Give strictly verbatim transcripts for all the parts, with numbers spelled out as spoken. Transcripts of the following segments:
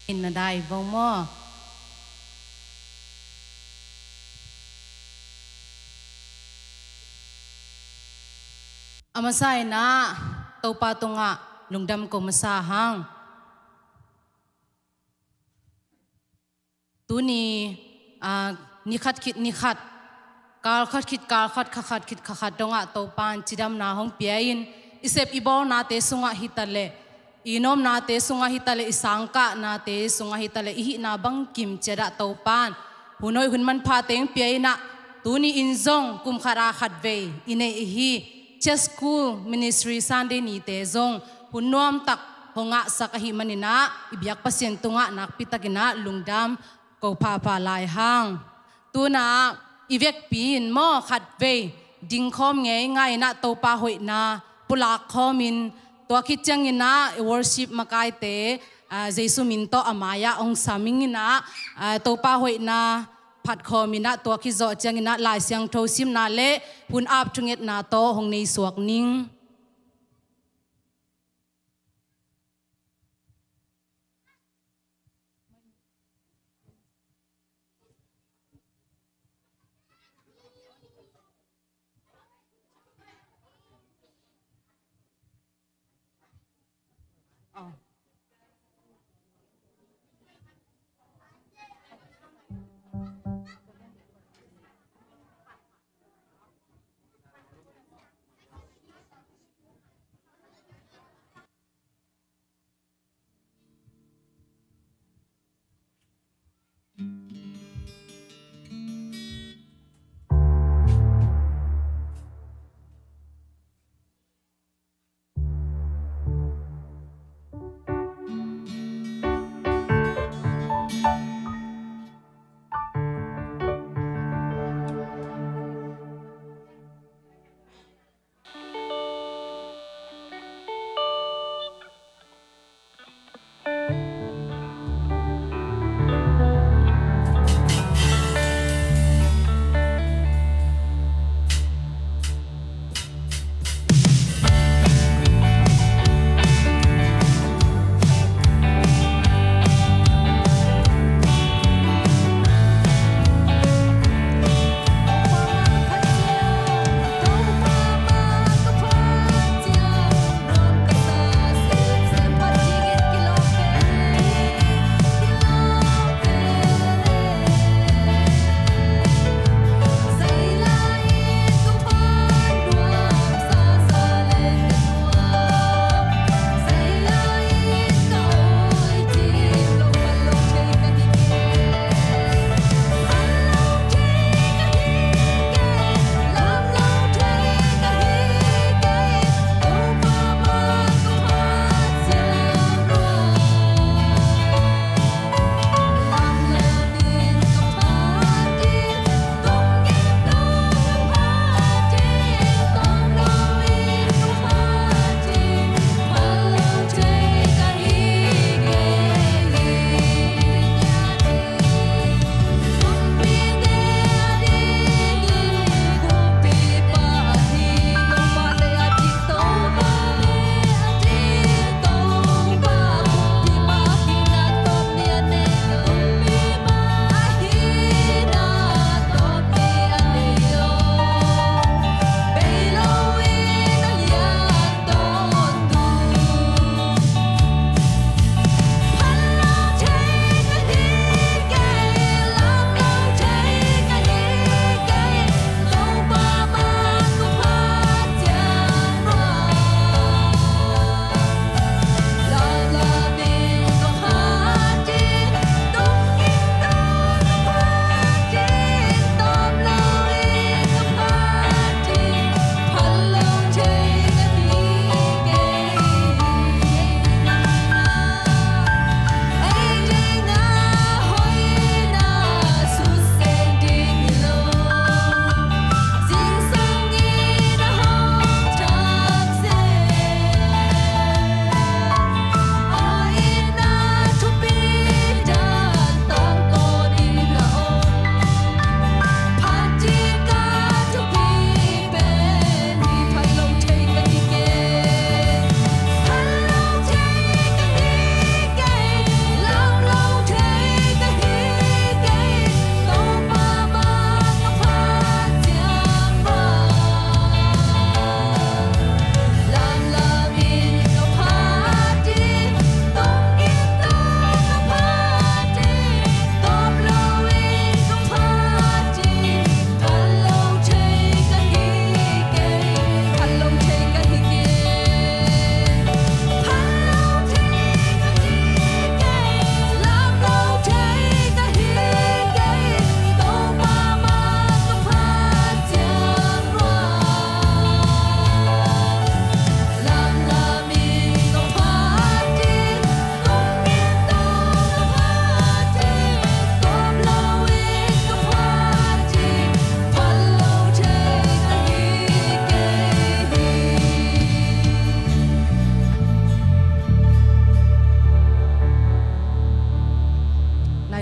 In na dai vo maw? A masa in ah Topa tungah lungdam ko masa hang. Tuni, ah, ni khat khit ni khat, kal khat khit kal khat, kha khat khit kha khat dongah Topa'n cidamna hong pia in, i sep i bawlnate sungah hi ta leh, i nomnate sungah hi ta leh, i sangkahnate sungah hi ta leh, i hihna bangkim ciatah Topa'n hun hoih hun manpha teng pia in ah, tuni in zong kum khat a khat vei i neih i hi. Church School Ministry Sunday nite zong hun nuamtak hong ngahsak ahih manin ah, i biak Pasian tungah nakpi takin ah lungdam ko phapha lai hang. Tu-in ah i vekpi in maw, khat vei dingkhawm ngeingai in ah Topa hoihna pulak khawmin, tua khit ciangin ah i worship makaite, ah, Jesu min tawh a mai-ah hong sam ing in ah, ah, Topa hoihna phat khawmin ah, tua khit zawh ciangin ah Lai Siangtho simna leh hun ap thungetna tawh hong nei suak ning.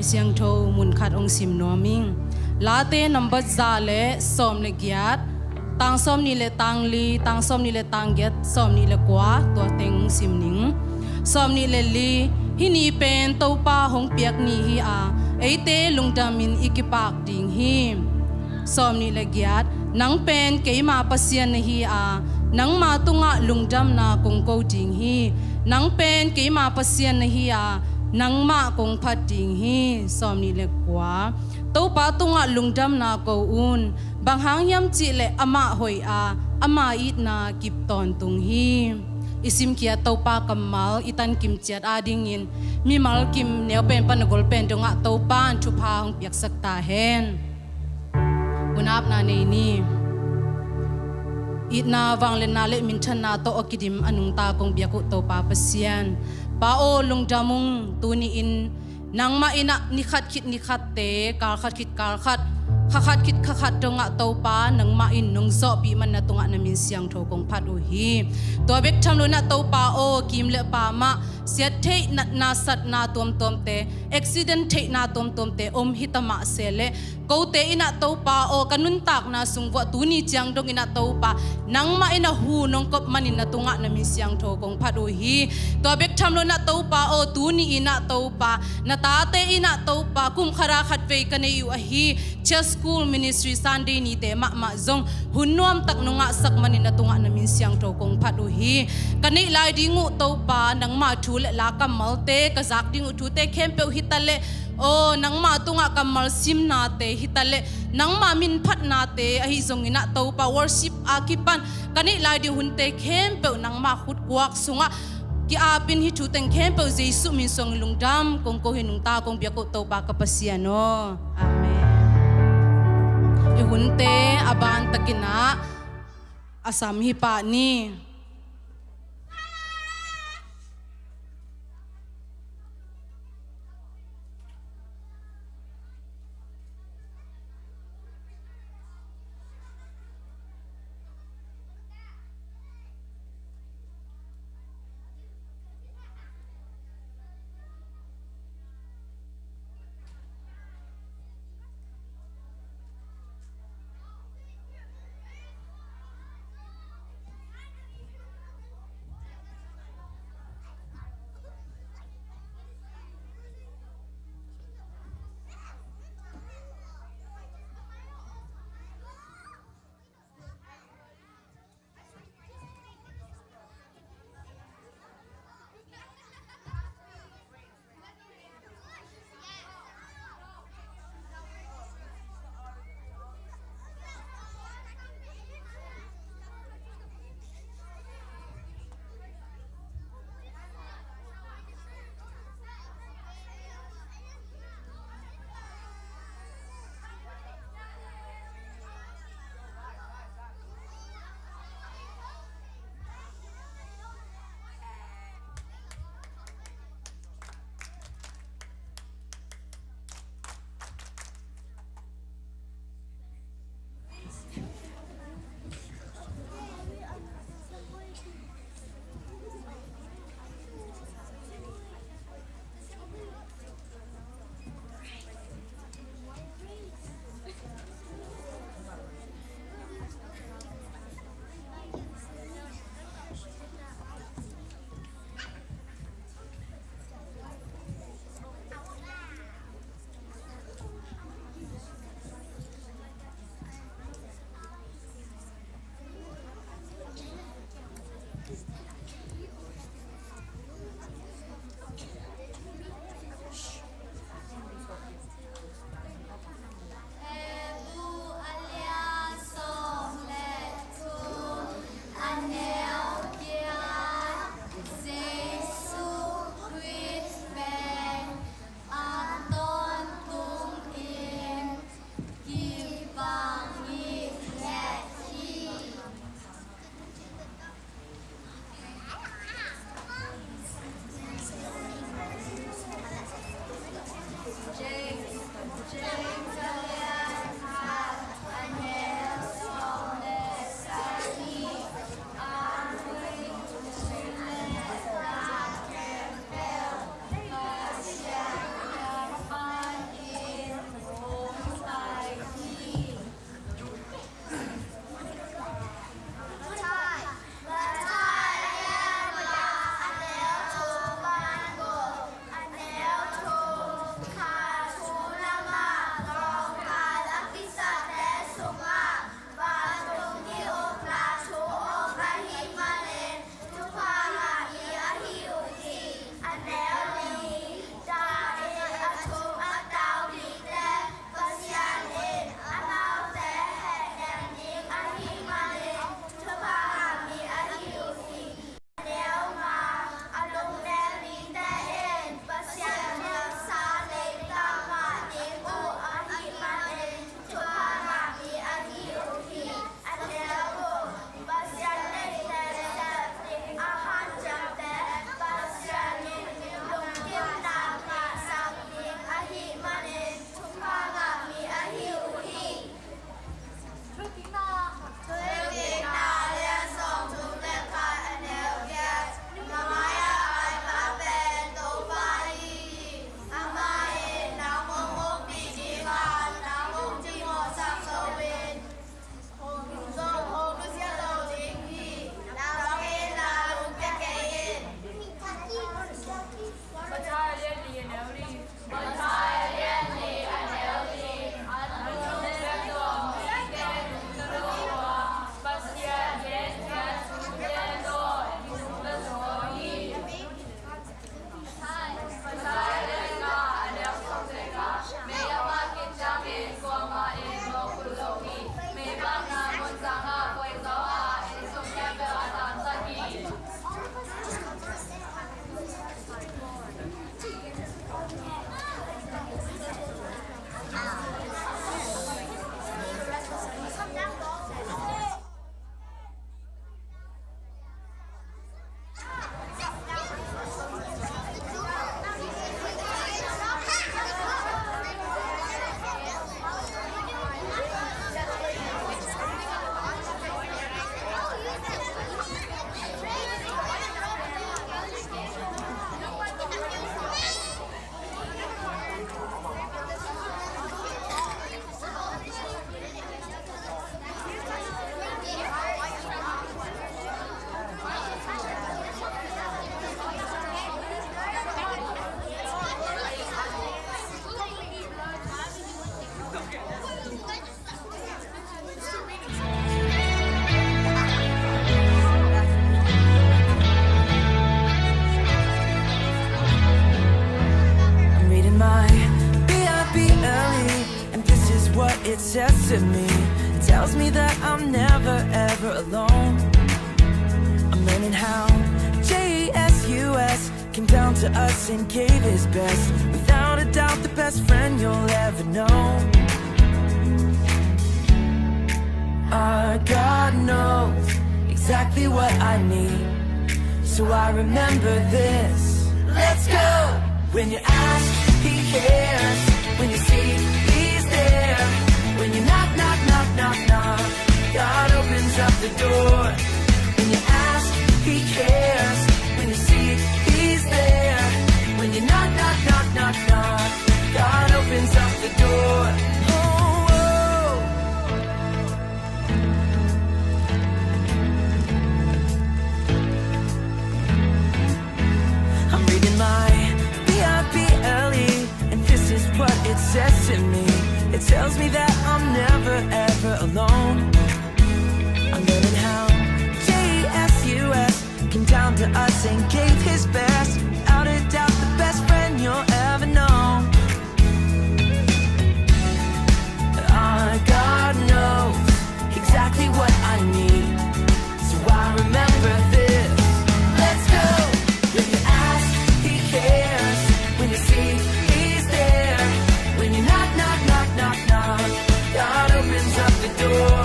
Siangtho mun khat hong sim nuam ing. Late nambat za le sawm le giat, tang sawm nih le tang li, tang sawm nih le tang giat, sawm nih le kua, tua teng hong sim ning. Sawm nih le li, hih ni pen Topa hong piak ni hi a, eite lungdamin i kipak ding hi. Sawm nih le giat, nang pen keima Pasian na hi a, nangma tungah lungdamna kong ko ding hi. Nang pen keima Pasian na hi a, nangmah kong phat ding hi. Sawm nih le kua, Topa tungah lungdamna ko un. Bang hang hiam cihleh amah hoih a, ama itna kip tawntung hi. I simkhiat Topa kammal i tankim ciat adingin mimal kim neu pen pan a gol pen dongah Topa in thupha hong piaksak ta hen. Hun apna nei ni. Itna, vangliatna le minthanna tawh a kidim a nungta kong biak uh Topa Pasian, Pa aw, lungdam ung. Tuni-in nangmah in ah ni khat khit ni khatte, kal khat khit kal khat, kha khat khit kha khat dongah Topa nangmah in nong zawhpih man na tungah na min siangtho kong phat uh hi. Tua bek tham lo in ah Topa aw, kim le pam ah siat theih, natna satna tuamtuamte, accident theihna tuamtuamte om hi ta mah se leh, kote in ah Topa aw, ka nuntakna sung vuah tuni ciang dongin ah Topa, nangmah in ah hu nong kop manin na tungah na min siangtho kong phat uh hi. Tua bek tham lo in ah Topa aw, tuni in ah Topa, na tate in ah Topa, kum khat a khat vei ka nei uh ahi Church School Ministry Sunday nite mahmah zong hun nuamtak nong ngahsak manin na tungah na min siangtho kong phat uh hi. Ka neih lai ding uh Topa, nangma thu le la kammalte, ka zak ding uh thute khempeuh hi ta leh, aw, nangma tungah kammal simnate hi ta leh, nangma min phatnate ahi zongin ah Topa, worship a kipan ka neih lai ding hunte khempeuh nangma khutkuak sungah ki-apin, hih thu teng khempeuh Jesuh min suangin lungdam kong ko hi. Nungta kong biak uh Topa ka Pasian aw. Amen. I hunte a ban takin ah a sam hi pah ni. to me, tells me that I'm never ever alone. I'm learning how J E S U S came down to us and gave his best. Without a doubt, the best friend you'll ever know. Our God knows exactly what I need, so I remember this. Let's go! When you ask, he cares. When you seek, he's there. When you knock, knock, knock, knock, knock, God opens up the door. When you ask, he cares. When you seek, he's there. When you knock, knock, knock, knock, knock, God opens up the door. Oh, oh. I'm reading my B I B L E, and this is what it says to me. It tells me that I'm never ever alone. I'm learning how J E S U S came down to us and gave his best. Without a doubt, the best friend you'll ever know. Our God knows exactly what I need, so I remember this. Let's go! When you ask, he cares. When you seek, he's there. When you knock, knock, knock, knock, knock, God opens up the door.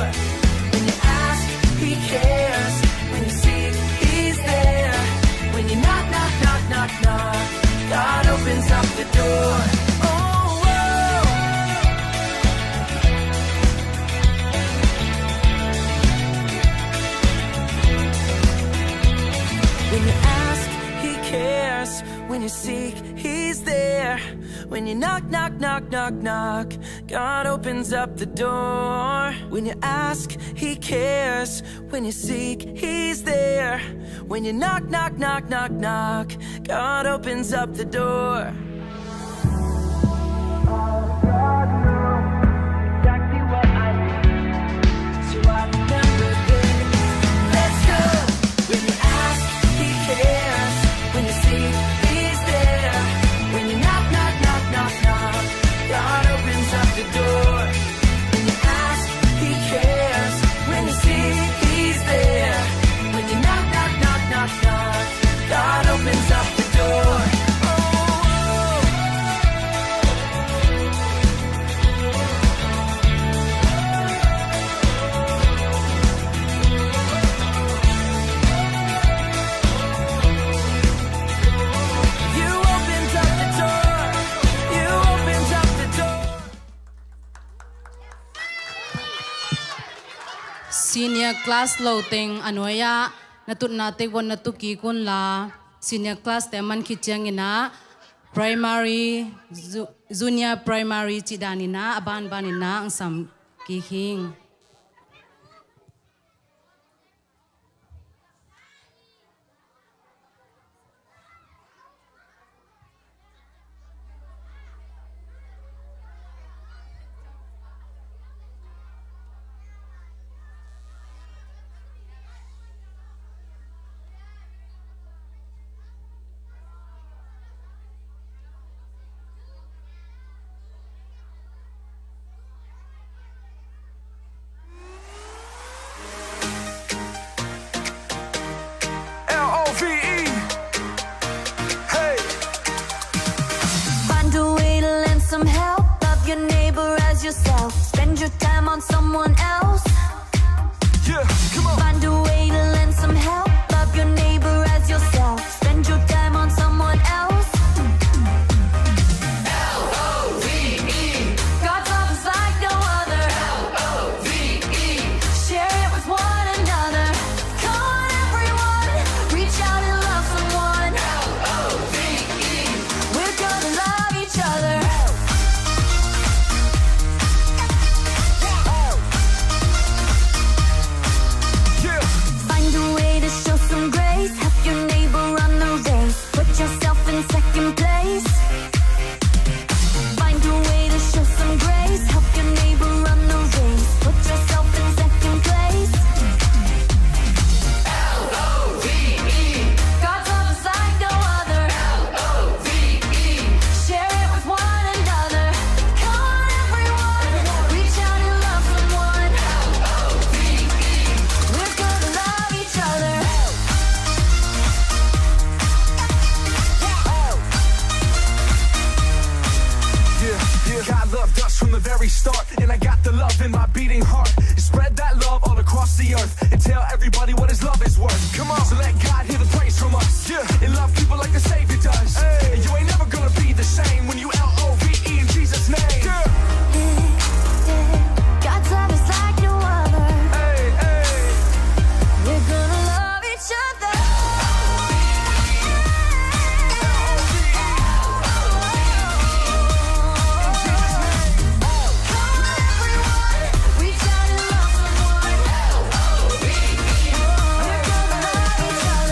When you ask, he cares. When you seek, he's there. When you knock, knock, knock, knock, knock, God opens up the door. Oh, oh. When you ask, he cares. When you seek, he's there. When you knock, knock, knock, knock, knock, God opens up the door. When you ask, he cares. When you seek, he's there. When you knock, knock, knock, knock, knock, God opens up the door. Exactly what I need. So I remember this. Let's go. When you ask, he cares. When you seek, he's there. When you knock, knock, knock, knock, knock, God opens up the door. When you ask, he cares. When you seek, he's there. When you knock, knock, knock, knock, knock, God opens up the door. Oh, oh. You opened up the door. You opened up the door. Senior class lo teng a nuai-ah na tutna teng vun na tu kik un la, senior class te a man khit ciangin ah primary, ju-, junior primary cih danin ah a banbanin ah hong sam kik hing. L O V E. Hey. Find a way to lend some help. Love your neighbor as yourself. Spend your time on someone else. Yeah, come on. Find a way to lend some help. Love your neighbor as yourself. Spend your time on someone else. L O V E. God's love is like no other. L O V E. Share it with one another. Come on, everyone. Reach out and love someone. L O V E. We're gonna love each other. So let God hear the praise from us. Yeah. And love people like the Savior does. Hey. And you ain't never gonna be the same when you L O V E in Jesus' name. Yeah. God's love is like no other. Hey, hey. We're gonna love each other. Come on, everyone. We gotta love someone. We're gonna love each other.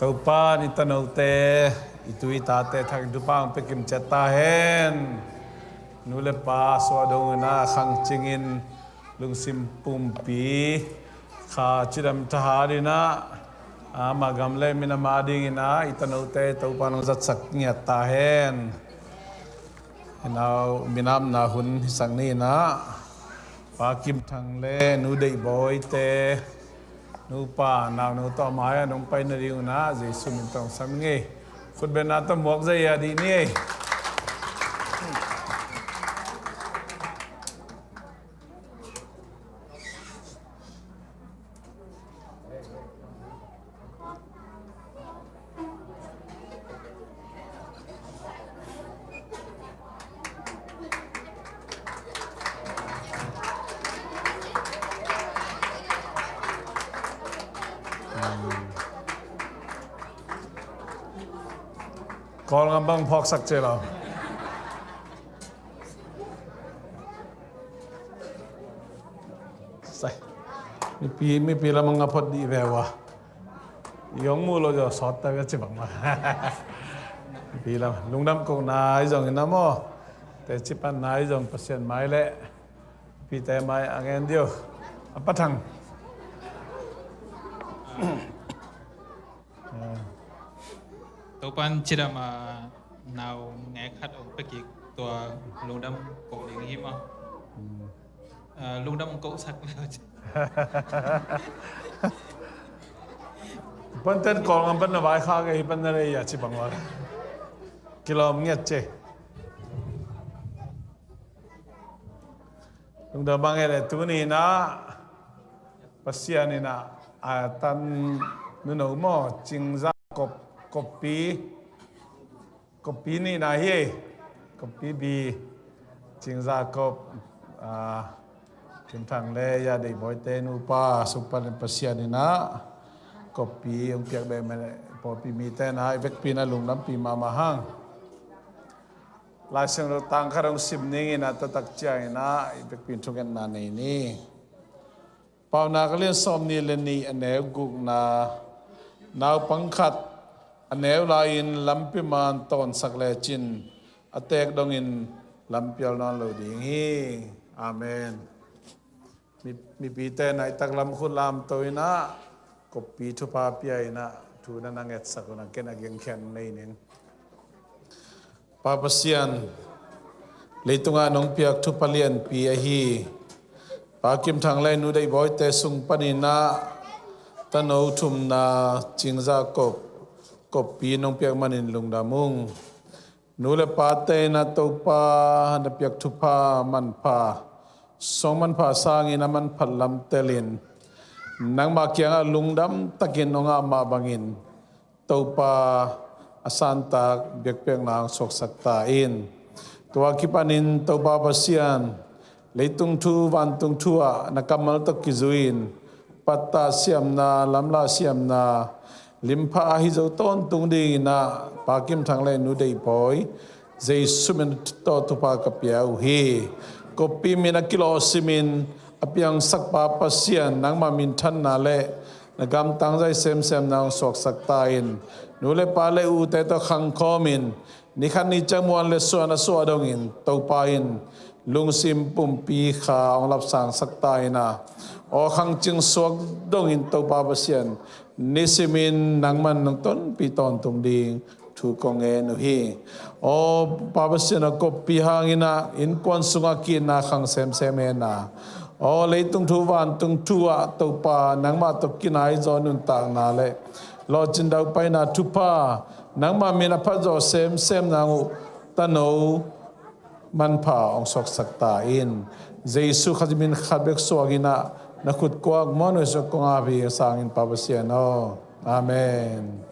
Topa in i tanote, i tu i tate thak in thupha hong pia kim ciat ta hen. Nu le pa suah dong in ah khangcing in, lungsim pumpi, kha cidam thahat in ah, amah gam le minam ading in ah i tanote Topa in hong zatsak ngiat ta hen. I nau minamna hun hisak ni in ah, Pa Kim Thang le Nu Deih Bawi te, nupa naunu tawh a mai-ah nong pai nading un ah Jesu min tawh hong sam ing ei. Khutbetna tawh muak zaih a dih ni ei. Kawlgam bang phawksak ci lo. Sai. Mipi, mipi lam a nga phot dih ve ua. I hong muh loh zaw sawt ta ve ci bang mah. Mipi lam lungdam kohna ahi zongin ah maw, teci panna ahi zong Pasian mai le mipite mai a ngen dih uh. A Pa Thang. Topa'n cidam a nau ngei khat hong pia kik, tua lungdam koh ding hi maw? Hmm. Ah, lungdam hong kohsak le. Panten Kawlgam pan na vaikhak ei, hi pan na lei a ci bang ua. Kilawm ngiat ci. Lungdam bang e le, tuni in ah Pasian in ah, a tan nuno maw, Cing Za Kop, Koppi, Koppi nihna hi ei. Koppi bi, Cing Za Kop, ah, Kim Thang le Ya Deih Bawi te nupa sung panin Pasian in ah Koppi hong piak beh mah, pawlpi mite in ah i vekpi in ah lungdampi mahmah hang. Lai Siangtho tang khat hong sim ning in ah, taktak ciangin ah i vekpi in thungetna nei ni. Paunak a lian sawmnih le nih, a neu gukna, naupang khat a neu lai-in lampi man tawnsak lecin a teek dongin lampial nawn lo ding hi. Amen. Mi, mipite in ah i taklam khut lamto in ah, Koppi thupha pia in ah, thu na na ngetsak un ah, ken a gengkhian nei ning. Pa Pasian, leitungah nong piak thupha lianpi ahi Pa Kim Thang le Nu Deih Bawi te sung panin ah tano thumna Cing Za Kop, Koppi nong piak manin lungdam ung. Nu le pate in ah Topa na piak thupha manpha, suang manpha sangin a manphat lam telin nangmah kiangah lungdam takin hong ap mah bangin Topa, a santak biakpiakna hong suaksak ta in. Tua kipanin Topa Pasian, leitung thu vantung thu ah na kammal tawh kizui-in pattah siamna, lamlah siamna, limpha ahi zo tawntung dingin ah Pa Kim Thang le Nu Deih Bawi, Jesu min tawh thupha ka pia uh hi. Koppi min a kilawh simin a piangsak Pa Pasian, nangmah minthanna le na gamtang zai semsemna hong suaksak ta in. Nu le pa le ute tawh khangkhawmin, ni khat ni ciang muan le suan a suah dongin Topa in lungsim pumpi kha hong lapsangsak ta in ah, aw khangcing suak dongin Topa Pasian, nisimin nangman nong tonpih tawntung ding thu kong ngen uh hi. Aw Pa Pasian aw, Koppi hangin ah innkuan sungah ki-itna khang semsem hen ah, aw leitung thu vantung thu ah Topa, nangmah tawh kinai zaw nuntakna le lawhcin daupaina thupha, nangmah min a phat zawh semsem nang uh tano manpha hong suaksak ta in. Jesu Khazih min khat bek suangin ah na khut kuak muan uh hi, suak kong ap hi, sangin Pa Pasian aw. Amen.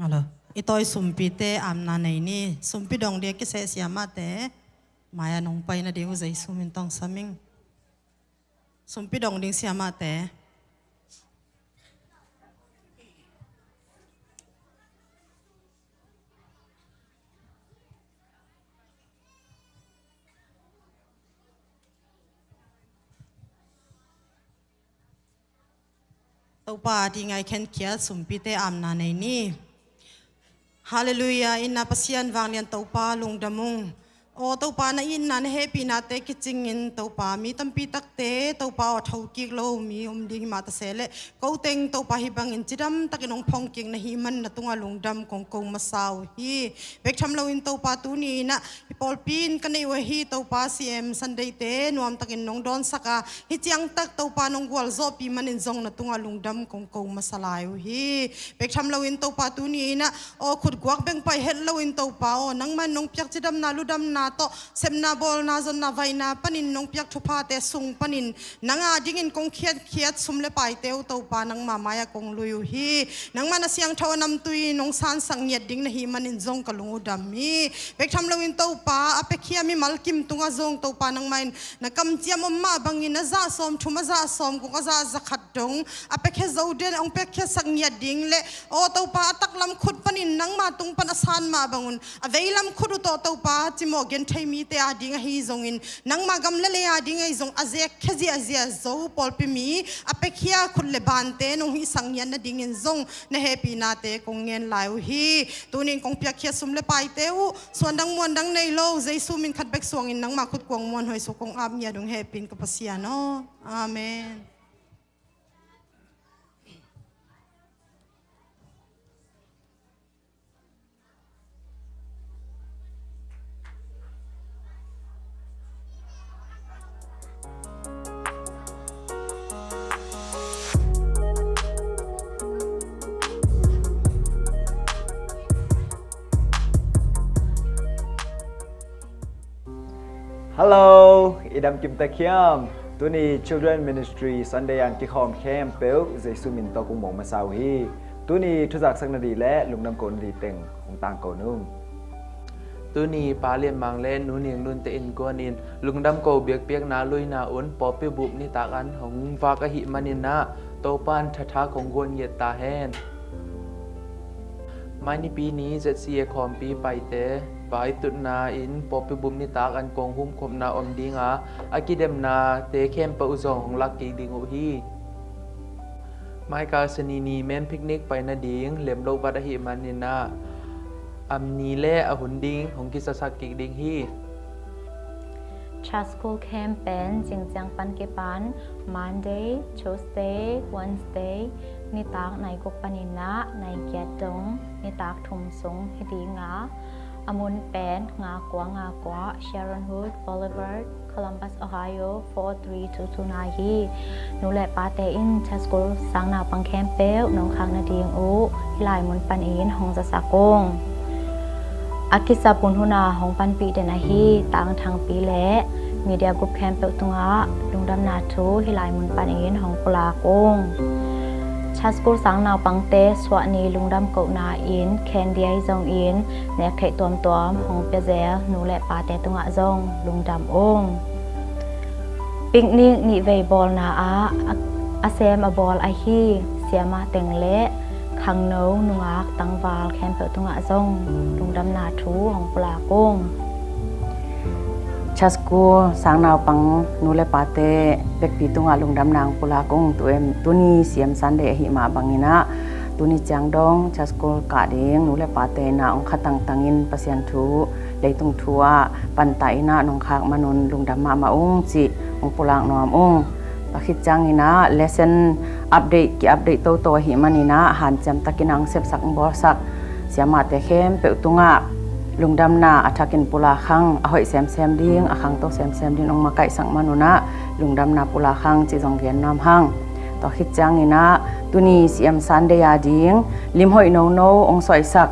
Hello. I tawi sumpite amna nei ni. Sumpi dong dia kiseh siamate. Mai-ah nong pai nading uh Jesu min tawh hong sam ing. Sumpi dong ding siamahte. Topa a ding a i khenkhiat sumpite amna nei ni. Halleluiah. Itna Pasian vanglian Topa, lungdam ung. Aw Topa, na itna na hehpihnate kicingin Topa, mi tampi takte Topa aw, thokik lo mi om ding himah ta sehleh, ko teng Topa hih bangin cidam takin hong phongkik na hih man na tungah lungdam kong ko masa uh hi. Bek tham loin Topa, tuni inah hih pawlpi in ka neih uh ahi Topa, C M Sunday-te nuamtakin nong dawnsak a, hih ciangtak Topa nong gualzawhpih manin zong na tungah lungdam kong ko masa lai uh hi. Bek tham loin Topa, tuni inah aw, khutguak bengpai het loin Topa aw, nangman nong piak cidamna ludamna tawh, sepna bawlna zonna vaihna panin nong piak thuphate sung panin nang a dingin kong khiatkhiat sum le paite uh Topa, nangma mai-ah kong lui uh hi. Nangma na siangtho a namtui nong sansak ngiat ding na hih manin zong ka lung uh dam hi. Bek tham loin Topa, a piakhia mimal kim tungah zong Topa, nangma in na kamciam om mah bangin a zah sawm thum, a zah sawm kung, a zah za khat dong a piakhia zo den, hong piakhia sak ngiat ding le, aw Topa, a taklam khut panin nangma tung pan a san mah bangun a veilam khut uh tawh Topa, cimawh genthei mite a ding ahi zongin, nangma gam le lei a ding ahi zong a zekkhia ziahziah zo pawlpi mi a piakhia khut le bante nong hihsak ngiat nadingin zong na hehpihnate kong ngen lai uh hi. Tunin kong piakhia sum le paite uh suandang muandang nei lo, Jesu min khat bek suangin nangma khut kuang muanhuai suk kong ap ngiat ung, hehpihna ka Pasian aw. Amen. Hello, i dam kim tek hiam? Tuni Children Ministry Sunday a kikhawm khempeuh Jesu min tawh kong muang masa uh hi. Tuni thuzaksak nading le lungdam ko nading teng hong tangko nung. Tuni Pa Lian Mang le Nu Niang Nunte innkuan in lungdam ko biakpiakna luina un pawlpi bup nitak an hong vak ahih manin ah, Topa in thathak hong guan ngiat ta hen. Mai Nipi ni Z C A khawmpi paite vaitutna in pawlpi bup nitak an kong humkhopna om ding a, a kidemnate khempeuh zong hong lak kik ding uh hi. Mai kal Sani ni men picnic pai nading lem lo vat ahih manin ah, a ni le a hun ding hong kizasak kik ding hi. Church School Camp pen zingciang pan kipan Monday, Tuesday, Wednesday nitak nai guk panin ah nai giat dong nitak thum sung hi ding a, a mun pen nga kua nga kua Sharon Hood Boulevard, Columbus, Ohio four three two two nine hi. Nu le pate in Church School sang naupang khempeuh nong khak nading uh hih lai mun panin hong zasak ung. A kizap hun hun a hong panpih den ahi Tang Thangpi le media group khempeuh tungah lungdamna thu hih lai mun panin hong pulak ung. Church School sang naupangte suahni lungdam kohna in candy ahi zongin nek theih tuamtuam hong piazel nu le pate tungah zong lungdam ung. Picnic nihvei bawlna ah a, a sem a bawl ahi siamah teng le khangno, nungak, tangval khempeuh tungah zong lungdamna thu hong pulak ung. Church School sang naupang nu le pate vekpi tungah lungdamna hong pulak ung. Tu em, tuni C M Sunday ahih mah bangin ah, tuni ciang dong Church School kah ding nu le pate in ah hong kha tangtangin Pasian thu, leitung thu ah pantah in ah nong khak manun lungdam mahmah ung cih hong pulak nuam ung. Tua khit ciangin ah lesson update, ki-update toto ahih manin ah hanciam takin ah hong sepsak, hong bawlsak siamahte khempeuh tungah lungdamna a thakin pulak hang, a hoih semsem ding, a khangto semsem ding hong makaihsak manun ah lungdamna pulak hang cih zong gen nuam hang. Tua khit ciangin ah tuni C M Sunday a ding lim hoih nono hong suaihsak,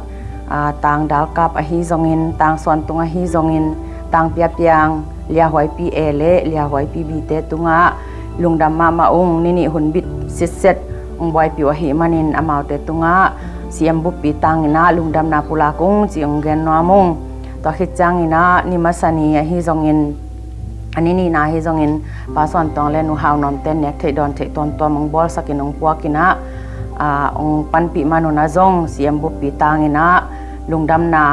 aa, tang dalkap ahi zongin, tang suantung ahi zongin, tang piapiang, Lia Huaipi A le Lia Huaipi B te tungah lungdam mahmah ung. Ninih hun bit sitset hong buaipih uh ahih manin amaute tungah C M buppi tangin ah lungdamna pulak ung cih hong gen nuam ung. Tua khit ciangin ah ni masa ni ahi zongin, a ni nihna ahi zongin, Pa Suan Tuang le Nu Hau Nuam ten nek theih dawn theih tuamtuam hong bawlsakin hong puakin ah, aa, hong panpih man un ah zong, C M buppi tangin ah lungdamna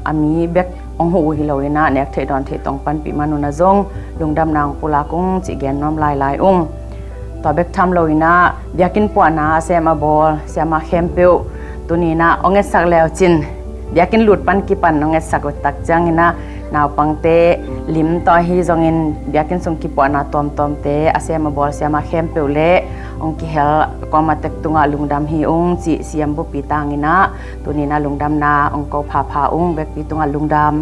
a mi bek hong huh uh hi loin ah nek theih dawn theih tuam panpih man un ah zong lungdamna hong pulak ung cih gen nuam lailai ung. Tua bek tham loin ah biakinn puahna a sem a bawl siamah khempeuh tuni in ah hong etsak le uh cin, biakinn lut pan kipan hong etsak uh tak ciangin ah naupangte lim tawh ahi zongin biakinn sung kipuahna tuamtuamte a sem a bawl siamah khempeuh le hong kihel kawm a tek tungah lungdam hi ung cih C M buppi tangin ah tuni in ah lungdamna hong ko phapha ung, vekpi tungah lungdam.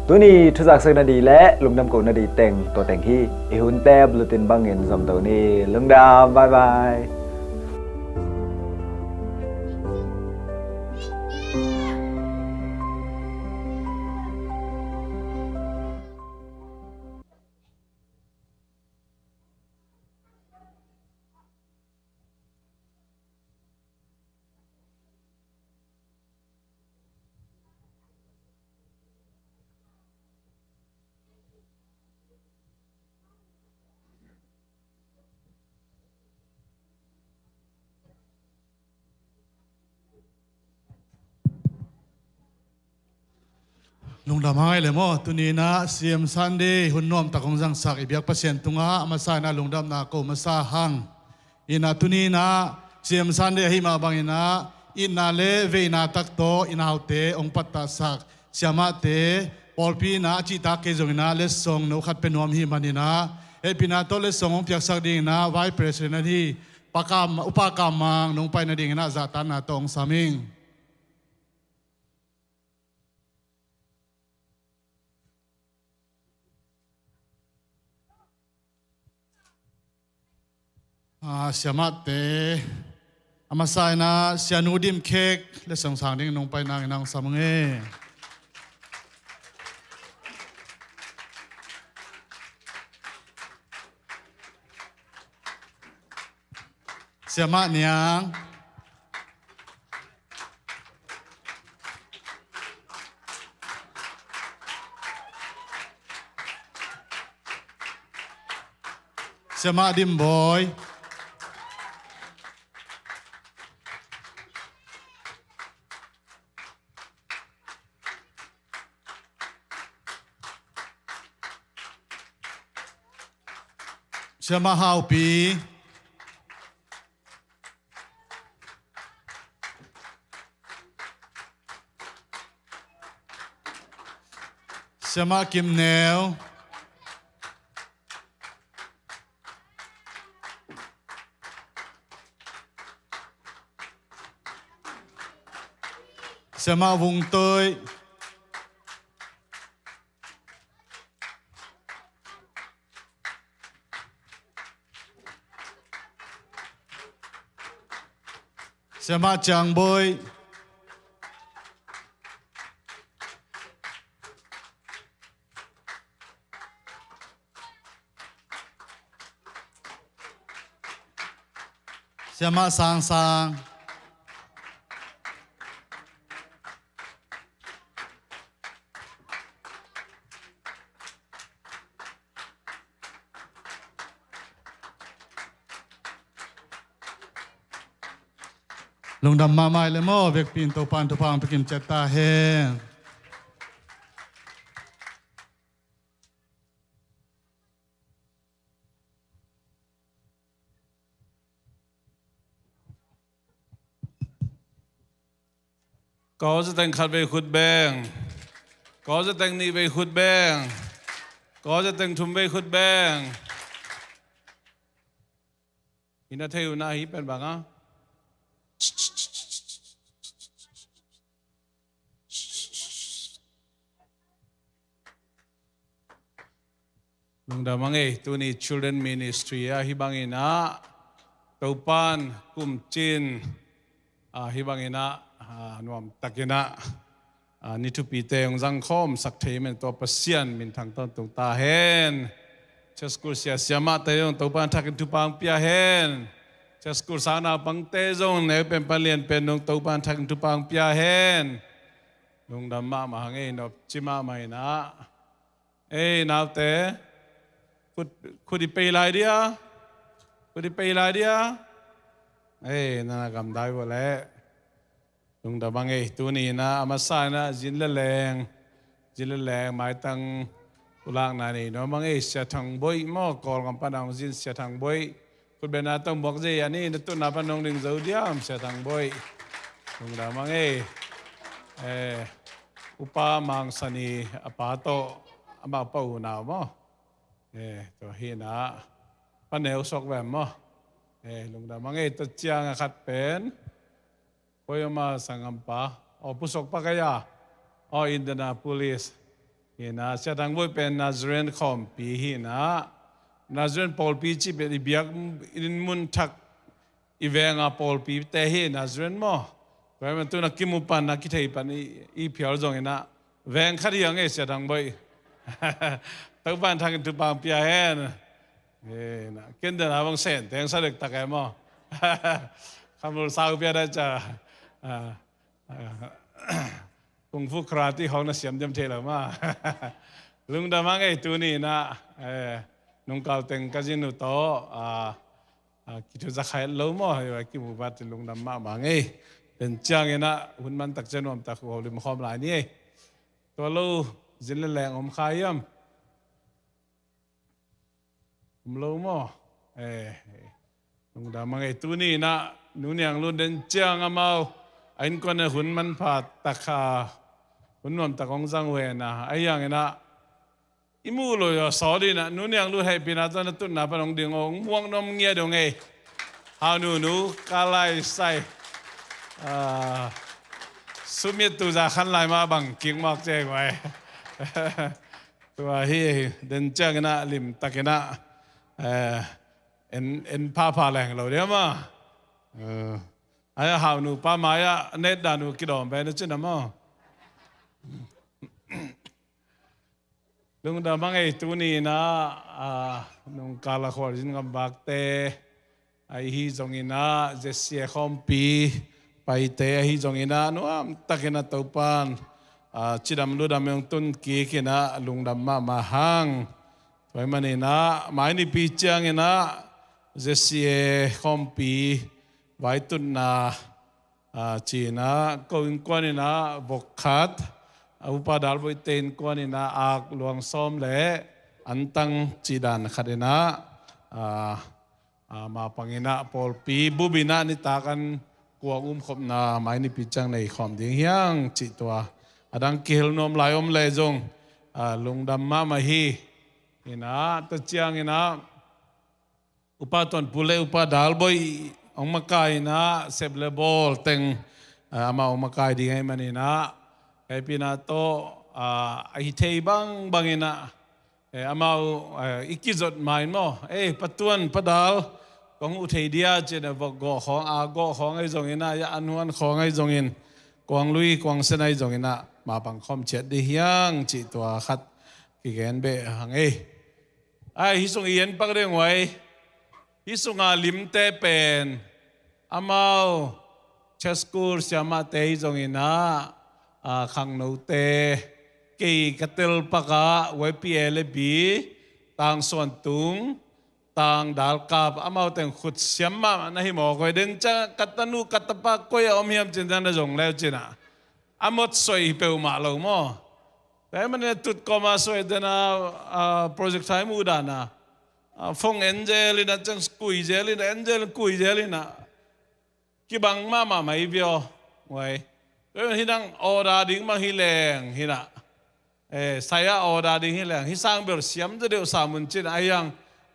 Tuni thuzaksak nading le lungdam ko nading teng tua teng hi. I hunte bulletin bangin zom to ni. Lungdam, bye bye. Lungdam hang ei le maw, tuni in ah C M Sunday hun nuamtak hong zangsak i biak Pasian tungah a masa in ah lungdamna ko masa hang. In ah tuni in ah C M Sunday ahi mah bangin ah itna le veina tak tawh i naute hong pattahsak siamahte, pawlpi in ah a cihtak kei zongin ah letsong no khat pia nuam hi manin ah hehpihna tawh letsong hong piaksak dingin ah Vice President ahi Pa Kam, Upa Kam Mang nong pai nadingin ah zahtakna tawh hong sam ing. Ah, siamahte, a masa in ah Sianu Dim Khek letsong sang ding nong pai nangin ah hong sam ung e. Siamah Niang. Siamah Dim Bawi. Siamah Hau Pi. Siamah Kim Neu. Siamah Vung Toi. Siamah Ciang Bawi. Siamah Sang Sang. Lungdam mahmah ei le maw, vekpi in Topa in thupha hong pia kim ciat ta hen. Ko za teng khat vei khut beng. Ko za teng nih vei khut beng. Ko za teng thum vei khut beng. Hi na thei uh na hi pen bang a. Lungdam a ngei, tuni Children Ministry ah hih bangin ah Topan kumcin, ah, hih bangin ah, ah, nuamtakin ah, ah, ni thupite hong zangkhawmsak thei men tua Pasian minthang tawntung ta hen. Church School sia siamahte zong Topan thakin thupha hong pia hen. Church School sang naupangte zong neu pen pan lian pen nung Topan thakin thupha hong pia hen. Lungdam mahmah hang ei, nopci mahmah inah. Ei naute, khut, khut i pei lai dia, khut i pei lai dia. Ei, na gamdai vua leh. Lungdam hang ei, tuni inah a masa inah zin le leng, zin le leng maitang pulakna nei nuam hang ei. Sia Thang Boih maw, Kawlgam pan a hong zin Sia Thang Boih. Khut bengna tawh muak zei a ni, na tutna pan hong ding zo diam Sia Thang Boih? Lungdam hang ei. Eh, Upa Mang Sani a pa tawh, amah pa unau maw? Eh, tua hi inah, Pa Neu Sok Vem maw? Eh, lungdam hang ei. Tua ciang a khat pen, koi om a, sanggampa? Aw, Pu Sok Pa Kaya. Aw, Indianapolis. Hi inah, Sia Thang Boih pen Nazarene khawmpi hi inah. Nazarene pawlpi cih pen i biakinn mun thak, i veng a pawlpite hi, Nazarene maw. Tua hi man tu-in a kimu pan, a kithei pan i, i phial zong inah, veng khat hi hang ei Sia Thang Boih. Topa'n thangin thupha pia hen. Eh, na, ken dan a bang sen teng sa dektak e maw. Khamul sau pia da ca. Ah, ah, kung fu karate khawng na siam diam thei lo maw. Lungdam hang ei, tuni inah, eh, nungkal teng ka zin uh tawh, ah, ah, kithuza kha het lo maw, hi a kimu vat in lungdam mahmah hang ei. Tua ciang inah hun man tak ciang nuam tak uh holim khawm lai ni ei. Tua lo, zin le leng om kha hiam? Om lo maw? Eh, lungdam hang ei. Tuni inah Nu Niang Lun, tua ciang amau a innkuan ah hun manpha tak, ah, hun nuam tak hong zang uh hen a, ahi hang inah i muh loh uh a sawt inah, Nu Niang Lun hehpihna tawh na tutna pan hong ding uh, hong muak nuam ngiat uh hang ei. Hau Nu, Nu Ka Lai Sai. Ah, sumit tu za khan lai mah bang kik mawk cei guai. Tua hi, tua ciang inah limtak inah, eh, en, en phapha leng lo diam maw. Eh, ai a Hau Nu pa mai-ah net dan uh kidawm ve na cin a maw. Lungdam hang ei, tuni inah, ah, nungkal a khualzin gamvakte ahi zong inah, Z C A khawmpi paite ahi zong inah, nuam tak inah Topa'n, ah, cidam ludam hong tun kik inah lungdam mahmah hang. Tua ahih man inah, mai Nipi ciang inah Z C A khawmpi vaitutna, ah, ci inah, ko innkuan inah vok khat, ah, Upa Dal Boihte innkuan inah ak luang sawm le antang cih dan khat inah, ah, ah, mapang inah pawlpi bup inah nitak an kuang umkhopna mai Nipi ciang nei khawm ding hi hang cih tua. A dang kihel nuam lai om leh zong, ah, lungdam mahmah hi. Inah, tua ciang inah, Upa Tonpu le Upa Dal Boih hong makai inah, sep le bawl teng, ah, amau hong makai ding ahih man inah, hehpihna tawh, ah, a hi thei bangbang inah, eh, amau, eh, i kizot ma in maw. Eh, Pa Tuan, Pa Dal, kong uh thei dia ci inah, vok gawh khawng, ak gawh khawng ahi zong inah, ya an huan khawng ahi zongin, kuang lui kuang sen ahi zong inah, mapang khawm ciat ding hi hang cih tua khat kigen beh hang ei. Ai, hih sung i en pak ding uh ai. Hih sunga limte pen amau church school siamahte hi zong inah, ah, khangnote, kei ka tel pak ah Y P A le B, tangsuan tung, tang dalkap, amau teng khut siam mahmah na hi mawk uh ai. Tua ciang ka tanu ka tapa koi ah om hiam ci-in na zong le uh ci inah, a mot suai hi peuhmah lo maw. Tua ahih man inah tut kawm a suai tua inah, ah, project thai mu dan a, ah, phone en zel inah, ciang kui zel inah, en zel, kui zel inah, kibang mahmah mai via. Uai. Tua hi nang order ding mah hi leng hi inah, eh, sai-ah order ding hi leng, hih sang bel siam zaw deuh sam un ci inah, ahi hang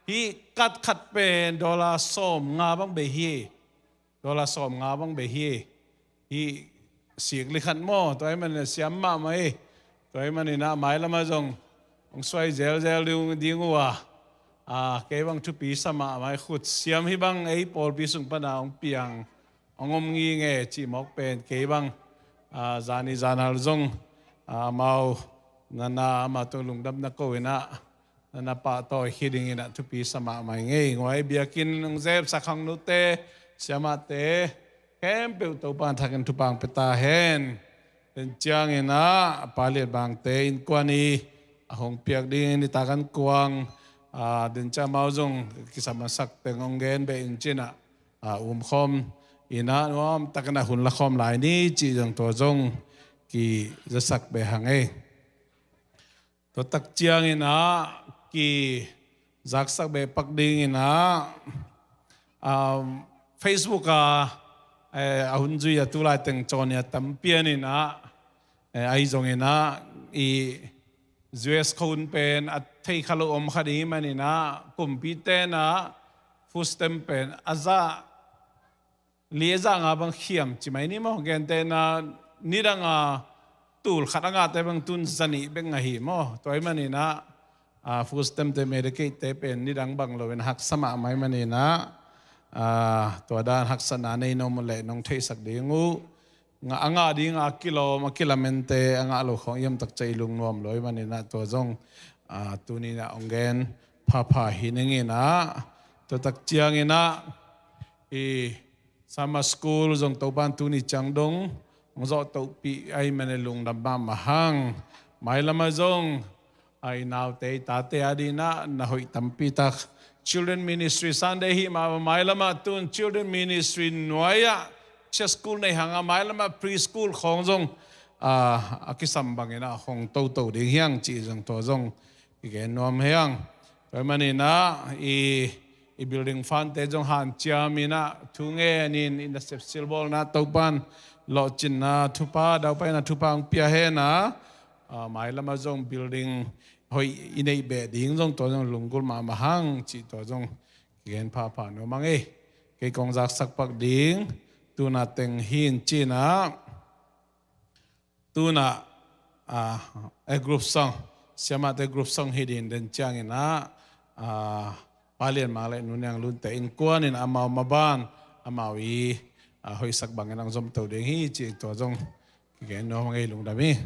hih kat khat pen dollar sawmnga bang bei hi. Dollar sawmnga bang bei hi. Hih sikli khat maw, tua ahih man inah siam mahmah hi. Tua ahih man inah mailam ah zong hong suai zelzel ding, ding uh a, ah, kei bang thupi sa mahmah hi. Khut siam hih bang ei pawlpi sung pan a hong piang, hong om ngei nge cih mawk pen kei bang, ah, zani zanhal zong, ah, amau na, na, amah tung lungdamna ko inah, na, na pahtawi khia ding inah thupi sa mahmah ing ei. Uai, biakinn hong zepsak khangnote, siamahte khempeuh Topa'n thangin thupha pia ta hen. Tua ciangin ah Pa Lian Bangte innkuan i a hong piak ding nitak an kuang, ah, tua ciang amau zong kisam a sak teng hong gen beh in ci-in ah, ah, um khawm in ah nuam takin ah hun la khawm lai ni cih zong tua zong kizasak beh hang ei. Tua tak ciangin ah kizaksak beh pak dingin ah, um, Facebook ah, eh, a hun zui a tu lai teng cawnia tampi an in ah, eh, ahi zongin ah i U S khua hun pen a thei kha lo om kha ding ahih manin ah kumpite in ah food stamp pen a za li a za nga bang khiam ci mai ni maw? Gentehna nidang a tul khat a ngate bang tun za nih bek ngah hi maw? Tua ahih manin ah, ah, food stamp te, Medicaid te pen nidang bang loin haksa mahmah ahih manin ah, ah, tua dan haksatna nei nuam uh leh nong theihsak ding uh. Ngah, a ngah ding a kilawm, a kilamente a ngah lo khawng i om tak ciang i lungnuam lo ahih manin ah tua zong, ah, tuni in ah hong gen phapha hi ning in ah, tua tak ciangin ah i Summer school zong Topa'n tuni ciang dong hong zawh tohpih ahih manin lungdam mahmah hang. Mailam ah zong, ah, i naute, i tate adingin ah na hoih tampi tak. Children Ministry Sunday hi mah, mailam ah tun Children Ministry nuai ah Sunday school nei hang a, mailam ah preschool khawng zong, ah, a kisam bangin ah hong toto ding hi hang cih zong tua zong i gen nuam hi hang. Tua ahih manin ah i, i building fund te zong hanciam in ah thu ngen in, i nasep silbawlna Topa'n lawhcinna thupha, daupaina thupha hong pia hen a, ah, mailam ah zong building hoih i neih beh ding zong tua zong lunggulh mahmah hang cih tua zong kigen phapha nuam hang ei. Kei kong zaksak pak ding tu-in ah teng hi in ci-in ah, tu-in ah, ah, a group song, siamahte group song hi ding, tua ciangin ah, ah, Pa Lian Mang leh Nu Niang Lunte innkuan in amau maban amau i, ah, hoihsak bangin hong zom to ding hi cih tua zong kigen nuam hang ei, lungdam hi.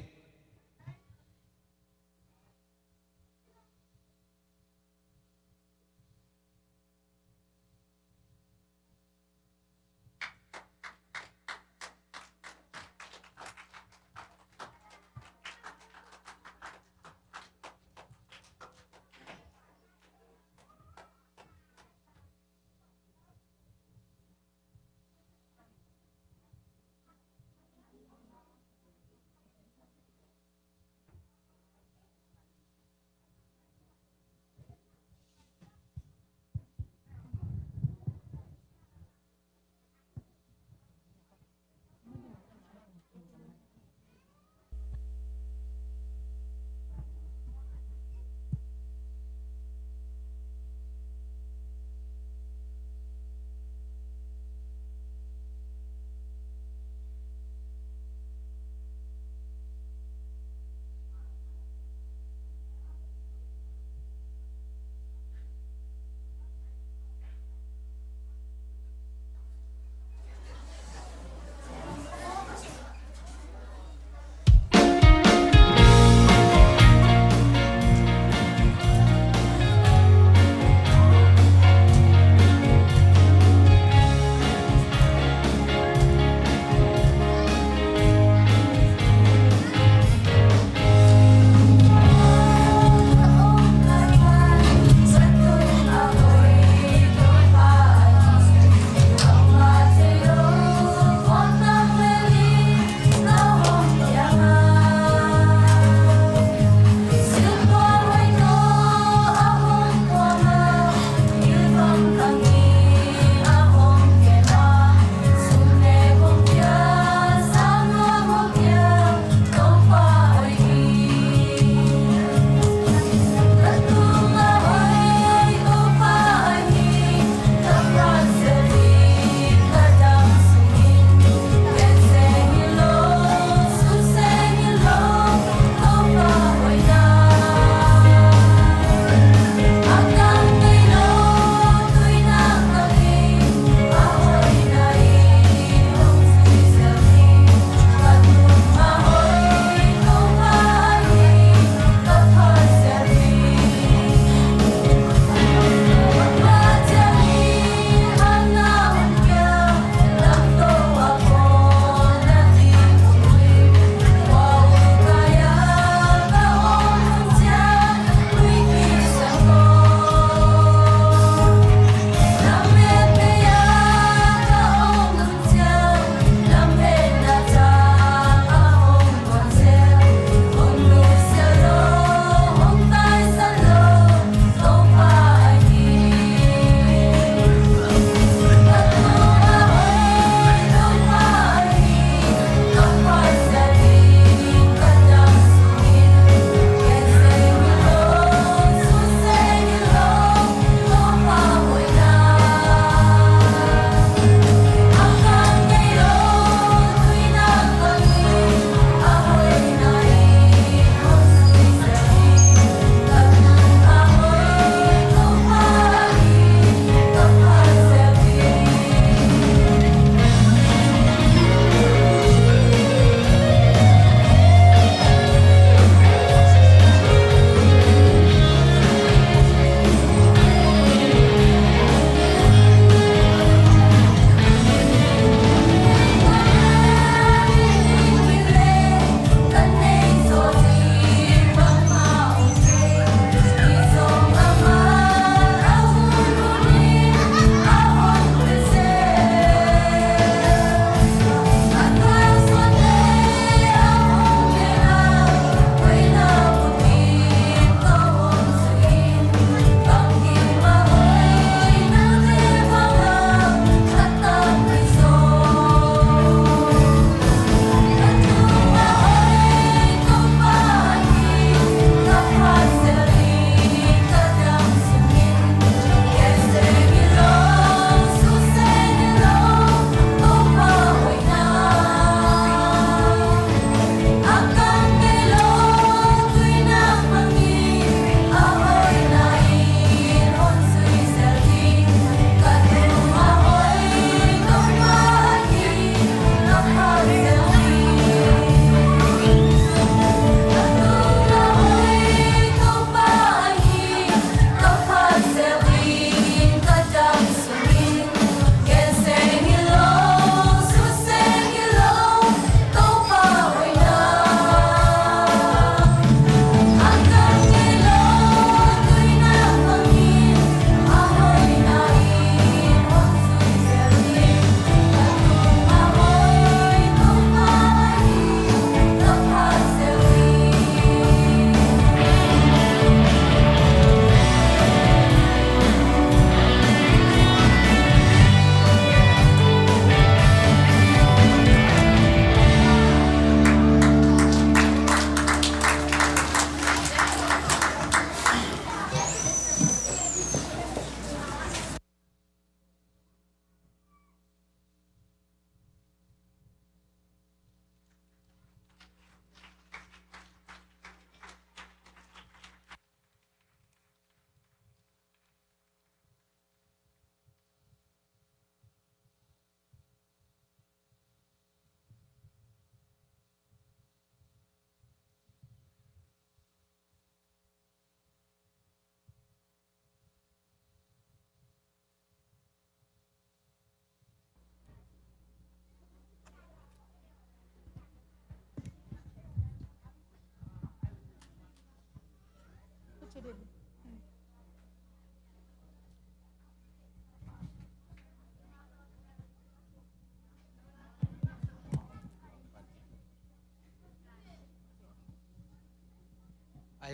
Ai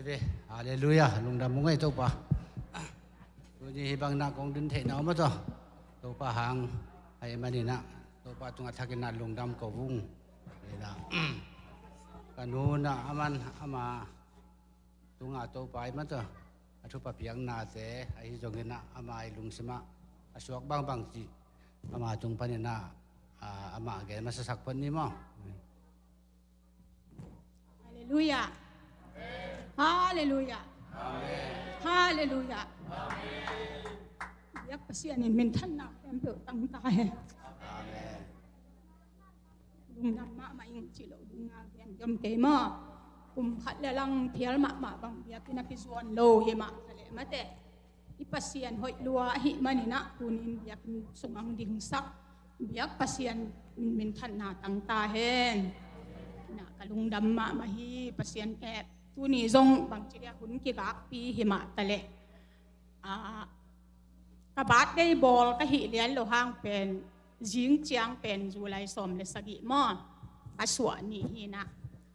ve, halleluiah, lungdam ung ei Topa. Tuni hih bangin ah kong ding theihna om a tawh Topa hang ahih manin ah Topa tungah thakin ah lungdam ko ung. Ka nu in ah aman ama tungah Topa i mata a thupha piaknate ahi zongin ah ama i lungsim ah a suak bangbang ci ama tung panin ah, ah, ama gen masasak phot ni maw? Halleluiah. Halleluiah. Halleluiah. Biak Pasian in minthanna khempeuh tang ta hen. Lungdam mahmah ing cih lo ding a gen diam kei maw? Kum khat le lang phial mahmah bang biakinn a kizuan lo hi mah taleh mate, i Pasian hoih lua ahih manin ah tuni in biakinn sungah dingsak biak Pasian in minthanna tang ta hen. Ka lungdam mahmah hi Pasian, eh, tuni zong bangci dia hun kigakpi hi mah taleh, ah, ka birthday bawl ka hih lian lo hang pen zing ciang pen July sawm le sagih maw, a suah ni hi in ah,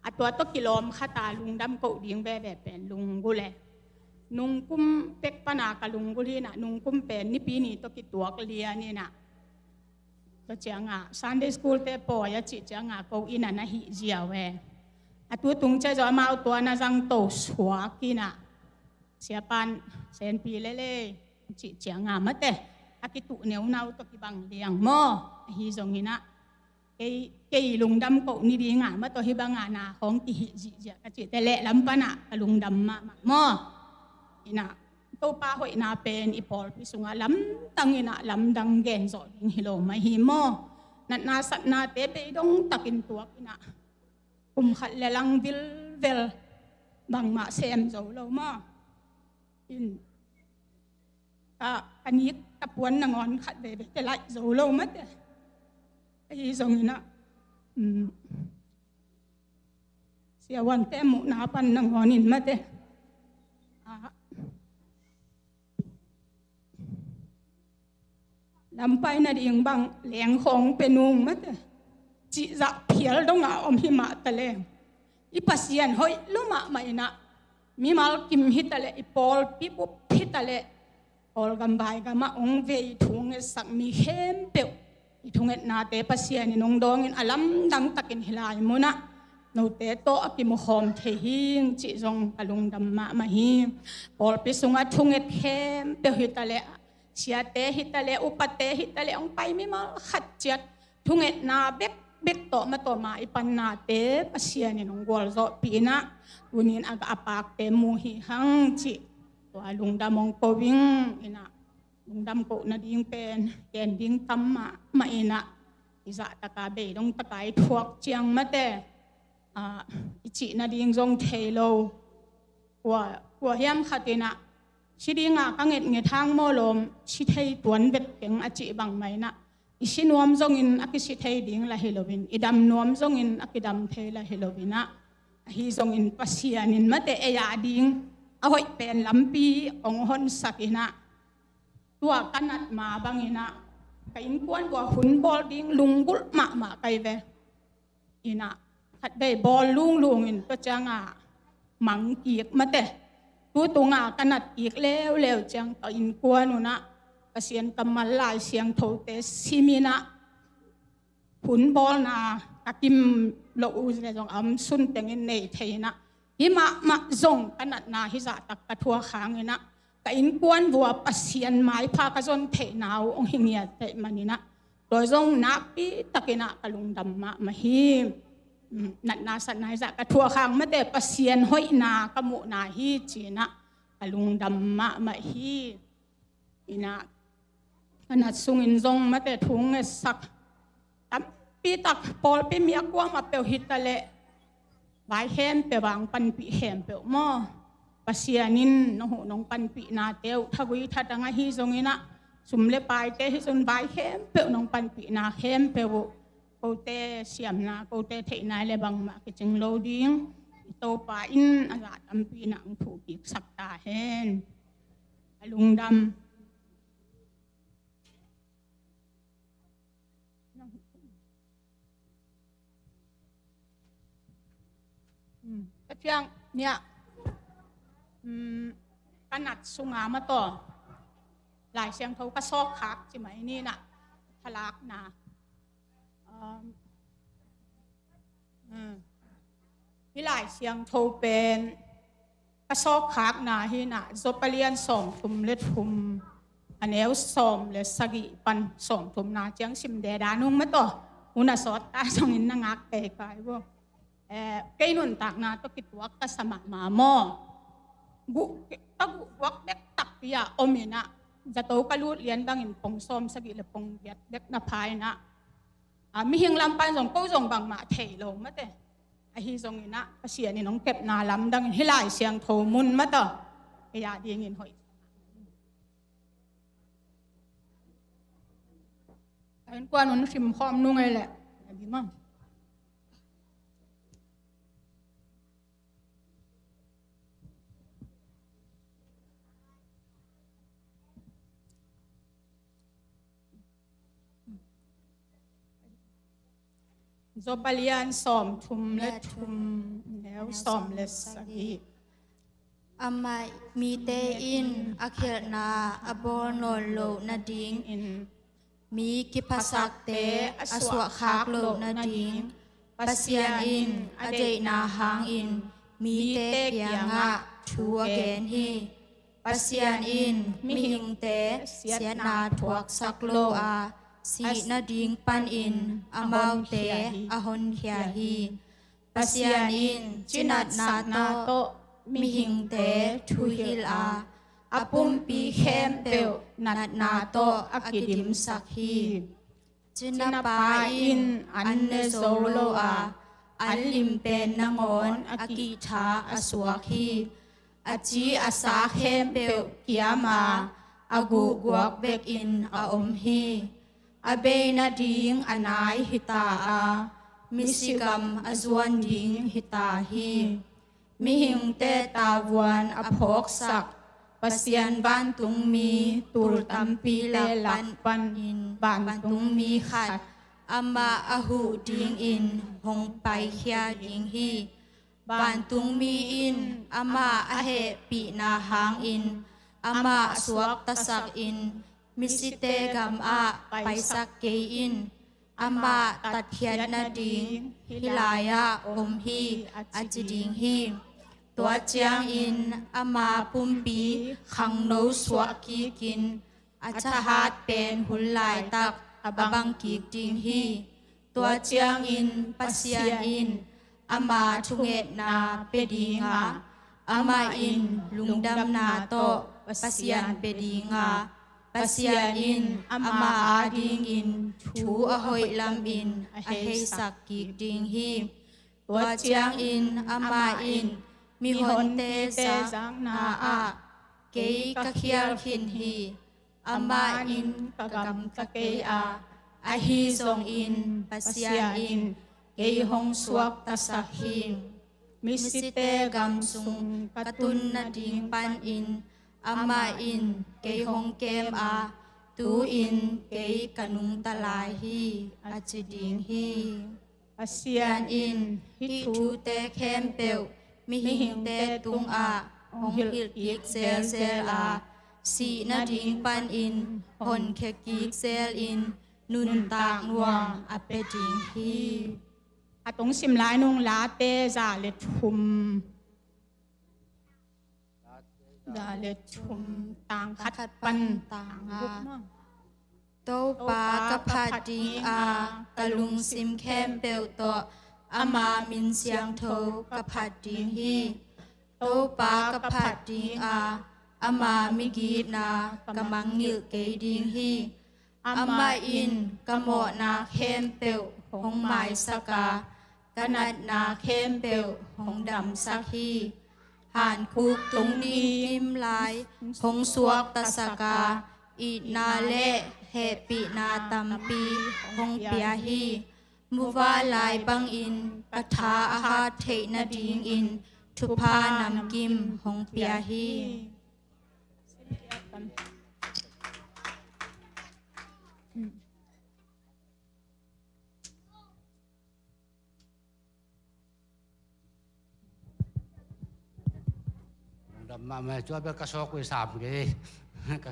a tua tawh kilawm khat a lungdam koh ding veve pen lunggulh e. Nungkum pek pan a ka lunggulh hi in ah, nungkum pen Nipi ni tawh kituak lian in ah, tua ciang a Sunday school te pawi a cih ciang a ko inn ah na hih ziau e. A tu tung ciang zong amau tua na zang to suak in ah, siapan senpi lele cih ciang a mate, a kituh neunau tawh kibang liang maw? Ahi zongin ah kei, kei lungdam koh ni ding a mate, hih bang a na hong kihih zihziah ka cihte lehlam pan ah ka lungdam mahmah maw? In ah Topa hoihna pen i pawlpi sungah lamdang in ah lamdang gen zawh ding hi lo mah hi maw? Natna satnate beidong takin tuak in ah kum khat le lang vilvel bangmah sem zo lo maw? In ka, ka nik ka puan nangawn khat veve te laih zo lo mate. Ahi zongin ah, um, siavuante muhna pan nangawn in mate, ah, lampai nading bang lengkhawng pe nung mate, cihzah phial dong a om hi mah taleng, i Pasian hoih lua mahmah in ah, mimal kim hi taleh, i pawlpi bup hi taleh, Kawlgam vaigam ah hong vei thu ngetsak mi khempeuh i thungetnate Pasian in hong dawng in a lamdang takin hih lai mun ah note tawh a kimukhawm thei hing cih zong ka lungdam mahmah hi. Pawlpi sungah thunget khempeuh hi taleh, siate hi taleh, upate hi taleh, hong pai mimal khat ciat thungetna bekbek tawh mah tawh mah i pannate Pasian in hong gualzawhpih in ah, tuni in a gah a pakte mu hi hang cih tua lungdam hong ko ing. In ah lungdam koh nading pen ken ding tam mahmah in ah, i zahtak a beidong tak a i thuak ciang mate, ah, i cih nading zong thei lo. Kua, kua hiam khat in ah, si ding a ka ngetnget hang mawlawm, si thei tuan vet keng a cih bangmah in ah, i si nuam zongin a kisi thei ding lah hi loin, i dam nuam zongin a kidam thei lah hi loin ah, ahi zongin Pasian in mate ei a ding a hoih pen lampi hong honsak in ah, tua ka nat ma bangin ah, ka innkuan uah hun bawl ding lunggulh mahmah ka hi ve. In ah khatvei bawl lunglung in tua ciang a mang kik mate, tu tung a ka nat kik leuleu ciang ka innkuan un ah Pasian kammal Lai Siangthote sim in ah, hun bawlna ka kim loh uh zong a om sun tengin nei thei in ah, hih mahmah zong ka natna hih zahtak ka thuak hang in ah, ka innkuan uah Pasian maipha ka zon theihna uh hong hi ngiat ahih manin ah, tua zong nakpi takin ah ka lungdam mahmah hi. Um, natna satna hih zah ka thuak hang mate Pasian hoihna ka muhna hi ci-in ah ka lungdam mahmah hi. In ah ka nat sungin zong mate thu ngetsak tampi tak, pawlpi mi a kuamah peuh hi taleh, vai khempeuh a hong panpih khempeuh maw, Pasian in nong huh nong panpihnate uh thagui thatang ahi zongin ah, sum le paite hi zong vai khempeuh nong panpihna khempeuh uh, kote siamna, kote theihna le bangmah kicing lo ding. Topa in a za tampi na ang phuh kik sak ta hen. A lungdam. Ka thiang nia, ka nat sunga mataw Lai Siangtho ka sawkkhak ci mai ni na, thalakna. Hih Lai Siangtho pen ka sawkkhakna hi na, Job a lian sawmthum le thum, a neu sawm le sagih pan sawmthumna ciang sim deda nung mataw. Hun a sawt ta zongin na ngak kei kai bo. Kei nuntakna tawh kituak ka sa mahmah maw. Ka guh guak bek takpi a om in ah, zato ka lut lian bangin pong sawm sagih le pong giat bek na pha in ah, mihing lam pan zong ko zong bangmah thei lo mate. Ahi zongin ah Pasian in hong kepna lamdangin hih Lai Siangtho mun mataw kei a dingin hoih. Ka innkuan un hrim khawm nung ei leh. Job a lian sawmthum le thum, neu sawm le sagih. Amah mite in a khialhna a bawl nawn loh nadingin, mi kiphasakte a suahkhak loh nading, Pasian in a deihna hangin mite kiangah thu a gen hi. Pasian in mihingte siatna thuaksak lo a, sih nading panin amaute a honkhia hi. Pasian in cinatna tawh mihingte thuhilh a, a pumpi khempeuh natna tawh a kidimsak hi. Cinapa in an ne zo lo a, an lim pen nangawn a kihthak a suak hi. A ci a sa khempeuh kiam a, a guhguak bekin a om hi. A bei nading a nai hita a, misigam a zuan ding hita hi. Mihingte tavuan a phawksak Pasian vantungmi tul tampi lak panin vantungmi khat amah a huh dingin hong paikhia ding hi. Vantungmi in amah a hehpihna hangin amah suaktasakin misite gamah paisak kei in. Amah tatkhiat nading hih lai-ah om hi, a ci ding hi. Tua ciangin ama pumpi khangno suah kikin a thahat pen hun laitak a bang kik ding hi. Tua ciangin Pasian in ama thungetna pia ding a, amah in lungdamna tawh Pasian pia ding a, Pasian in amah adingin thu a hoih lamin a heisak kik ding hi. Tua ciangin amah in mihonte zakna ah kei ka khial khin hi. Amah in ka gamta kei a, ahi zongin Pasian in kei hong suaktasak hi. Misite gam sung ka tun nading panin amah in kei hong kem a, tu-in kei ka nungta lai hi, a ci ding hi. Pasian in hih thute khempeuh mihingte tungah hong hilh kik zelzel a, sih nading panin honkhia kik zelin nuntak nuam a pia ding hi. A tungsim lai nung Late za le thum. Za le thum, tang khat pan tang guk maw? Topa ka phat ding a, ka lungsim khempeuh tawh ama min siangtho ka phat ding hi. Topa ka phat ding a, ama migitna ka mangngilh kei ding hi. Amah in ka mawhna khempeuh hong maisak a, ka natna khempeuh hong damsak hi. Hankhuk tung ding kim lai hong suaktasak a, itna le hehpihna tampi hong pia hi. Muva lai bangin ka tha a hat theih nadingin thupha namkim hong pia hi. Lungdam mahmah, tua bel ka sawk uh i sam kei. Ka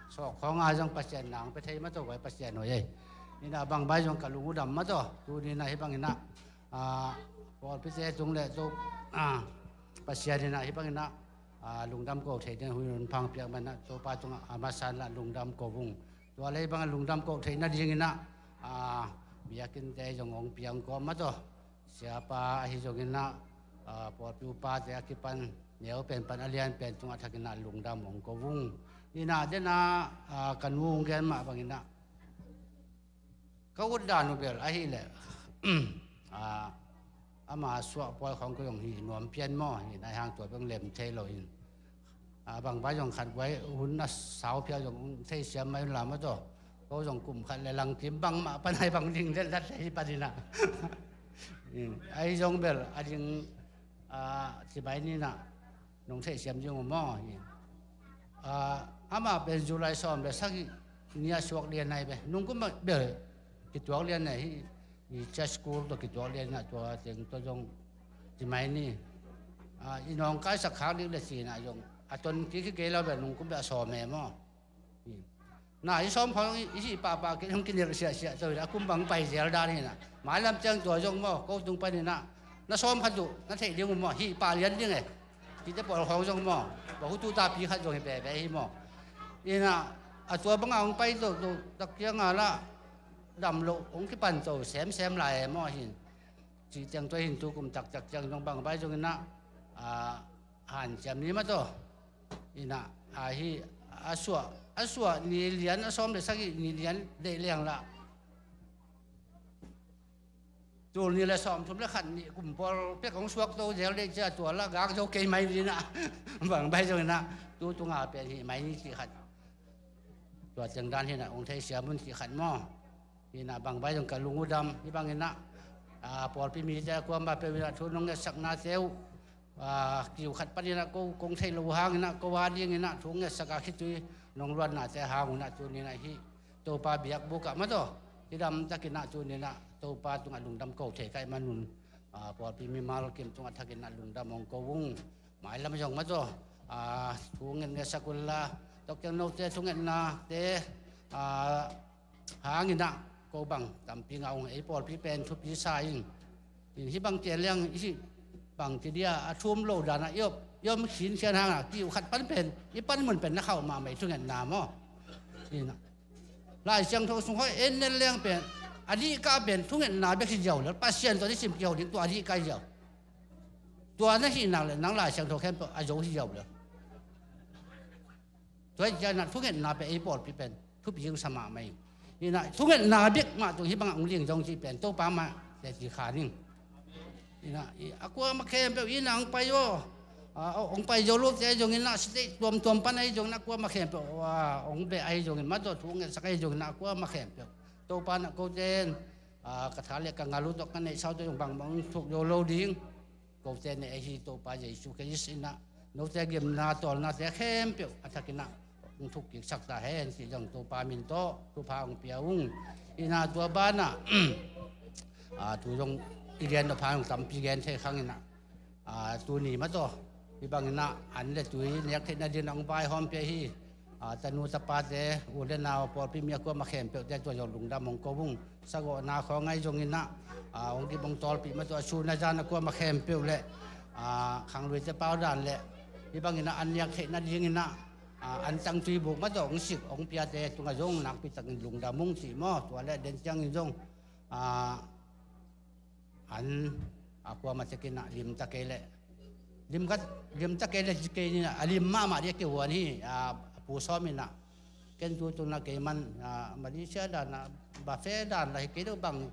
sawk khawng a zong Pasian nang pe thei mah tawh vai Pasian hoih ei. Ina bang bai zong ka lung uh dam mah tawh. Tuni na hih bangin ah, ah, pawlpite tung le tu, ah, Pasian ina hih bangin ah, ah, lungdam ko thei ding hun phang piak man ah Topa tungah a masa in lah lungdam ko ung. Tua lei bangah lungdam ko theih nadingin ah, ah, biakinnte zong hong piang kawm mah tawh. Siapa ahi zongin ah, ah, pawlpi upate a kipan neu pen pan a lian pen tungah thakin ah lungdam hong ko ung. Ina den ah, ah, ka nu hong gen mah bangin ah ka ut dan uh bel ahih leh, ah, ama suah pawi khawng ko zong hi nuam pian maw, hi nai hang tua beng lem thei lo in. A bang bai zong khat guai hun na sau phial zong hong theisiam mai un la mah tawh. Ko zong kum khat le lang kim bangmah pan ai bang ding le lat le hi pan ina. Ai zong bel a ding, a, ci mai ni na nong theisiam ding uh maw hi. A, amah pen July sawm le sagih ni a suak lian ai be. Nung kum bel kituak lian ai hi. I church school tawh kituak lian ina tua teng tawh zong ci mai ni. A, i nawngkaisak khak ding le ci ina zong a ton kik hi kei lo bel nung kum bel a sawm e maw. Na i sawm khawng i hih pahpah kei hong kinilh siahsiah to hi a kum bang pai zel dan hi na. Mailam ciang tua zong maw ko tung pan ina na sawm khat uh na theih ding uh maw hih pah lian ding e. Kite pawl khawng zong maw ba hutu tapi khat zong hi bebe hi maw. Ina a tua banga hong pai to to tak cianga lah dam loh hong kipan to semsem lai e maw hin. Cih ciang tua hin tu kum taktak ciang zong bang bai zong ina, a, hanciam ni mah tawh. Ina, a hi, a suah, a suah ni lian, a sawm le sagih ni lian deih leng lah. Tul ni le sawm thum le khat ni kum pawl pek hong suak to zel deih cia tua lah gak zo kei mai ni na. Bang bai zong ina, tu tunga pen hi mai ni cih khat. Tua ciang dan hi na, hong theisiam un cih khat maw. Hi na bang bai zong ka lung uh dam, hi bang ina, a, pawlpi mite a kuama peuh ina thu nong ngetsak nate uh, a, kiu khat pan ina ko, kong theih lo hang ina, ko a ding ina, thu ngetsak a khitui, nong luat nate hang una tuni na hi, Topa biakbuk ah mah tawh, hi dam tak ina tuni na, Topa tungah lungdam ko thei kai man un, a, pawlpi mimal kim tungah thak ina lungdam hong ko ung, mailam zong mah tawh, a, thu nget ngetsak un la, tok ciang note thu ngetnate, a, hang ina ko bang tampi ngah ung ei pawlpi pen thupi sa in. In hi bang cian liang i hi bang ci dia a thum lo dan a i op, i om khin khian hang a kiu khat pan pen, i pan mun pen na khauh mahmah i thungetna maw. Ina. Lai Siangtho sung hoi en nen liang pen, a dih kah pen, thungetna bek hi ziau lel, Pasian tawh i sim kiho ding tua a dih kah hi ziau. Tua na hih nak le, nang Lai Siangtho khempeuh a zo hi ziau lel. Tua hi ciangin ah thungetna pen ei pawlpi pen thupi hong sa mahmah hi. Ina thungetna bek mah tung hi bangah hong ling zong cih pen Topa mah teci kha ning. Ina a kuamah khempeuh ina hong pai aw. A, hong pai zo lote zongin ah state tuamtuam pan ahi zongin ah kuamah khempeuh, a, hong beh ahi zongin mah tawh thu hong ngetsak ahi zongin ah kuamah khempeuh Topa na kote in, a, ka tha le ka ngal uh tawh ka neihsa uh tawh zong bangmah hong thuk zo lo ding. Kote ne ahi Topa Jesu Khrist ina note gimna tawlnate khempeuh a thak ina hong thuk kiksak ta hen cih zong Topa min tawh thupha hong pia ung. Ina tua banah, a, tu zong i gen nop hang tampi gen thei khang ina, a, tuni mah tawh hi bang ina an le tui nek theih nading hong vaihawm pia hi. A, tanu tapate, u le nau, pawlpi mi a kuamah khempeuhte tua zong lungdam hong ko ung. Sagawhna khawng ahi zongin ah, a, hong dim hong tawlpih mah tua sun a zan a kuamah khempeuh le, a, khangluite pau dan le hi bangin ah an niak theih nadingin ah, a, an tangtui buk mah tua hong sik hong piate tungah zong nakpi takin lungdam ung cih maw. Tua le den ciangin zong, a, an a kuamah tekin ah lim ta kei leh, lim ka, lim ta kei leh ci kei ni a lim mahmah dih a kihuan hi. A, pu sawm in ah ken tu tun ah kei man, a, Malaysia dan ah buffet dan lah hi kei deuh bang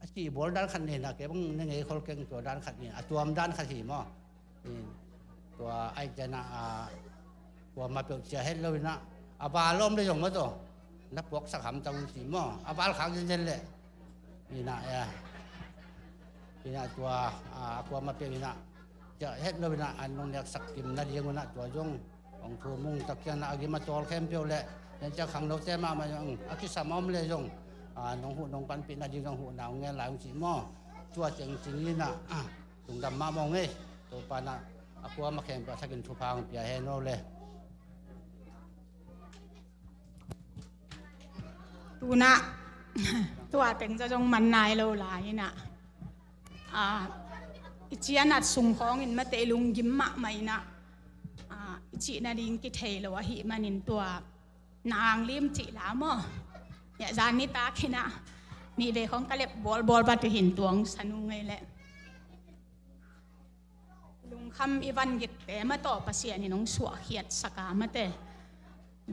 a cih bawl dan khat nei in ah kei bang na ngei khol keng tua dan khat nei in ah a tuam dan khat hi maw. Tua ahih ciangin ah, a, kuamah peuh cia het lo in ah a va lawm le zong maw tua na puaksak hamtang un ci maw, a valkhak zenzen leh. Inah, eh, inah tua, ah, a kuamah peuh inah, cia het lo inah an nong neksak kim nading unah tua zong hong thum ung. Tua ciangin a gim a tawl khempeuh leh, tua ciang khangnote mahmah zong a kisam a om leh zong, ah, nong huh nong panpih nading zong huhna hong ngen lai ung ci maw. Tua ciang ci ni inah, ah, lungdam mahmah ung ei. Topa inah a kuamah khempeuh a thakin thupha hong pia hen aw le. Tunah tua teng zong man nai lo lai inah, ah, i cianat sung khawngin mate i lunggim mahmah inah, ah, i cih nading kithei lo ahih manin tua nang lim cih la maw. Zan nitak inah nih vei khawng ka lep bawlbawl bat uh hi in tuang sa nung ei leh. Lungkham i van gitte mah tawh Pasian in hong suahkhiatsak a mate,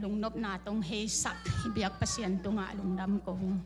lungnopna tawh hong heisak i biak Pasian tungah lungdam ko ung.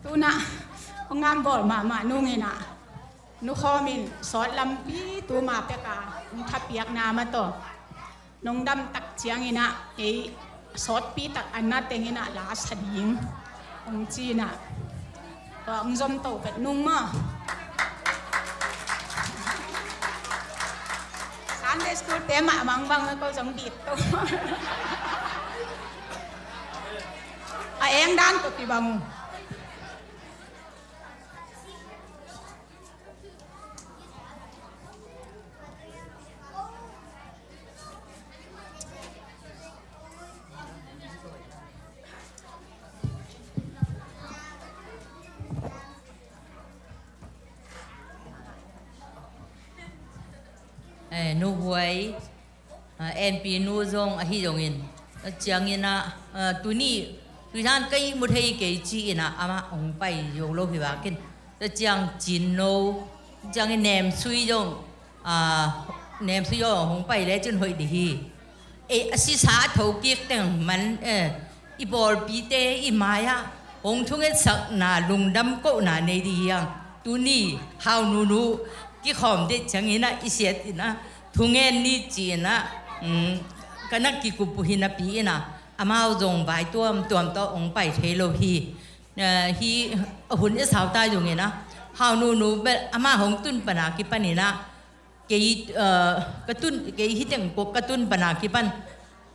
Tunah hong ngam bawl mahmah nungin ah, nukhawm in sawt lampi tuma pek a hong thapiakna mah tawh nong dam tak ciangin ah, ei sawtpi tak a na tengin ah la sa ding hong ci-in ah, tua hong zom to pek nung maw. Sunday school te mah bangbang na ko zong bit to. A eng dan to kibang uh. Eh, nu Huai, ah, N P nu zong ahi zongin, a ciangin ah, ah, tuni, tuzan ka ihmu thei kei ci-in ah, amah hong pai zo lo hi vakin. Tua ciang Cin No, ciangin Nem Sui zong, aa, Nem Sui zong hong pai lecin hoih dih hi. Ei, a sisa a thokik teng man, eh, i pawlpite i mai-ah hong thungetsakna lungdam kohna nei dih hiang. Tuni Hau Nunu kikhawm dih ciangin ah i siat in ah thungen ni ci-in ah, um, ka na kikup uh hi napi in ah amau zong vai tuamtuam tawh hong pai thei lo hi. Eh, hi a hun i sau ta zongin ah, Hau Nunu bel amah hong tun pana kipanin ah, kei, eh, ka tun, kei hi teng ko ka tun pana kipan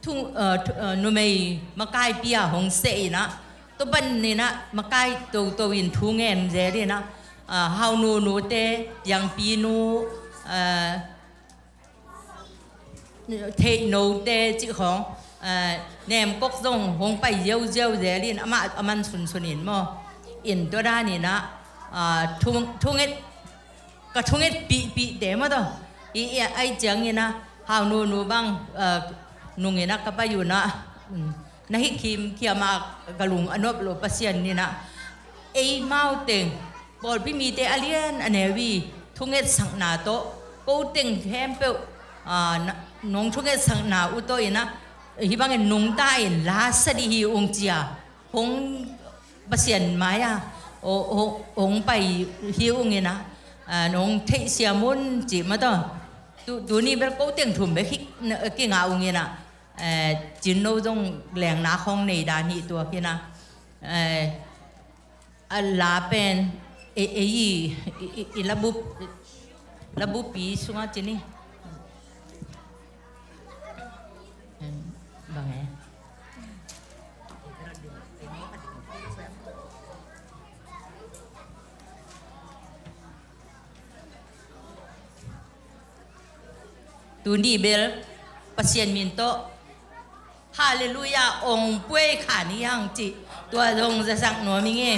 thung, eh, thu-, eh, numei makaipi a hong seh in ah, tua panin ah makai toto in thu ngen zel in ah, eh, Hau Nunu te, Piangpi Nu, eh, Theih No te cih khawng, eh, Nem Kok zong hong pai ziauziau zel in amah a man sunsun in maw. In tua dan in ah, ah, thung-, thunget, ka thunget pihpih te maw tawh. I, i, ai ciangin ah, Hau Nunu bang, ah, nungin ah ka pai un ah, um, na hi khimkhiam a ka lung a nop lo Pasian in ah, eimau teng pawlpi mite a lian a neu i thungetsakna tawh, ko teng khempeuh, aa, na, nong thungetsakna uh tawh in ah, hih bangin nungta in la sa dih hi ung ci-a hong Pasian mai-ah hong, hong, hong pai hi ung in ah, aa, nong theihsiam un cih mah tawh. Tu, tuni bel ko teng thum bek hi, na, kingah ung in ah, eh, Cin No zong lengna khawng nei dan hi tuak in ah, eh, a la pen, e, e, i, i, i, i labu, labupi sungah ci ni. Em, bang e. Tuni bel Pasian min tawh Halleluiah ong puai kha ni hang cih tua zong zasak nuam ing e.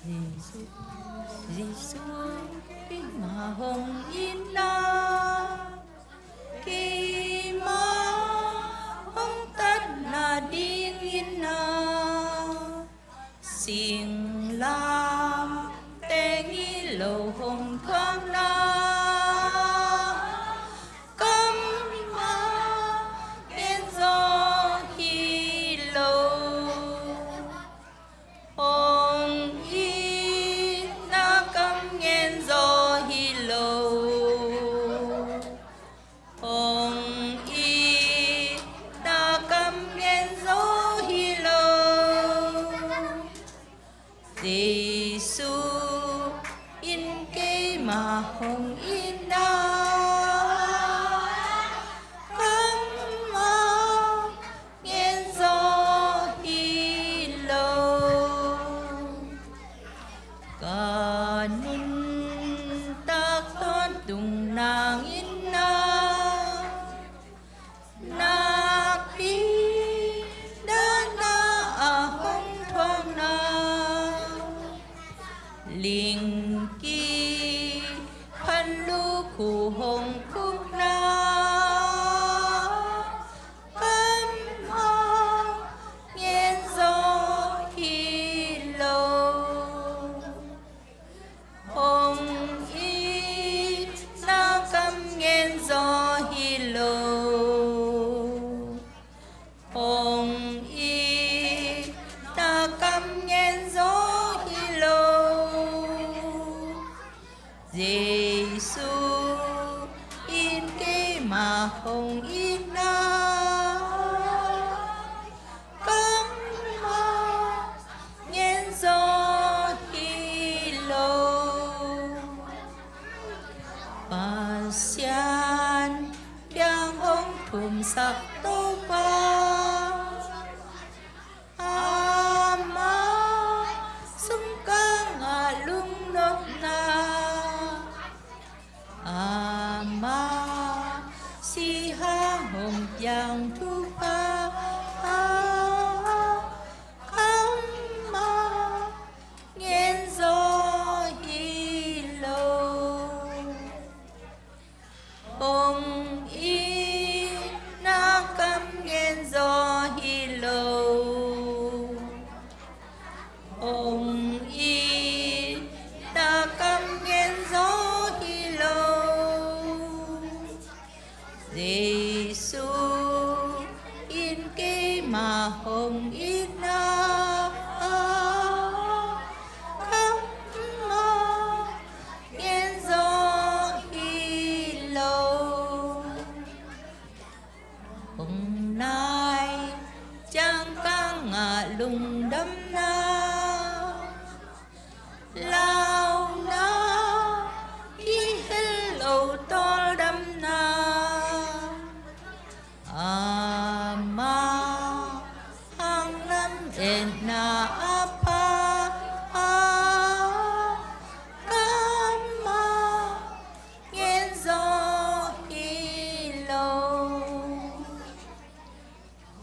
Jesu, Jesu, keima hong itna, keima hong tatna dingin a, singlamteh ngilo hong thuakna, kam a ngen zaw hi lo. Hong itna kam ngen zaw hi lo. Hong itna kam ngen zaw hi lo. Jesu in keima hong itna, kam a ngen zaw hi lo. Ka nuntak tawntung nang in a, nakpi dan a hong thuakna, lingki phan lukhu hong khukna, kam a ngen zaw hi lo. Hong itna kam ngen zaw hi lo. Hong itna kam ngen zaw hi lo. Jesu in keima hong itna, kam a ngen zaw hi lo. Pasian biang hong thumsak Topa, ama sungkang a lungnopna, ama sihang hong piang thupha, kam a ngen zaw hi lo. Hong itna kam ngen zaw hi lo. Hong itna kam ngen zaw hi lo. Jesu in keima hong itna, kam a ngen zaw hi lo. Hong nai ciangkang a lungdamna, launa kihel lo tawldamna, ama hang lametna a pha, kam a ngen zaw hi lo.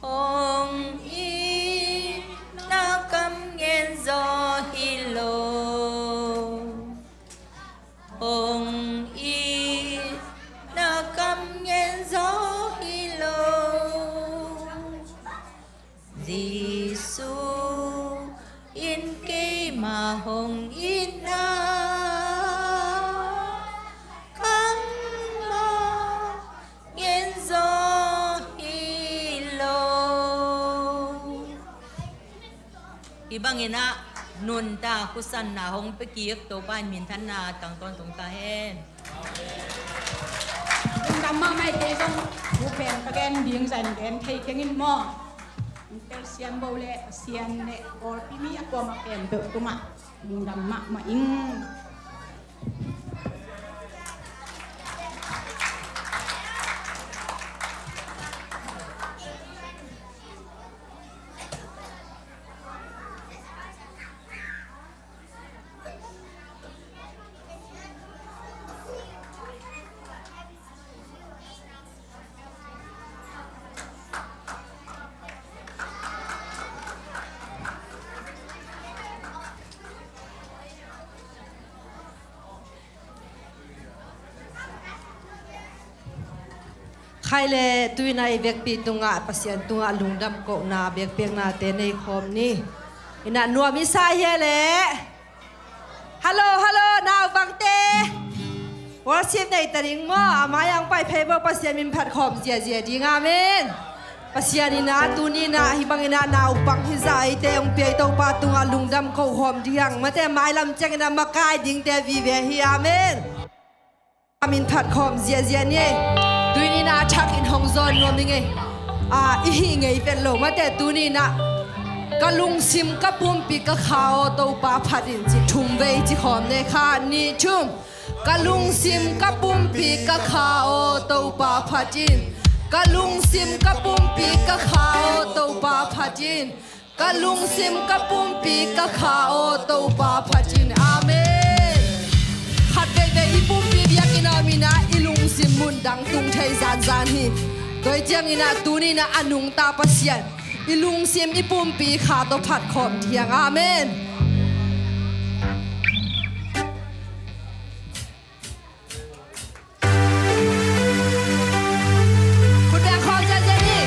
Hong itna kam ngen zaw hi lo. Hong itna kam ngen zaw hi lo. Jesu in keima hong itna, kam a ngen zaw hi lo. Hih bangin a nuntak khusanna hong pia kik Topa in minthanna tang tawntung ta hen. Lungdam mahmah ing. Kei zong thu pen ka gen ding zan gen thei keng in maw. Tel Sian Bo le Sian le Kawlpi mi a kuamah pen beuh tungah lungdam mahmah ing. Khai le tuina i vekpi tungah Pasian tungah lungdam kohna biakpiaknate nei khawm ni. Ina nuam i sa hia le? Hallo, hallo, naupangte. Worship nei ta ding maw, a mai ang pai phei maw, Pasian min phat khawm ziazia ding, amen. Pasian ina tuni ina hih bang ina naupang hi zah eite hong pia i Topa tungah lungdam kohkhawm ding, mate mailam ciang ina makai dingte vive hi, amen. A min phat khawm ziazia ni. Tuni ina a thakin hong zawn nuam i ngei. A, i hih ngei pen lo, mate tuni ina ka lungsim ka pumpi ka kha aw Topa phat in ci thum vei ci khawm ne. Khat, nih, thum. Ka lungsim ka pumpi ka kha aw Topa phat in. Ka lungsim ka pumpi ka kha aw Topa phat in. Ka lungsim ka pumpi ka kha aw Topa phat in. Amen. Khat veivei i pumpi biakinn a om ina i lungsim mun dang tung thei zanzan hi. Tua ciang ina tuni ina a nungta Pasian i lungsim i pumpi kha tawh phat khawm ding. Amen. Khut beng khawm ziazia ni.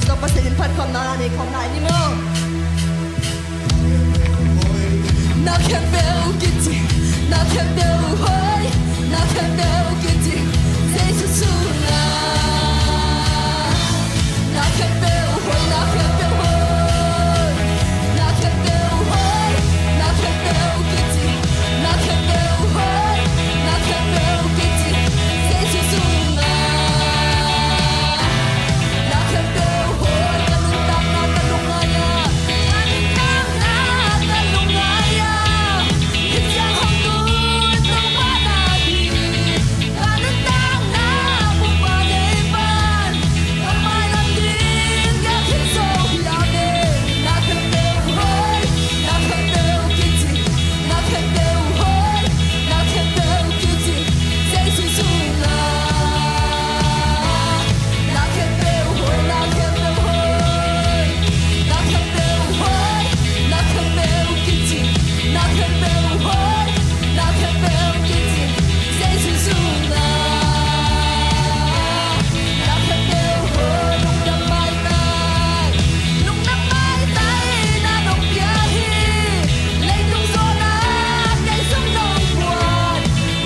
Topa Pasian in phatkhawmna nei khawm lai ni maw? Na khempeuh kici, na khempeuh hoih, na khempeuh kici, Jesu sungah. Na khempeuh hoih, na khempeuh hoih, na khempeuh hoih, na khempeuh kici, na khempeuh hoih, na khempeuh kici, Jesu sungah. Na khempeuh hoih, ka nuntakna ka lungngai ah, ka nuntakna ka lungngai ah, hih ciang hong tun Topa na hi. Ka nuntakna Topa nei pan, ka mailam ding ka khin zo hi. Amen. Na khempeuh hoih, na khempeuh kici, na khempeuh hoih, na khempeuh kici, Jesu sungah. Na khempeuh hoih, na khempeuh hoih, na khempeuh hoih, na khempeuh kici, na khempeuh hoih, na khempeuh kici, Jesu sungah. Na khempeuh hoih, lungdam maitai, lungdam maitai na nong piak hi. Leitung zawhna kei sung nong guan,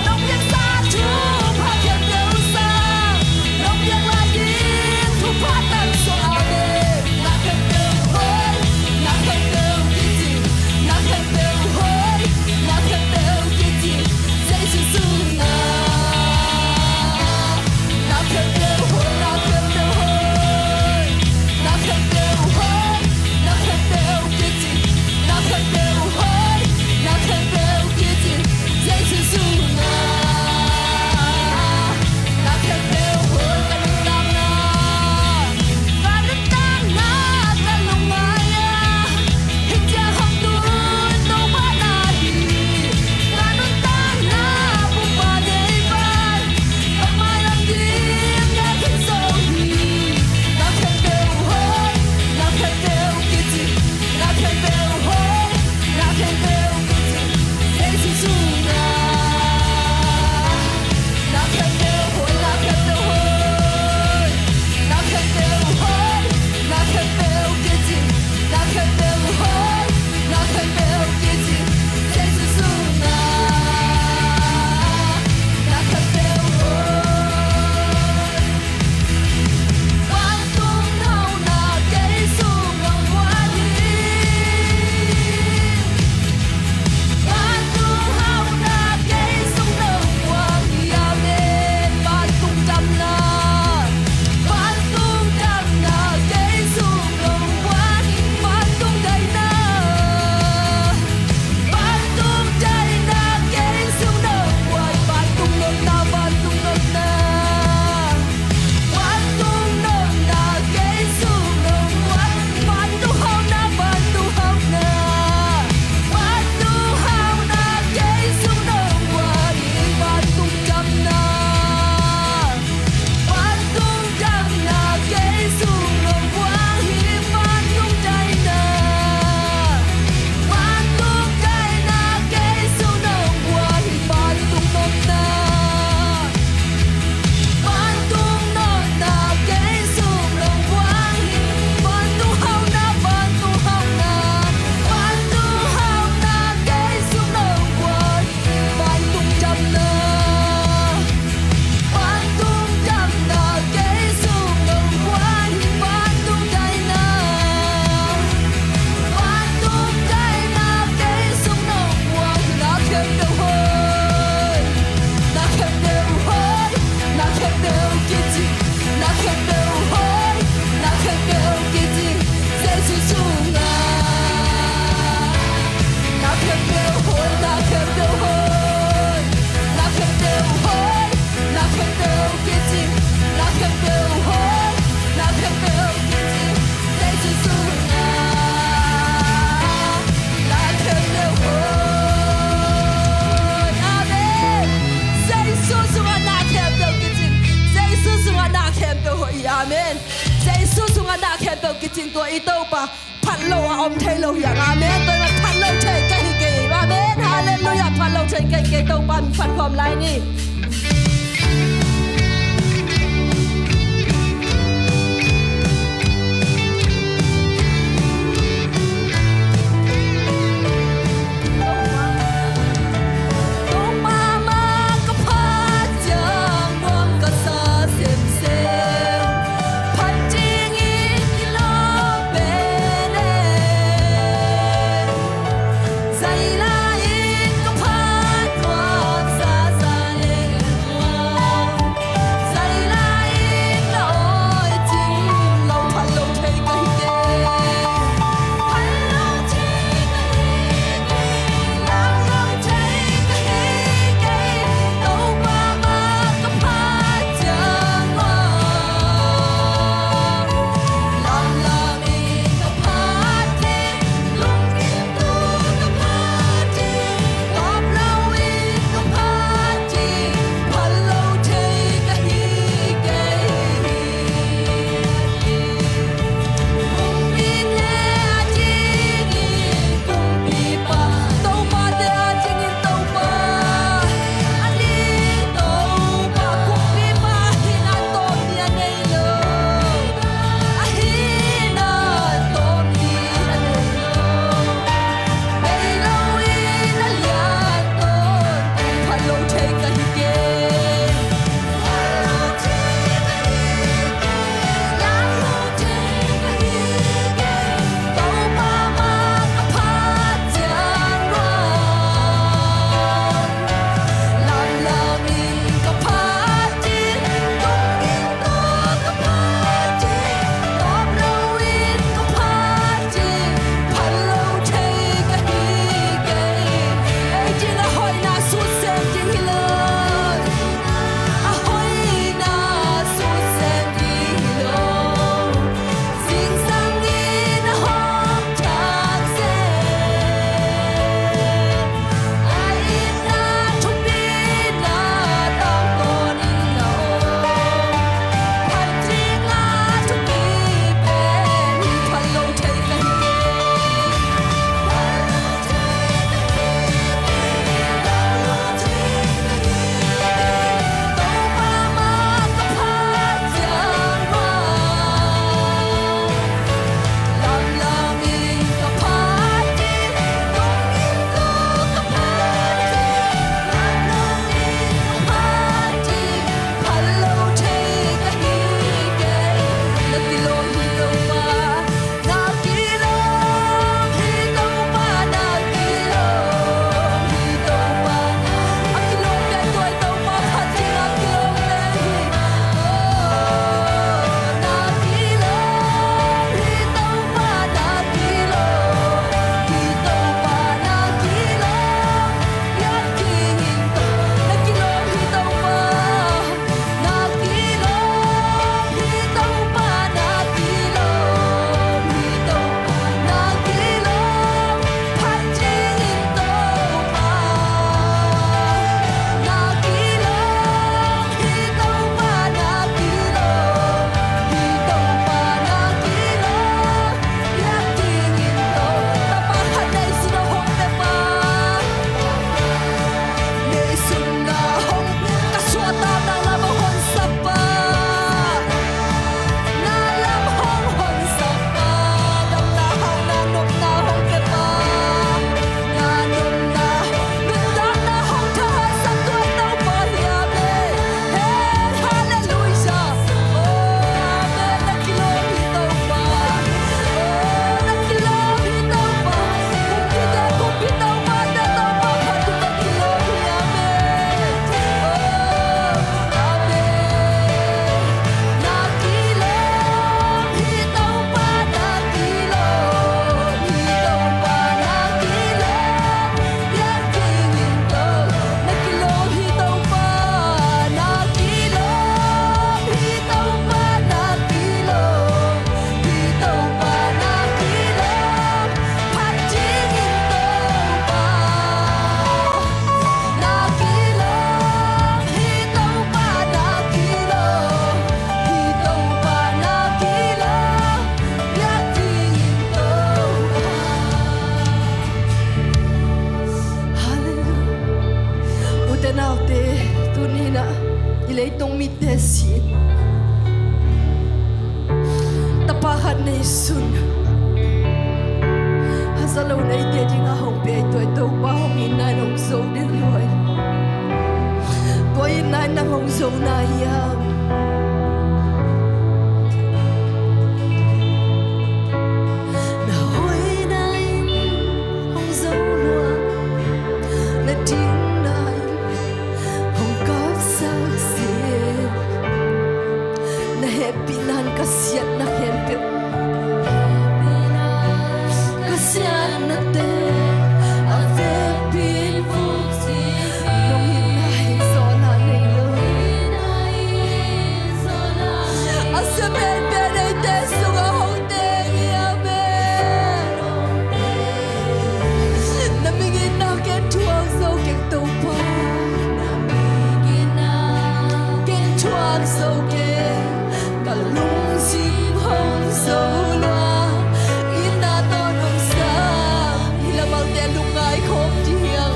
nong piaksa thupha khempeuh sang, nong piak lai ding thupha tang suah. Amen. Na khempeuh hoih, na khempeuh kici, na khempeuh hoih, na khempeuh kici, Jesu sungah. Na khempeuh hoih, na khempeuh hoih, na khempeuh hoih, na khempeuh kici, na khempeuh hoih, na khempeuh kici, Jesu sungah. Na khempeuh hoih, ka nuntakna, ka nuntakna ka lungngai ah, hih ciang hong tun Topa na hi. Ka nuntakna Topa nei pan, ka mailam ding ka khin zo hi. Na khempeuh hoih, na khempeuh kici, na khempeuh hoih, na khempeuh kici, Jesu sungah. Na khempeuh hoih, na khempeuh hoih, na khempeuh hoih, na khempeuh kici, na khempeuh hoih, na khempeuh kici, Jesu sungah. Na khempeuh hoih. Vantung nopna kei sung nong guan hi. Vantung hauhna kei sung nong guan hi. Amen. Vantung damna, vantung damna kei sung nong guan hi. Vantung daihna, vantung daihna kei sung nong guan hi. Vantung nopna, vantung nopna, vantung nopna kei sung nong guan hi. Vantung hauhna, vantung hauhna, vantung hauhna kei sung nong guan hi. Vantung damna, vantung damna kei sung nong guan hi. Vantung daihna, vantung daihna kei sung nong guan hi. Vantung nopna, vantung nopna kei sung nong guan hi. Vantung hauhna, vantung hauhna, vantung hauhna kei sung nong guan hi. Vantung damna, vantung damna kei sung nong guan hi. Vantung daihna, vantung daihna kei sung nong guan hi. Na khempeuh hoih, na khempeuh hoih, na khempeuh kici, na khempeuh hoih, na khempeuh kici, Jesu sungah. Na khempeuh hoih, na khempeuh hoih, na khempeuh hoih, na khempeuh kici, na khempeuh hoih, na khempeuh kici, Jesu sungah. Na khempeuh hoih. Amen. Jesu sungah na khempeuh kicing. Jesu sungah na khempeuh hoih hi. Amen. Jesu sungah na khempeuh kicing, tua i Topa phat lo a om thei lo hi hang. Amen. Tua i phat lo thei ka hi kei. Amen. Halleluiah. Phat lo thei ka hi kei. Topa min phat khawm lai ni. Te naute, tuni-in ah i leitung mite sin tapa khat neisun, haza lo neite dingin a hong pia i tua i Topa hong itna in hong zo ding lua hi. Tua itna in nang hong zo na hiam? Na hoihna in hong zo lua, na dikna in hong kapsak zel. Na hehpihna in ka siatna khempeuh, ka siatnate a vekpi in vukcip hi. Nong itna in zawhna nei lo. A sia penpen eite sungah hong teng hi. Amen. Na ming in na ken thuak zo keng, Topa. Na ming in na ken thuak zo keng. Ka lungsim hong zo lua. Itna tawh nong sang, hih lamangte lungngai khawm ding hiam?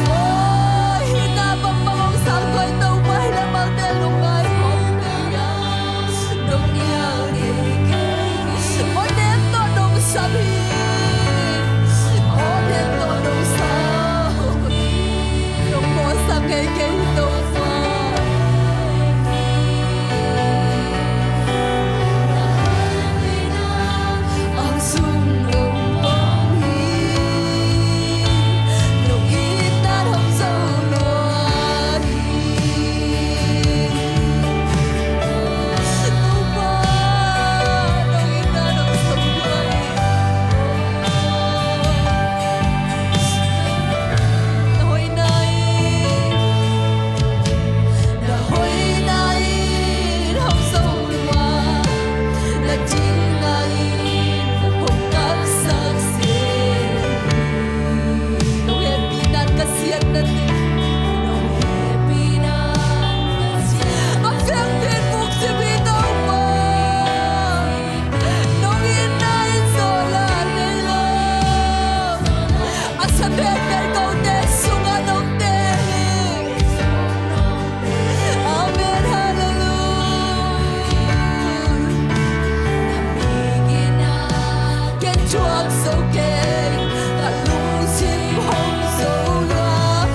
Oh, itna bangbang hong sang tua i Topa, hih lamangte lungngai khawm ding hiam? Nong nial kei kei. Aw, nek tawh nong sam hi. Aw, nek tawh nong sam. Nong mawhsak ngei kei hi, Topa. Ang sung nong pom hi. Nong itna hong zo lua hi. Topa, nong itna hong zo lua hi. Na hoihna in, na hoihna in hong zo lua, na dikna in hong kapsak zel. Nong hehpihna in ka siatna teng. Nong hehpihna in ka siatna teng. A vekpi in vukcip hi, Topa. Nong itna in zawhna nei lo. A sia penpen kote sungah nong teng hi. Amen. Halleluiah. Ken thuak zo keng, ka lungsim hong zo lua.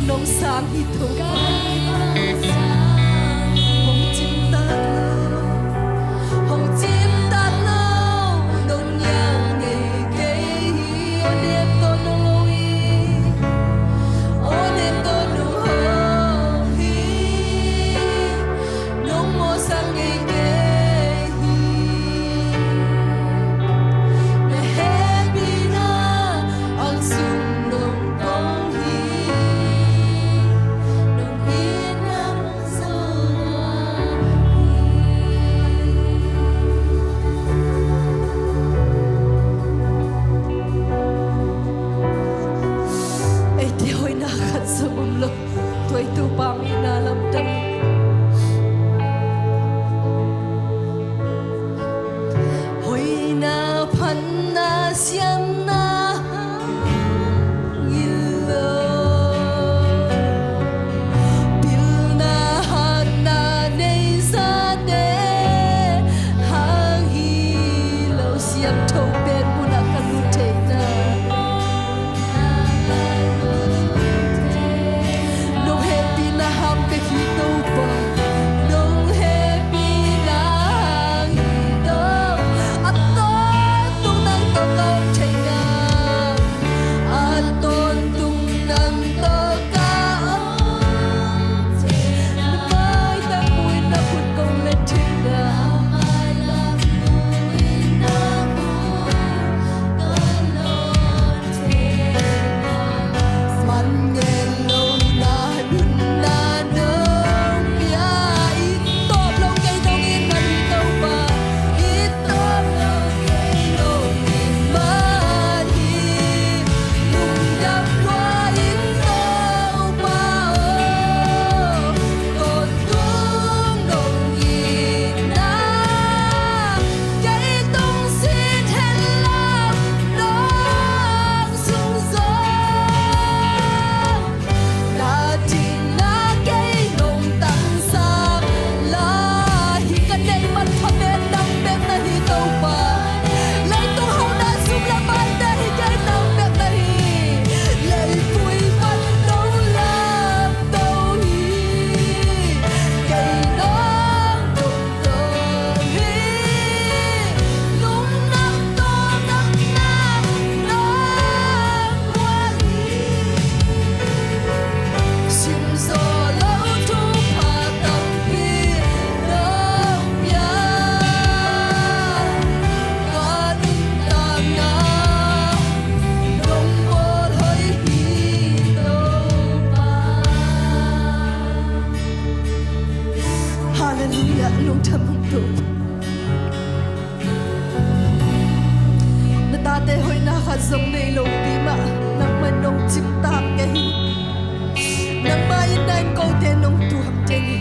Nong sang hi to. Hong cimtak lo, hong cimtak lo, nong nial ngei kei hi. Aw nem tawh nong hong hi, aw nem tawh nong hong hi. Nong mawhsak ngei kei hi. Na hehpihna ang sung nong pong hi. Nong itna nong zawh hi. Eite hoihna khat zong om lo. Tua i Topa mi na lamdang. Hoihna phatna siamna hang hi lo, pilna hatna nei zate hang hi lo. Siangtho pen munah ka lut theihna. Nong hehpihna hang bek hi Topa. Nong hehpihna hang hi Topa. A tawntung nang tawh ka om theihna. A tawntung nang tawh ka om theihna. Na mailam mu-in na khut kong let theihna. Man ngei lo na nunna nong pia. I tawp lo kei nong it man hi Topa. I tawp lo kei nong it man hi. Lungdam lua ing Topa aw. Tawntung nong itna kei tungsin hen lam nong sung zaw. Na dingna kei nong tangsak lai hi. Ka neih manpha pen nang bek na hi Topa. Leitung hauhna sum le paite hi kei nang bek na hi. Leivui pan nong lamto hi. Kei nong tungto hi. Lungdam tawh nang nang nong guan hi. Sim zo lo thupha tampi nong pia. Ka nuntakna nong bawl hoih hi Topa. Halleluiah, lungdam hong Topa. Na tate hoihna khat zong nei lopi mah nangmah nong cimtak kei hi. Nangmah itna in kote nong tuam kei hi.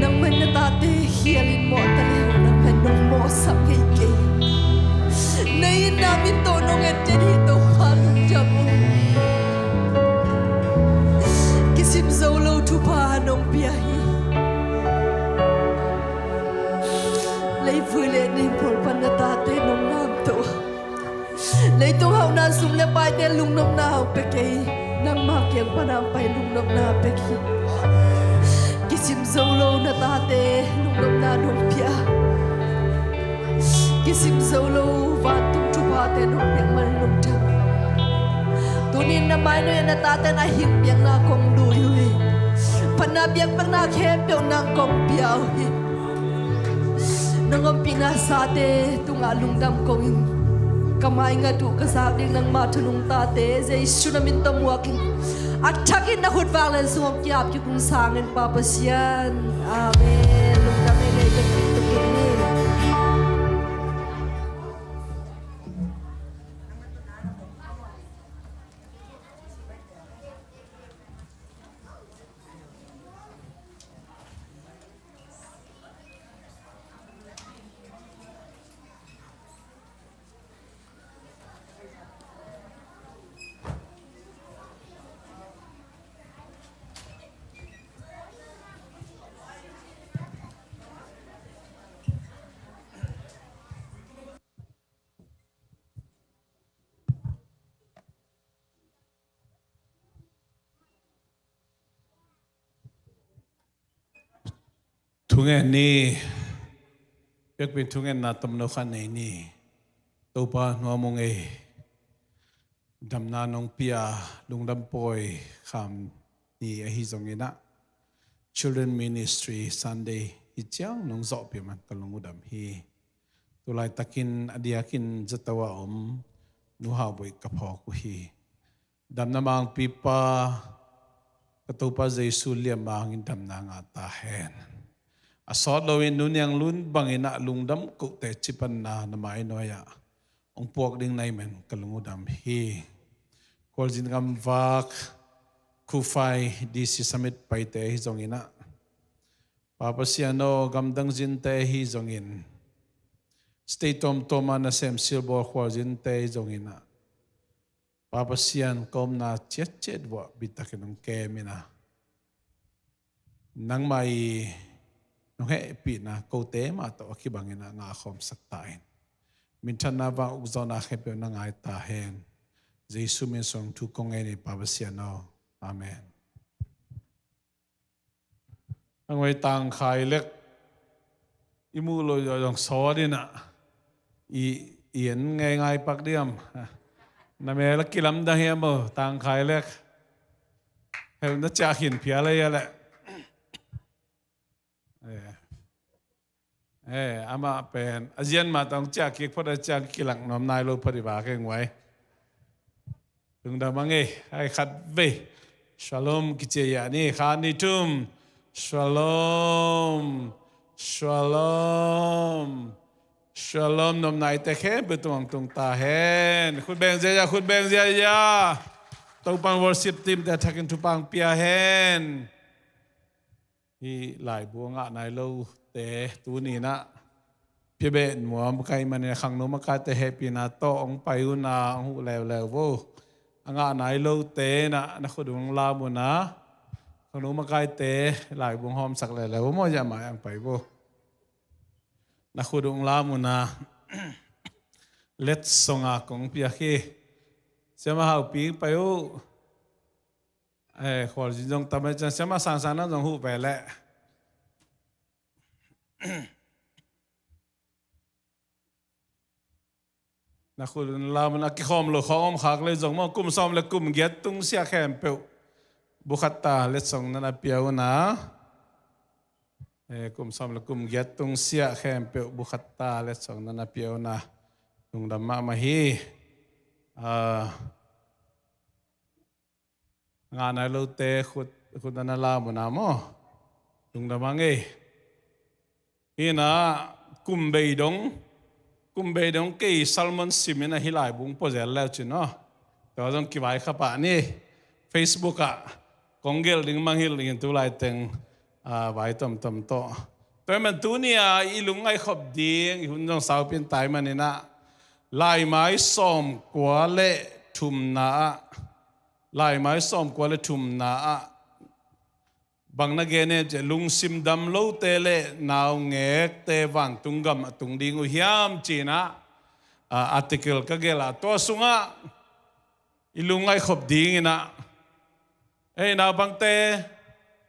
Nangmah in na tate khial in mawh ta leh nangmah in nong mawhsak ngei kei hi. Na itna min tawh nong et kei hi Topa, lungdam aw. Kisim zo lo thupha nong pia hi. Leivui le neipawl pan na tate nong lamto. Leitung hauhna sum le paite lungnopna hong pia kei. Nangma kiang pan hong pai lungnopna pia kei. Kisim zo lo na tate lungnopna nong pia. Kisim zo lo vantung thuphate nong piak man lungdam. Tuni-in na mai nuai-ah na tate na hing piakna kong lui uh hi. Phatna biakpiakna khempeuh nang kong pia uh hi. Nong ompihna sate tungah lungdam kong in, ka mai ngat uh ka zak ding nangma thu nungtate Jesu na min tawh muak in, a thakin na khut vang len sung hong ki-ap kik ung sangin Pa Pasian. Amen. Lungdam ei lei bek kik tuk in ni. Thungen ni. Biakpiin thungetna tomno khat nei ni. Topa nuam ung ei. Damna nong pia, lungdam pawi kham ni ahi zongin ah, Children Ministry Sunday hi ciang nong zawhpih man ka lung uh dam hi. Tulaitakin a diakin zato a om Nu Hau Boih ka phawk uh hi. Damna mangpipa ka Topa Jesu liamma hangin damna ngah ta hen. A sawt loin Nu Niang Lun bangin ah lungdam kohte cipanna na mainawia hong puak ding na hi man ka lung uh dam hi. Khualzin gamvak Kufai D C Summit paite hi zongin ah, Pa Pasian aw, gamdang zinte hi zongin, state tuamtuama nasem silbawl khualzinte hi zongin ah, Pa Pasian ka omna ciatciat vuah bittakin hong kem in ah, nangmah i nong hehpihna kote mah tawh a kibangin ah ngah khawmsak ta in. Minthanna vang ukzawhna khempeuh na ngai ta hen. Jesu min suang thu kong ngen hi, Pa Pasian aw. Amen. A ngoi tangkhai lek i muh loh zawh zong sawt in ah, i, i en ngeingai pak diam. Na mel a kilamdang hiam aw, tangkhai lek. Heu na ciah khin phial a hia leh. Eh. Eh, amah pen a zian mah tawh ciah kik phot a, ciah kilak nuam nai lo phot i ba keng uai. Lungdam a ngei, ai khat vei. Shalom kici a ni, khat ni thum. Shalom. Shalom. Shalom, nopna i tek khempeuh tungah tung ta hen. Khut beng ziahziah, khut beng ziahziah. Topan worship team te a thakin thupha pia hen. Hih laibu a ngah nai lote tuni in ah pia beh nuam ka hih manin ah, khangno makaite hehpihna tawh hong pai un ah, hong huh leuleu vo. A ngah nai lote in ah na khut uh hong lam un ah, khangno makaite laibu hong hawmsak leuleu vo maw, ziah mah hong pai vo. Na khut uh hong lam un ah, letsong a kong piak hi. Siamah Haupi pai uh. Eh, khualzin zong tam e, ciang siamah Sangsang nang zong huh ve leh. Na khut un lam un ah, kikhawm lo khawng om khak lei zong maw, kum sawm le kum giat tungsiah khempeuh bu khat ta letsong na na pia un ah. Eh, kum sawm le kum giat tungsiah khempeuh bu khat ta letsong na na pia un ah. Lungdam mahmah hi. Ah, ngah nai lote khut, khut na na lam un ah maw. Lungdam a ngei. Hi in ah, kum bei dong, kum bei dong kei sermon sim in ah hih laibu pua zel leu cin aw. Tua zong kivai kha pah ni. Facebook ah kong gelh ding mangngilh ding in tu laiteng, ah, vai tomtom tawh. Tua ahih man tuni a i lungngaih khop ding i hun zong saupi in tai manin ah, laimai sawmkua le thumna ah, laimai sawmkua le thumna ah, bang na gen hiam cih leh, lungsim dam lote le naungekte vantung gam a tung ding uh hiam ci in ah, ah, article ka gelh a, tua sungah i lungngaih khop ding in ah. Ei, naupangte,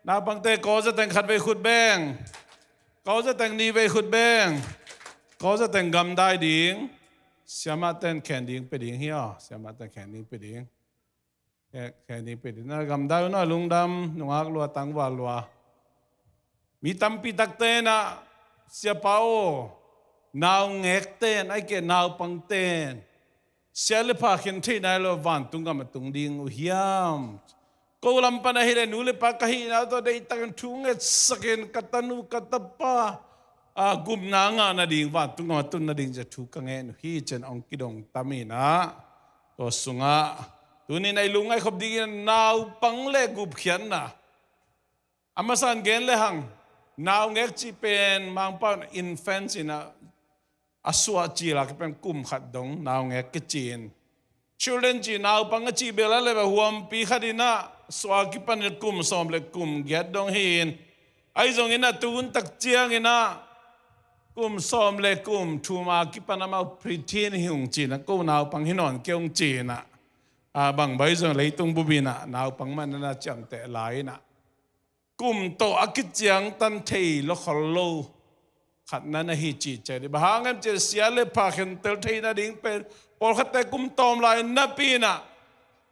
naupangte, kawlzateng khat vei khut beng, kawlzateng nih vei khut beng, kawlzateng gamdai ding. Siamahten khen ding pia ding hi aw, siamahten khen ding pia ding. Khen, khen ding pia ding. Na gamdai un aw, lungdam, nungak lua, tangval lua. Mi tampi takte in ah, siapa aw, naungekten, ahih keh naupangten sia le pha khen thei nai lo vantung gam a tung ding uh hiam? Ko lam pan ahih leh nu le pa ka hihna tawh deihtakin thu ngetsakin ka tanu ka tapa, ah, gupna ngah nading, vantung gam a tun nading zia thu ka ngen uh hi ci-in hong kidong tam in ah. Tua sungah tuni in ah i lungngaih khop dingin naupang le gupkhiatna. A masa in gen le hang, naungek cih pen Mangpau in infant ci-in ah, a suah cil a kipan kum khat dong naungek kici in. Children cih naupang a cih bel a le bel huampi khat in ah, suah a kipan in kum sawm le kum giat dong hi in. Ahi zongin ah tu hun tak ciangin ah kum sawm le kum thum a kipan amau preteen hi ung ci in ah, ko naupang hi nawn kei ung ci in ah. A bang bai zong leitung bup in ah naupang mah na na ciamteh lai in ah. kum tawh a kiciangtan thei lo khol lo khatna na hi cih ciat hi. Bang hang hiam cih leh sia le pha khentel theihna ding pen pawlkhatte kum tawm lai napi inah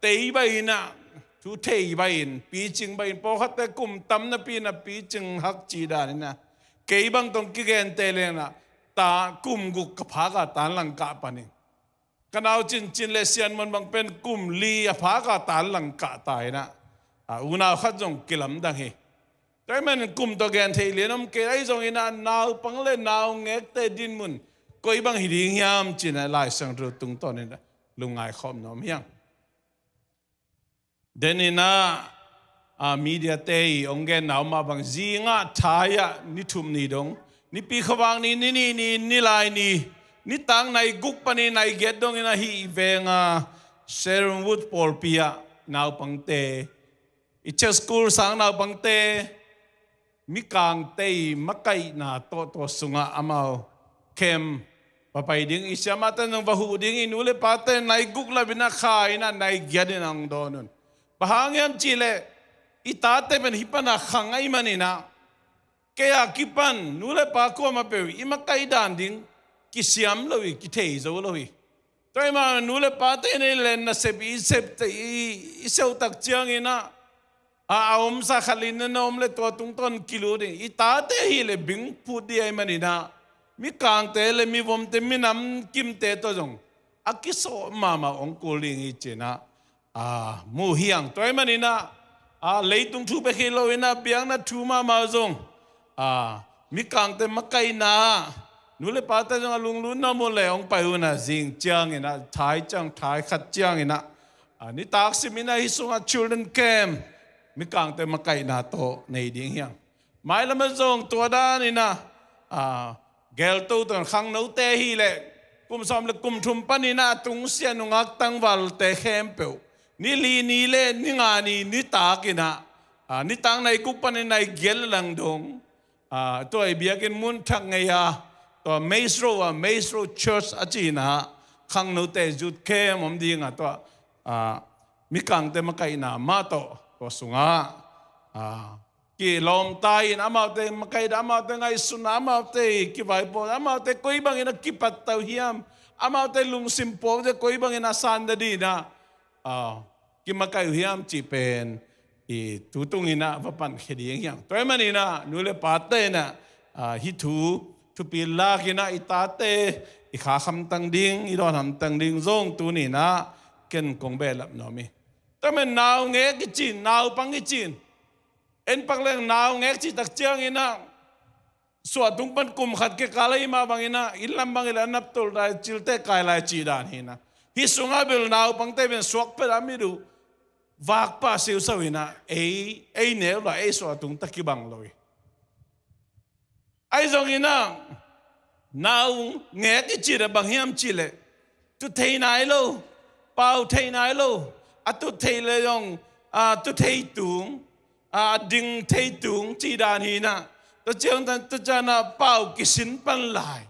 tei baih inah thu thei baih in picing baih in pawlkhatte kum tam napi inah picing hak cih dan inah kei bang tawh kigente leng inah ta kum guk ka phak a tan lang kah pan ing. Ka nau Cincin le Sianmuan bang pen kum li a phak a tan lang kah ta inah, a, unau khat zong kilamdang hi. Tua ahih manin kum tawh gen theih lian om kei, ahi zongin ah naupang le naungekte dinmun koi bang hi ding hiam ci-in ah Lai Siangtho tungtawn in ah lungngai khawm nuam hi hang. Den in ah, a, media-te i hong genna om mah bang zingah thai ah ni thum ni dong, Nipi khuavak ni, ni nih ni, Nilai ni, nitak nai guk panin nai giat dongin ah hih i veng a Sharon Wood pawlpi ah naupangte, i church school sang naupangte, Mikangte i makaihna tawh tua sungah amau camp va pai ding, i siamahte zong va huh ding, i nu le pate nai guk lapin ah kha in ah nai giat in ah hong dawn un. Bang hang hiam cih leh i tate pen hih pan a khang ahih manin ah kei a kipan nu le pa kuamah peuh i makaih dan ding kisiam lo hi, kithei zo lo hi. Tua ahih manin nu le pate in ah i len nasep i sep, i, i seuh tak ciangin ah, a, a omsa khat li na na om leh tua tungtawn kilut ding. I tate ahih leh bing phut ding ahih manin ah Mikangte le Mivomte, minam kimte tawh zong a kisawh mahmah hong kul ding hi ci-in ah, a, mu hi hang. Tua ahih manin ah, a, leitung thu bek hi lo in ah biakna thu mahmah zong, a, Mikangte makaihna, nu le pate zong a lunglut nuam uh leh hong pai un ah, zing ciangin ah, thai ciang, thai khat ciangin ah, a, nitak sim in ah hih sungah children camp, Mikangte makaihna tawh nei ding hi hang. Mailam ah zong tua dan in ah, a, gelto tawh khangnote ahih leh kum sawm le kum thum panin ah a tungsiah nungak tangvalte khempeuh ni li ni le ni nga ni nitak in ah, a, nitak nai guk panin nai giat le lang dong, a, tua i biakinn mun thak ngei a, tua Maze Road a, Maze Road Church a ci-in ah khangnote youth camp om ding a, tua, a, Mikangte makaihna mah tawh tua sungah, a, kilawmta in, amaute makaihna, amaute ngaihsutna, amaute kivaipuak, amaute koi bangin ah kipattau hiam, amaute lungsim puakzia koi bangin ah sanna ding ah, a, kimakaih uh hiam cih pen i tu tungin ah va pankhia ding hi hang. Tua ahih manin ah nu le pate in ah, a, hih thu thupi lak in ah i tate i kha hamtang ding, i dawn hamtang ding zong tuni in ah ken kong behlap nuam hi. Tua ahih manin naungek i ci-in, naupang i ci-in, en pak leng naungek cih tak ciangin ah suahtung pan kum khat kikal ahih mah bangin ah inn lam bang hi leh a naptolh lai, cilte kai lai cih dan hi in ah, hih sungah bel naupangte pen suak phet a mit uh, vak pah siusau in ah ei, ei neu lai, ei suahtung tawh kibang lo hi. Ahi zongin ah naungek i cih leh bang hiam cih leh tu thei nai lo, pau thei nai lo, a tu thei leh zong, a, tu thei tung, a, ding thei tung cih dan hi in ah, tua ciangtan, tua ciangin ah pau kisin pan lai,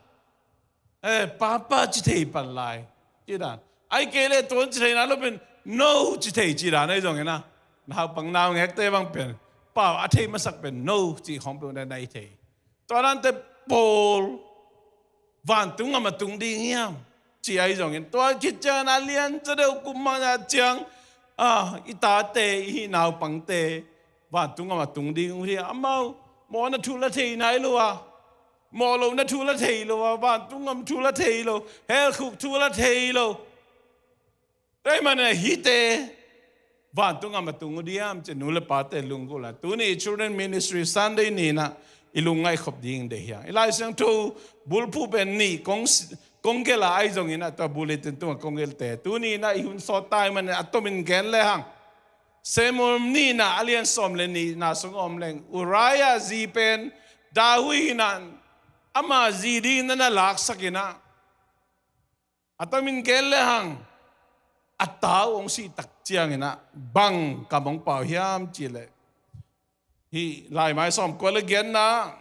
eh, papa ci thei pan lai cih dan. Ahih kei leh tua ci thei nai lo pen no ci thei cih dan ahi zongin ah, naupang naungekte bang pen pau a thei masak pen no cih khawng peuh na hi thei. Tua dante pawl vantung gam a tung ding hiam cih ahi zongin, tua khit ciangin a lian zaw deuh kum mah ciang, a, i tate, i hih naupangte vantung gam a tung ding uh hi. Amau mawhna thu la thei nai lo a, mawh lohna thu la thei lo a, vantung gam thu la thei lo, hell khuk thu la thei lo. Tua ahih manin ah hihte vantung gam a tung uh diam ci-in nu le pate lunggulh a, tuni Children Ministry Sunday ni-in ah i lungngaih khop ding deih hi hang. I Lai Siangtho bulphuh pen nih kong, kong gelh a, ahi zongin ah tua bulletin tungah kong gelhte, tuni-in ah i hun sawt ta ahih manin ah a tomin gen le hang. Samuel nihna a lian sawm le nihna sungah om leng, Uriah zi pen David in ah ama zi dingin na laksak in ah, a tomin gen le hang, a ta uh hong sih tak ciangin ah bang kam hong pau hiam cih leh, hih Laimai sawmkua le giatna,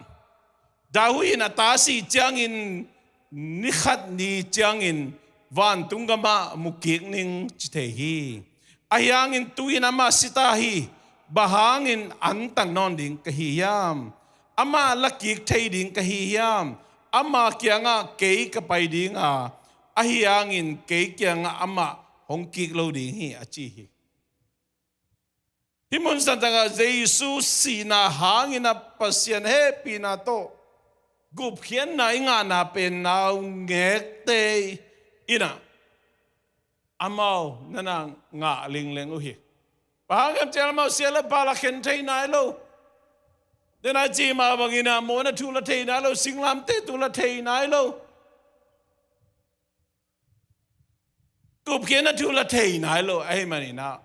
David in a ta sih ciangin ni khat ni ciangin vantung gamah mu kik ning ci thei hi. Ahi hangin tu-in amah si ta hi. Bang hangin an tan nawn ding ka hi hiam? Amah lakik thei ding ka hi hiam? Ama kiangah kei ka pai ding a, ahi hangin kei kiangah amah hong kik lo ding hi, a ci hi. Hih mun santakah Jesu sihna hangin a Pasian hehpihna tawh gupkhiatna i ngahna pen naungekte in ah amau na na ngah lingleng uh hi. Bang hang hiam cih leh amau sia le pha la khen thei nai lo. Dena i cih mah bangin ah mawhna thu la thei nai lo, singlamteh thu la thei nai lo. Gupkhiatna thu la thei nai lo ahih manin ah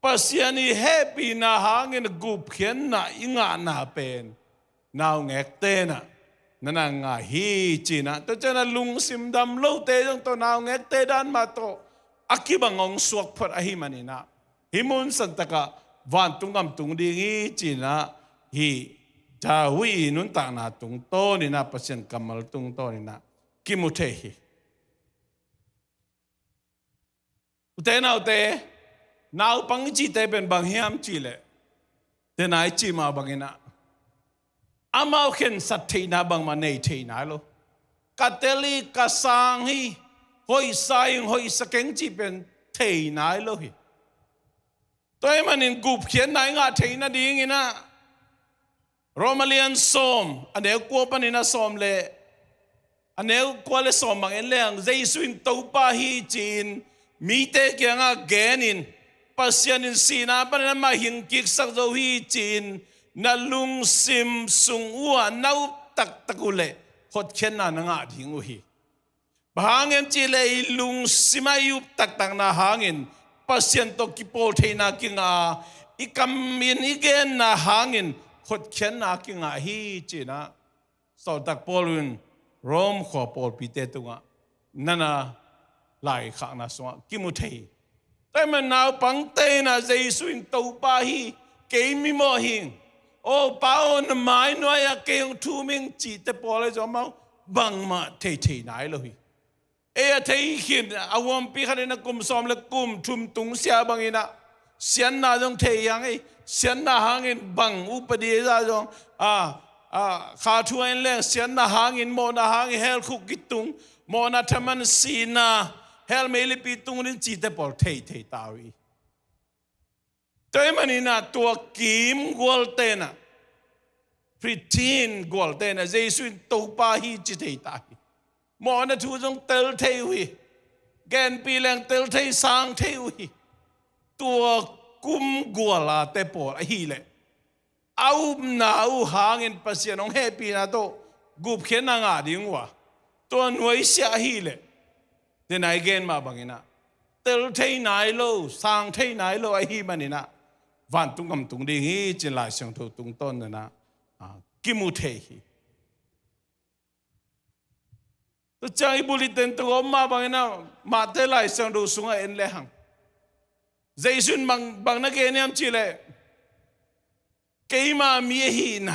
Pasian i hehpihna hangin gupkhiatna i ngahna pen naungekte in ah na na ngah hi, ci-in ah. Tua ciangin ah lungsim dam lote zong tawh naungekte dan mah tawh a kibang hong suak phot ahih manin ah hih mun santakah vantung gam tung ding hi, ci-in ah hih David i nuntakna tungtawnin ah, Pasian kammal tungtawnin ah kimu thei hi. Ute naute, naupang i cihte pen bang hiam cih leh, dena i cih mah bangin ah amau khensat theihna bangmah nei thei nai lo. Ka tel hi, ka sang hi, hoihsa ing, hoihsa keng cih pen thei nai lo hi. Tua ahih manin gupkhiatna i ngah theih nadingin ah Rom a lian sawm, a neu kua panin a sawm le, a neu kua le sawm bang en leng, Jesu in Topa hi ci-in mite kiangah genin, Pasian in sihna panin amah hingkiksak zo hi ci-in na lungsim sung uh ah na up taktak uh leh hotkhiatna na ngah ding uh hi. Bang hang hiam cih leh i lungsim ah i up taktakna hangin Pasian tawh kipawl theihna kingah a, i kam in i genna hangin hotkhiatna kingah hi, ci-in ah Sawltak Paul in Rom khua pawlpite tungah na na laikhakna sungah kimu thei hi. Tua ahih manin naupangte in ah Jesu in Topa hi, kei mimawh hi ing, aw Pa aw, na mai nuai-ah kei hong thum ing cihte pawl ahi zong amau bangmah thei thei nai lo hi. Ei a thei khin a huampi khat in a kum sawm le kum thum tung sia bangin ah siatna zong thei hi hang ei. Siatna hangin bang upadi zah zong a, a, kha thu a en leng siatna hangin, mawhna hangin hell khuk kitung, mawhna thaman, sihna, hell meilipi tung ding cihte pawl thei thei ta uh hi. Tua ahih manin ah tua kim gualte in ah, preteen gualte in ah Jesu in Topa hi ci thei ta hi. Mawhna thu zong tel thei uh hi. Genpih leng tel thei, sang thei uh hi. Tua kum gual a te pawl ahih leh a upna uh hangin Pasian hong hehpihna tawh gupkhiatna ngah ding uh a, tua nuaisiah ahih leh, dena i gen mah bangin ah tel thei nai lo, sang thei nai lo ahih manin ah vantung gam tung ding hi, ci-in Lai Siangtho tungtawn in ah, a, kimu thei hi. Tua ciang i bulletin tung a om mah bangin ah Mate Lai Siangtho sungah en le hang, Jesu in bang, bang na gen hiam cih leh, keima mi ahihna,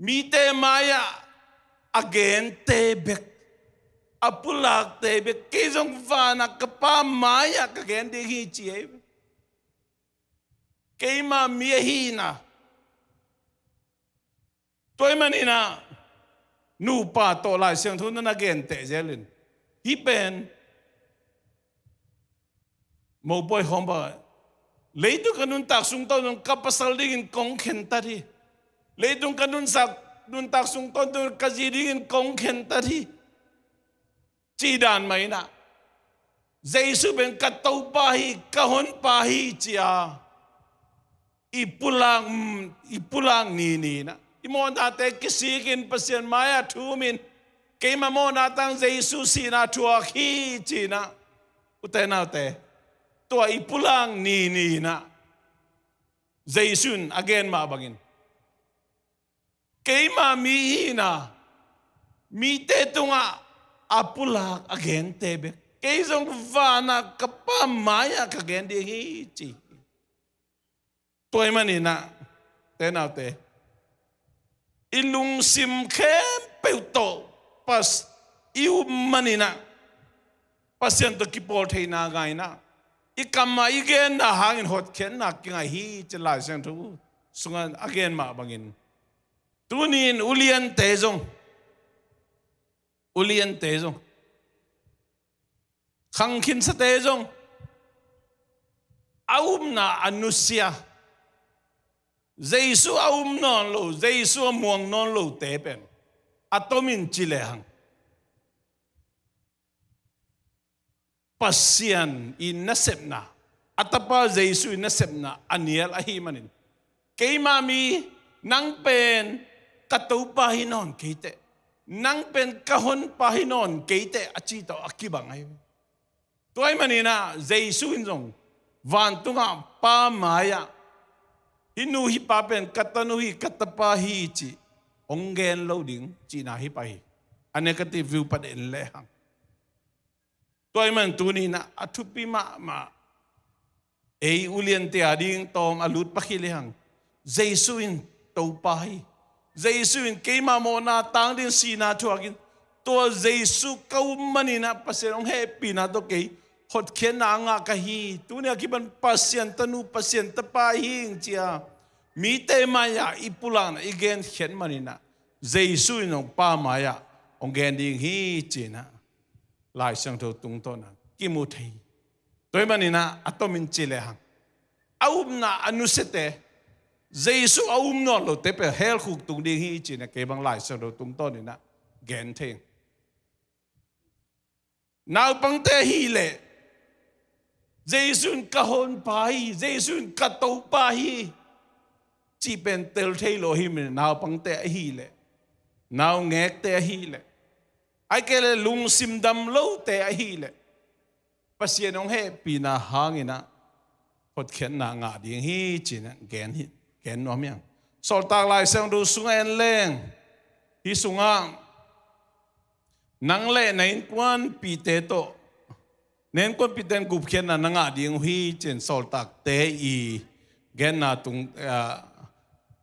mite mai-ah a gente bek, a pulakte bek, kei zong vanah ka Pa mai-ah ka gen ding hi, ci hi. Keima mi ahihna. Tua ahih manin ah nupa tawh Lai Siangtho na na genteh zel in, hih pen mopawi khawng bang, leitung ka nuntak sung tawntung ka pasal dingin kong khentat hi. Leitung ka nunsak, nuntak sung tawntung ka zi dingin kong khentat hi, cih dan mah in ah, Jesu pen ka Topa hi, ka Honpa hi, ci-a i pulak, i pulak nini in ah, i mawhnate kisikin Pasian mai-ah thumin, keima mawhna tang Jesu sihna thuak hi, ci-in ah, ute naute, tua i pulak nini in ah, Jesu in a gen mah bangin, keima mi hihna, mite tungah a pulak a gente bek, kei zong vanah ka Pa mai-ah ka gen ding hi, ci. Tua ahih manin ah, te naute, i lungsim khempeuh tawh Pas, i up manin ah Pasian tawh kipawl theihna ngah in ah, I kam ah i genna hangin hotkhiatna kingai hi ci Lai Siangtho sungah a gen mah bangin, tuni-in uliante zong, uliante zong, khangkhinsate zong, a upna a nusia, Jesu a um nawn lo, Jesu a muang nawn lote pen a tomin ci lehang, Pasian i nasepna, a Tapa Jesu i nasepna a nial ahih manin, keima mi, nang pen ka Topa hi nawn kei teh, nang pen ka Honpa hi nawn kei teh a ci tawh a kibang ahi. Tua ahih maninah Jesu in zong vantungah Pa mai-ah, hih nu hih pa pen ka tanu hi, ka tapa hi cih hong gen lo ding cihna hi pah hi. A negative view pan en lehang. Tua ahih man tuninah a thupi mahmah, ei uliante a ding tawm a lut pah hi lehang, Jesu in Topa hi. Jesu in keima mawhna tang ding sihna thuakin, tua Jesu ka um maninah Pasian hong hehpihna tawh kei hotkhiatna a ngah ka hi. Tuni a kipan Pasian tanu, Pasian tapa hi ing cia mite mai-ah i pulakna i genkhiat maninah Jesu in hong Pa mai-ah hong gen ding hi cinah Lai Siangtho tungtawna kimu thei. Tua ahih maninah a tomin ci lehang, a upna a nusiate, Jesu a um nawn lote pen hell khuk tung ding hi cinah kei bang Lai Siangtho tungtawninah gen thei. Naupangte ahih leh, Jesu in ka Honpa hi, Jesu in ka Topa hi cih pen tel thei lo hi. Naupangte ahih leh, naungekte ahih leh, ahih kei leh lungsim dam lote ahih leh, Pasian hong hehpihna hanginah hotkhiatna ngah ding hi cinah gen hi, gen nuam hi hang. Sawltak Lai Siangtho sungah en leng, hih sungah nang le na innkuanpihte tawh, na innkuanpihte in gupkhiatna na ngah ding uh hi cin sawltakte i genna tung, ah,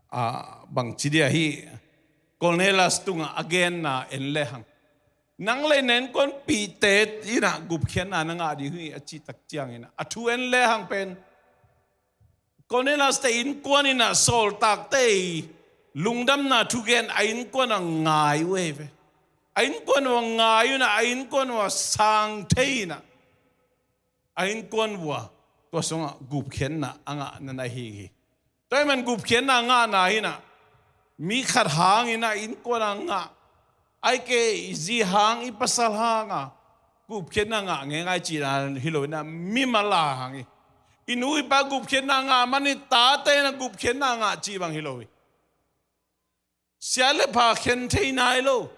ah, bangci dia hi. Cornelius tungah a genna en lehang, nang le na innkuanpihte inah gupkhiatna na ngah ding uh hi a cih tak cianginah a thu en lehang pen Cornelius te innkuan inah sawltakte i lungdamna thugen a innkuan a ngai uh ahi ve. A innkuan uh a ngai uh inah a innkuan uh a sang thei inah a innkuan uh a tua sungah gupkhiatna a ngah na na hi hi. Tua ahih man gupkhiatna a ngahna hinah mi khat hanginah innkuan a ngah, ahih kei i zi hang i pasal hanga gupkhiatna ngah ngeingai cihna hi lo inah mimal a hang hi. I nu i pa gupkhiatna ngah man i tate inah gupkhiatna ngah cih bang hi lo hi. Sia le pha khen thei nai lo,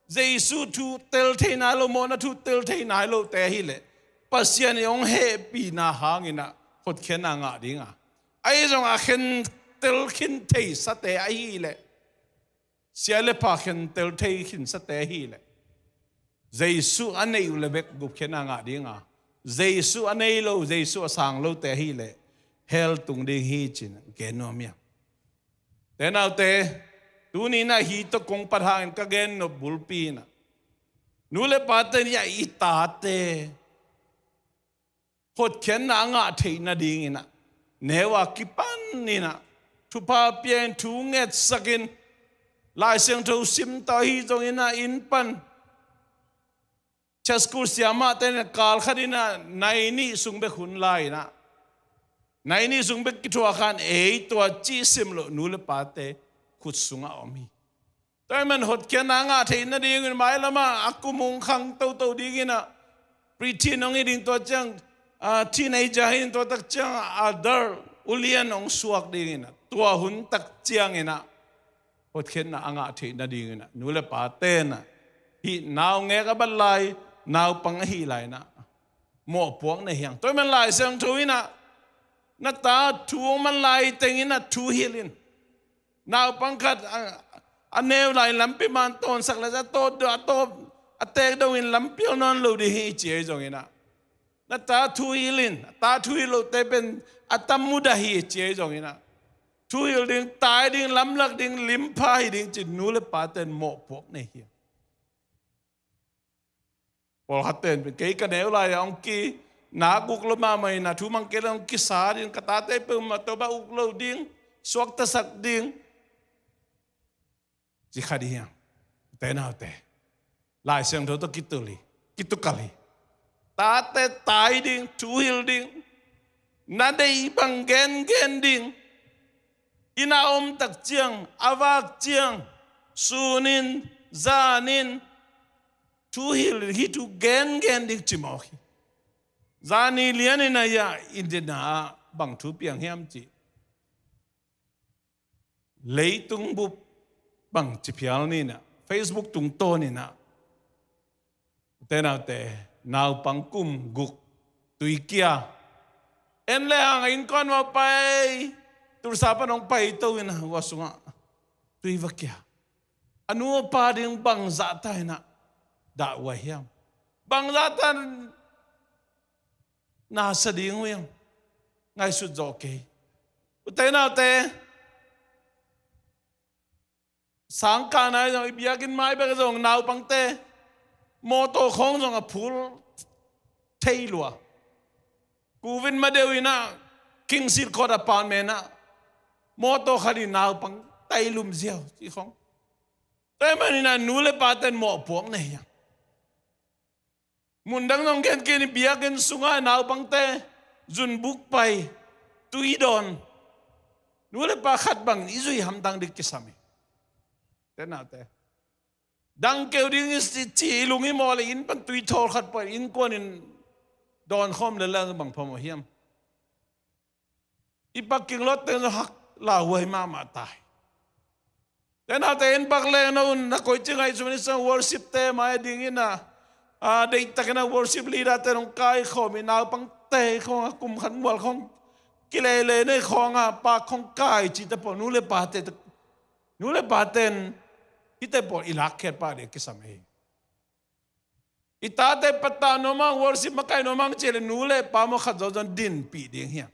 Jesu thu tel thei nai lo, mawhna thu tel thei nai lote ahih leh Pasian i hong hehpihna hanginah hotkhiatna ngah dinga, ahi zong a khen tel khin theisate ahih leh, sia le pha khen tel thei khinsate ahih leh, Jesu a neih uh le bek gupkhiatna ngah dinga, Jesu a nei lo, Jesu a sang lote ahih leh hell tung ding hi cin gen nuam hi a. Te naute, tuni inah hih tawh kong pat hangin ka gen nop bulpi inah, nu le pate nih a i tate hotkhiatna a ngah theih nadinginah neu a kipan inah thupha pia in, thu ngetsak in, Lai Siangtho sim tawh ahi zonginah inn pan Church school siamahte in kal khat inah nai nih sung bek hun lai inah, nai nih sung bek kithuah khan ei tua cih sim loh nu le pate khut sungah om hi. Tua ahih man hotkhiatna ngah theih nadingin mailamah a kum hong khang toto dinginah preteen hong hi ding, tua ciang, ah, teenager hi ding, tua tak ciang adult ulian hong suak dinginah tua hun tak cianginah hotkhiatna a ngah theih nadinginah nu le pa tenah hih naungek a bat lai, naupang ahih lai inah mawhpuak nei hi hang. Tua ahih man Lai Siangtho inah na ta thu hong man lai tenginah thu hilh in. Naupang khat a, a neu lai lampi man tawnsak le a tawp, a tawp a teek dongin lampi hong nawn lo ding hi ci ahi zonginah na ta thu hilh in. A ta thu hilh lote pen a tam mudah hi ci ahi zonginah thu hilh ding, tai ding, lamlak ding, limpha hi ding cin nu le pa ten mawhpuak nei hi. Pawlkhat ten pen kei ka neu lai-ah hong ki, Nak uk lo mahmah in a, thu mang kei lo kisa ding, ka tate peuhmah tawh bang uk lo ding, suaktasak ding. Ci kha ding hiam? Ute naute, Lai Siangtho tawh kitul hi, kitukal hi. Tate tai ding, thuhil ding, na deih bang gengen ding. Inn a om tak ciang, a vak ciang, sunin, zanin, thuhil, hih thu gengen ding ci mawk hi. Zani lianin a, ya, inn dena bang thu piang hiam cih, leitung bup bang ci phial ni in a, Facebook tungtawn in a, ute naute, naupang kum guk tuikia, en le hang a innkuan va pai, Tulsa pan hong paito in a, hua sungah tui va kia. A nu a pa ding bangzah ta in a, dah uh a hiam? Bangzah ta na sa ding uh hiam? Ngaihsut zawh kei. Ute naute, sangkahna zong, i biakinn mai bek zong naupangte mawtaw khawng zong a phul thei lua. Covid ma deuh in a, Kingsit Court apartment ah mawtaw khat in naupang tai lum ziau cih khawng. Tua ahih manin a, nu le pate'n mawhpuak nei hiam? Mundang zong khen kei ni, biakinn sungah naupangte zunbuk pai, tui dawn, nu le pa khat bangin i zui hamtang ding kisam hi. Ute naute, dang keu ding i ci, i lung i mawh le, inn pan tui thawl khat pai, innkuan in dawn khawm le, lang bang phamawh hiam? I pak king lot teng zong hak lauhuai mahmah ta hi. Ute naute, inn pak leng no un, na koici ngaihsun i sang, worship te mai ding in a, a, deihtakin a worship leader te nong kaikhawm in, naupangte khawng a kum khat mual khawng kileilei nei khawng a, pak khawng kai cihte pawl, nu le pate, nu le pate'n hihte pawl i lakkhiat pah ding kisam hi. I tate pattah nuam hang, worship makaih nuam hang ci le, nu le pa maw, khat zawzaw'n dinpih ding hiam?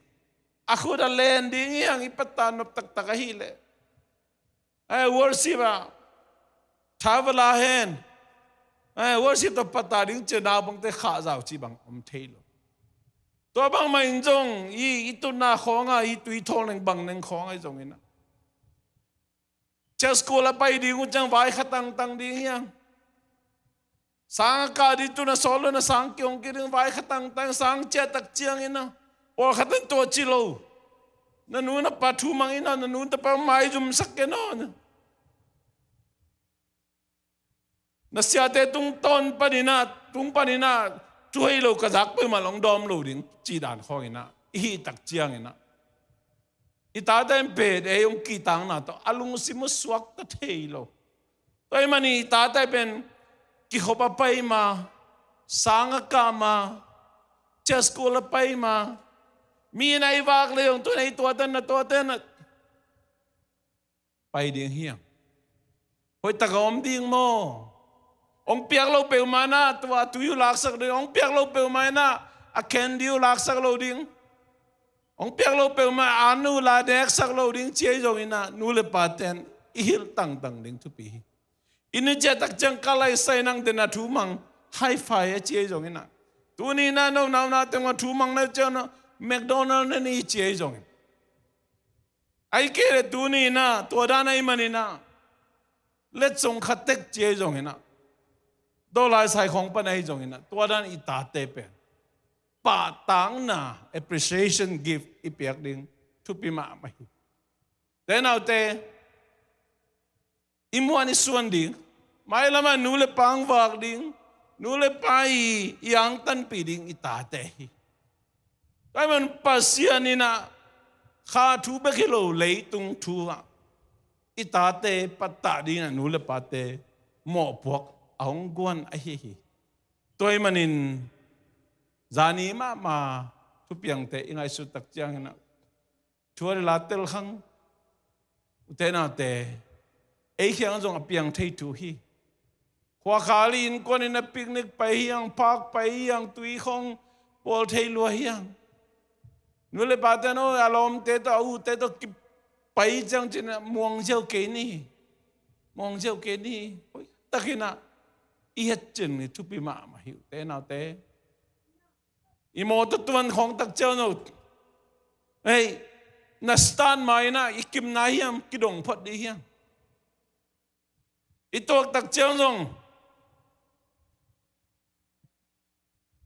A khut a len ding hiam, i pattah nop taktak ahih leh? Ai, worship ah tha va la hen. Ai, worship tawh pattah ding ci, naupangte khahzau cih bang om thei lo. Tua bangmah in zong i, i tutna khawng a, i tui thawl neng bang neng khawng ahi zongin a, church school a pai ding uh ciang vai kha tangtang ding hiam? Sang a kah ding, tu na sawl lo na sang kihong kik ding, vai kha tangtang, sang ciah tak ciangin a, pawlkhat in tua ci lo. Na nu na pa thu mang in a, na nu na pa maizumsak ken aw. Na siate tungtawn panin a, tung panin a, thu hei lo ka zak peuhmah long dawm lo ding, cih dan khawngin a, i hih tak ciangin a, i tate in pen ei hong kihtakna tawh a lungsim uh suakta thei lo. Tua ahih manin i tate pen kikhop a pai ma, sang a kah ma, church school a pai ma, mi in a i vak le hong tu in a, i tuate na, tuate na pai ding hiam? Hoihtak a om ding maw? Hong piak lo peuhmah in a, tua tui uh laksak ding, hong piak lo peuhmah in a, a candy uh laksak lo ding, hong piak lo peuhmah an uh la neksak lo ding ci ahi zongin a, nu le pate'n i hilh tangtang ding thupi hi. I ni ciah tak ciang ka laisai nang den a thu mang, hi-fi a ci ahi zongin a, tuni in a no nauna teng a thu mang na ciang no, McDonald na ni ci ahi zongin, ahih kei leh tuni in a, tua dan ahih manin a, letsong khat tek ci ahi zongin a, dollar sai khawng pan ahi zongin a, tua dan i tate pen pahtakna, appreciation gift i piak ding thupi mahmah hi. Ute naute, i muan i suan ding, mailam ah nu le pa hong vak ding, nu le pa i, i angtanpih ding i tate hi. Tua ahih manin Pasian in a, kha thu bek hi lo, leitung thu ah i tate pattah ding in a, nu le pate mawhpuak a hong guan ahi hi. Tua ahih manin zani mahmah thupiangte i ngaihsut tak ciangin a, thu a le la tel khang, ute naute, ei kiang zong a piang thei thu hi. Khuakhal i innkuan in a picnic pai hi hang, park pai hi hang, tui khawng bawl thei lua hi hang. Nu le pate'n aw, a lawmte tawh, a ute tawh kipai ciang cin a, muang ziau kei ni. Muang ziau kei ni. Hoihtakin a i het cin ni thupi mahmah hi, ute naute. I mawtaw tuan khawng tak ciang zong, hei, na start ma-in ah i kimna hiam, kidong phot ding hiam? I tuak tak ciang zong,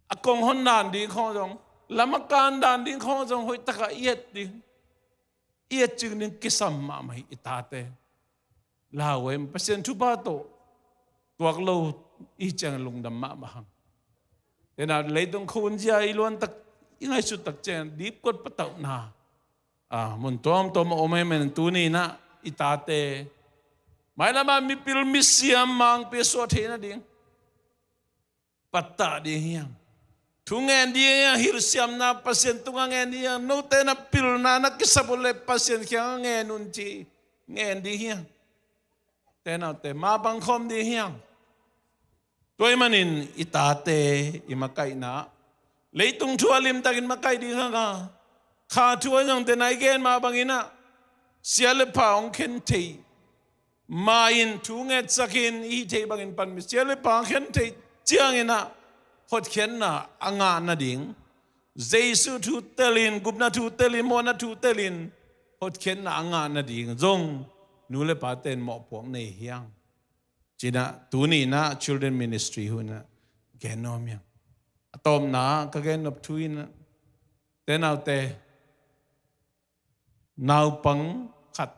a kong hon dan ding khawng zong, lam a kan dan ding khawng zong hoih takah i et ding, i et cing ding kisam mahmah hi i tate. Lau em, Pasian thupha tawh tuak lo i ciang lungdam mahmah hang. Tena leitung khun zia i luan tak, i ngaihsut tak ciang dipkuat patauhna, ah, mun tuamtuam a om hi men, tuni-in ah i tate mailam ah mipil misiam mangpi a suah theih nading pattah ding hiam? Thu ngen ding hiam? Hilhsiamna Pasian tungah ngen ding hiam? Note na pilna na kisap uh leh Pasian kiangah ngen un ci, ngen ding hiam? Te naute, mapang khawm ding hiam? Tua ahih manin i tate i makaihna, leitung thu a limtakin makaih ding hang a, kha thu a zongte na i gen mah bangin ah, sia le pha hong khen thei ma-in, thu ngetsakin i hih theih bangin pan mi, sia le pha hong khen thei ciangin ah hotkhiatna a ngah nading, Jesu thu telin, gupna thu telin, mawhna thu telin hotkhiatna a ngah nading zong nu le pate in mawhpuak nei hiam? Ci-in ah tuni-in ah children ministry hun ah gen nuam hiam? A tawpna ka gen nop thu in ah, te naute, naupang khat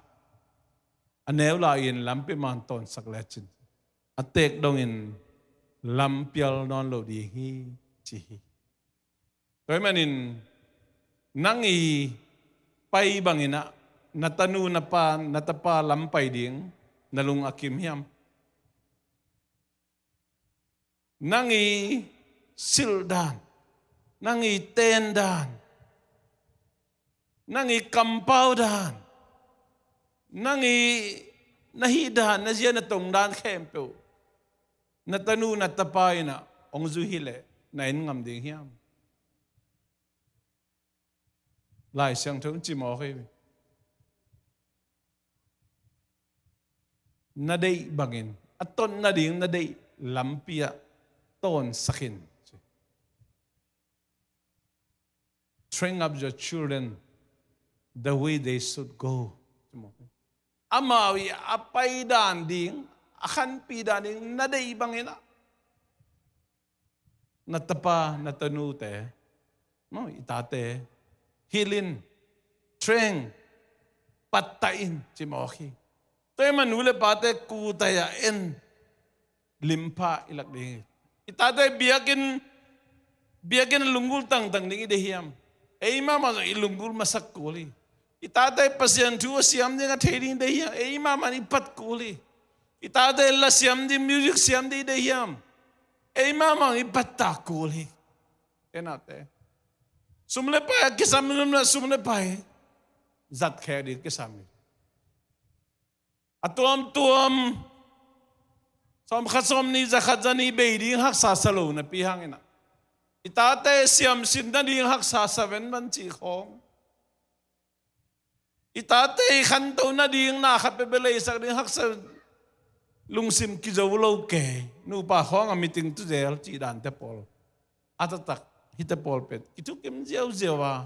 a neu lai-in lampi man tawnsak lecin, a teek dongin lam pial nawn lo ding hi, ci hi. Tua ahih manin nang i pai bangin ah na tanu, na pa, na tapa lam pai ding na lung a kim hiam? Nang i silh dan, nang i ten dan, nang i kampau dan, nang i na hih dan, na zia na tong dan khempeuh na tanu na tapa in ah hong zui hi leh na en ngam ding hiam? Lai Siangtho in ci mawk hi. Na deih bangin, a tot nading na deih lampi ah tawnsak in. Train up your children the way they should go. Amau i a pai dan ding, a khanpih dan ding na deih bangin ah na tapa, na tanute, no, i tate hilh in, train, pattah in, ci mawk hi. Tua ahih manin nu le pate kutai-ah en, limpha i lak ding hi. I tate biakinn, biakinn a lunggulh tangtang ding i deih hiam? Ei mahmah zong i lunggulh masak kul hi. I tate Pasian thu a siam ding a thei ding i deih hiam? Ei mahmah in i pat kul hi. I tate la siam ding, music siam ding i deih hiam? Ei mahmah in i pattah kul hi. Te naute, sum le pai a kisam, sum le pai zat khek ding kisam hi. A tuamtuam sawmkhat, sawmnih, zakhat, zanih bei ding haksa sa lo napi hangin ah, i tate siamsin nading haksa sa ven man cih khawng, i tate i khanto nading na khat peuhpeuh leisak ding haksa, lungsim kizo lo kei, nupa khawng a meeting tu zel cih dante pawl, a taktak hihte pawl pen kithukim ziauziau a,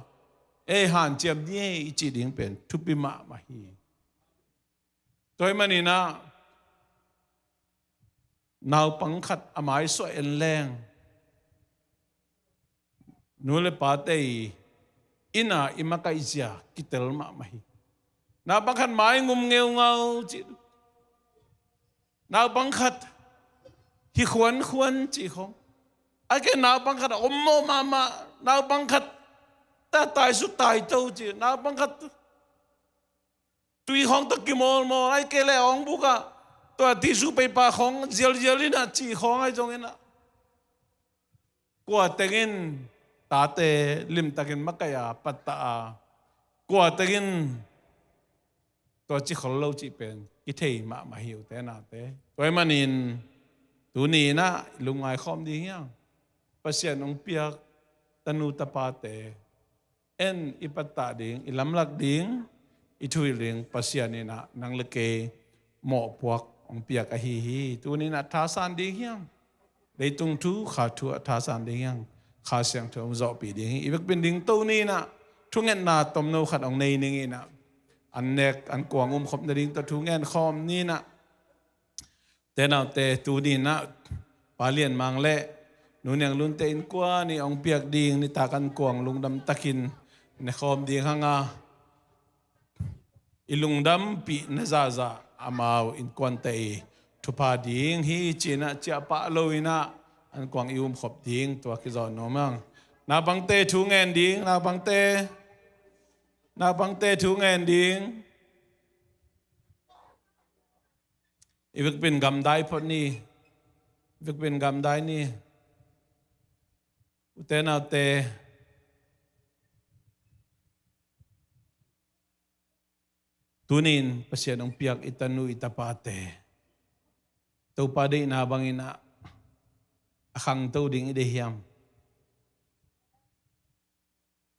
ei hanciam ni ei i cih ding pen thupi mahmah hi. Tua ahih manin ah naupang khat a maisuah en leng, nu le pate i inn a i makaihzia kitel mahmah hi. Naupang khat mai ngum ngeungau cih, naupang khat hi khuankhuan cih khawng, a ke naupang khat a ommawh mahmah, naupang khat ta taisuk taito cih, naupang khat tui khawng tawh kimawlmawl, ahih kei leh a hong buk ah tua tissue paper khawng zialzial in ah cih khawng ahi zongin ah, kua teng in tate limtakin makaih a, pattah a, kua teng in tua ci khol lo cih pen kithei mahmah hi uh te naute. Tua ahih manin tuni-in ah i lungngai khawm ding hiam? Pasian hong piak tanu tapate en, i pattah ding, i lamlak ding, i thuhilh ding Pasian in ah nang le kei mawhpuak hong piak ahi hi. Tuni-in ah thasan ding hiam? Leitung thu, kha thu ah thasan ding hiam? Kha Siangtho hong zawhpih ding hi. I vekpi in dingto ni in ah, thungetna tomno khat hong nei ning in ah, an nek an kuang umkhop nading tawh thu ngen khawm ni in ah. Tenaute, tuni in ah Pa Lian Mang le Nu Niang Lunte innkuan in hong piak ding nitak an kuang lungdam takin ne khawm ding hang a, i lungdampihna zahzah amau innkuante i thupha ding hi ci in ah ciahpah lo in ah, an kuang i umkhop ding tua kizawn nuam hang. Naupangte thu ngen ding, naupangte, naupangte thu ngen ding. I vekpi in gamdai phot ni. I vekpi in gamdai ni. Ute naute, tuni in Pasian hong piak i tanu i tapate, Topa deihna bangin ah a khangto ding i deih hiam?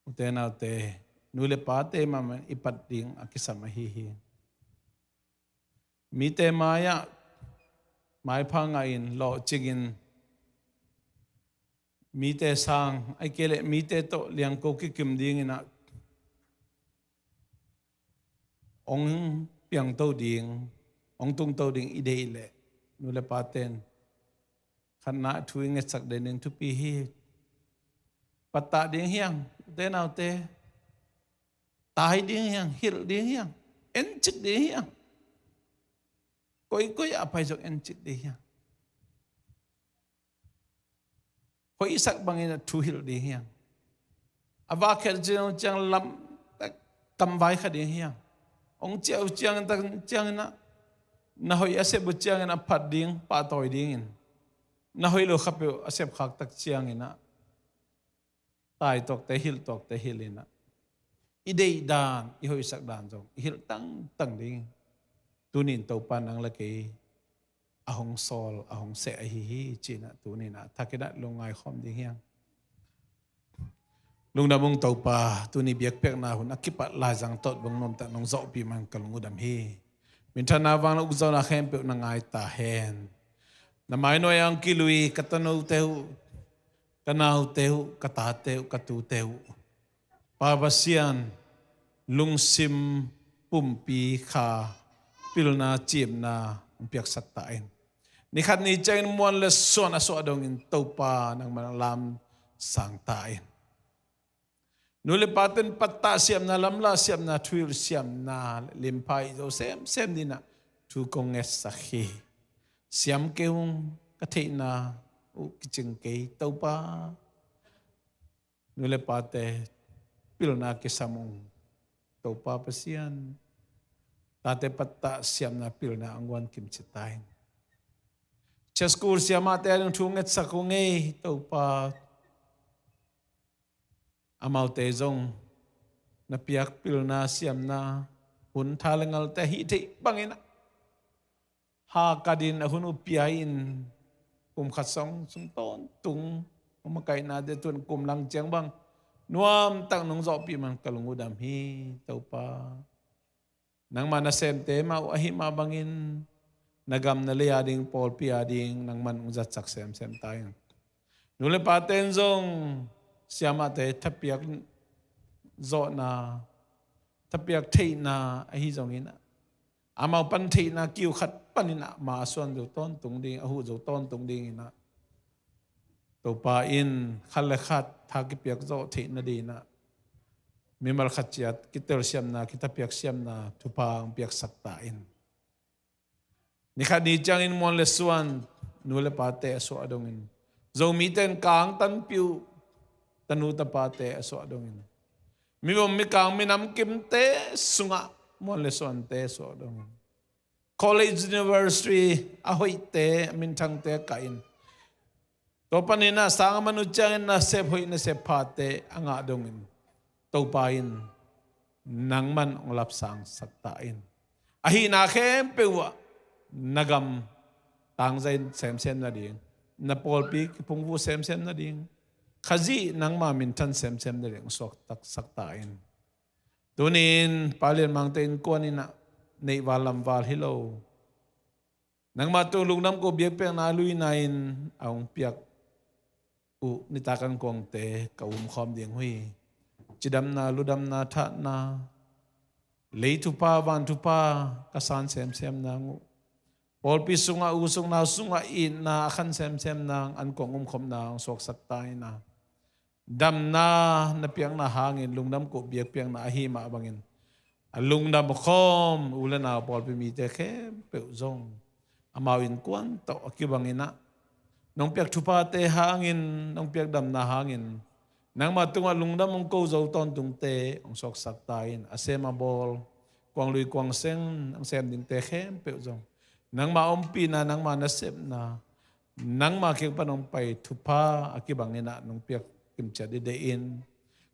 Ute naute, nu le pate mahmah in i pat ding a kisam ahi hi. Mite mai-ah maipha ngahin lawhcingin, mite sang, ahih kei leh mite tawh liangko kikim dingin ah hong piangto ding, hong tungto ding i deih leh, nu le paten khatna thu i ngetsak den ding thupi hi. Pattah ding hi hang, ute naute. Tai ding hi hang, hilh ding hi hang, encik ding hi hang. Koikoi ah pai zong encik ding hi hang. Hoihsak bangin a thu hilh ding hi hang. A vak khiat ciang, ciang lam, kamvai kha ding hi hang. Hong ciah uh ciangin, tak ciangin ah, na hoih a sep uh ciangin a phat ding, pahtawi dingin, na hoih lo kha peuh a sep khak tak ciangin ah, tai tuakte hilh, tuakte hilh in ah, i deih dan, i hoihsak dan zong i hilh tangtang ding. Tuni in Topa nang le kei a hong sawl, a hong seh ahi hi ci in ah, tuni in ah thak in ah lungngai khawm ding hi hang. Lungdam ung Topa, tuni biakpiakna hun a kipat laizang tawh bang nuamtak nong zawhpih man ka lung uh dam hi. Minthanna, vanglian, ukzawhna khempeuh na ngai ta hen. Na mainuai ah hong kilui ka tanote uh, ka naute uh, ka tate uh, ka tute uh, Pa Pasian, lungsim, pumpi, kha, pilna, ciimna hong piaksak ta in. Ni khat ni ciangin muan le suan a suah dongin Topa nangman lam sang ta in. Nu le paten pattah siamna, lamlah siamna, thuhilh siamna, limpha i zo semsem dingin ah thu kong ngetsak hi. Siam kei ung, ka theihna uh kicing kei, Topa. Nu le pate pilna kisam ung, Topa Pasian. Tate pattah siamna, pilna hong guan kimci ta in. Church school siamahte ading thu ngetsak ung ei, Topa. Amaute zong na piak pilna siamna hun, tha le ngalte hih theih bangin ah, ha ka din a hun uh pia in, kum khat sawng sung tawntung hong makaihnate tun kum lang ciang bang nuamtak nong zawhpih man ka lung uh dam hi, Topa. Nangmah nasemte mah uh ahih mah bangin na gam na lei ading, pawlpi ading nangman hong zatsak semsem ta in. Nu le paten zong siamahte thapiak zawhna, thapiak theihna ahi zongin ah, amau pan theihna kiu khat panin ah ma a suan zo tawntung ding, a huh zo tawntung dingin ah, Topa in khat le khat tha kipiak zawh theih nadingin ah, mimal khat ciat kitelsiamna, kithapiak siamna thupha hong piaksak ta in. Ni khat ni ciangin muan le suan, nu le pate a suah dongin, Zomite in kang tanpih uh, tanu tapate a suah dongin, mivom mikang minamkimte sungah muan le suante a suah dongin, college, university a hoihte, a minthangte a kah in, tua panin ah sang a man uh ciangin nasep hoih, nasep phate a ngah dongin, Topa in nangman hong lapsangsak ta in. Ahihna khempeuh ah na gam tangzai semsem nading, na pawlpi kiphungvuh semsem nading, Khazih nangma minthan semsem nading hong suaktaksak ta in. Tunin Pa Lian Mangte innkuan in ah neihval lamval hi lo, nangma tung lungdam ko, biakpiakna luina in a hong piak uh nitak ankuangte ka umkhawm ding uh hi. Cidamna, ludamna, thatna, lei thupha, van thupha ka san semsem nang uh, pawlpi sungah, u sungah, nau sungah itna a khan semsem nang ankuang umkhopna hong suaksak ta in a, damna na piakna hangin lungdam kuh biakpiakna ahi mah bangin, a lungdam khawm u le nau pawlpi mite khempeuh zong amau innkuan tawh a kibangin ah, nong piak thuphate hangin, nong piak damna hangin, nangmah tungah lungdam hong ko zo tawntungte hong suaksak ta in. A sem a bawl, kuang lui kuang seng hong sem dingte khempeuh zong nangmah ompihna, nangmah nasepna, nangmah kiang pan hong pai thupha a kibangin ah nong piak kimciat dide in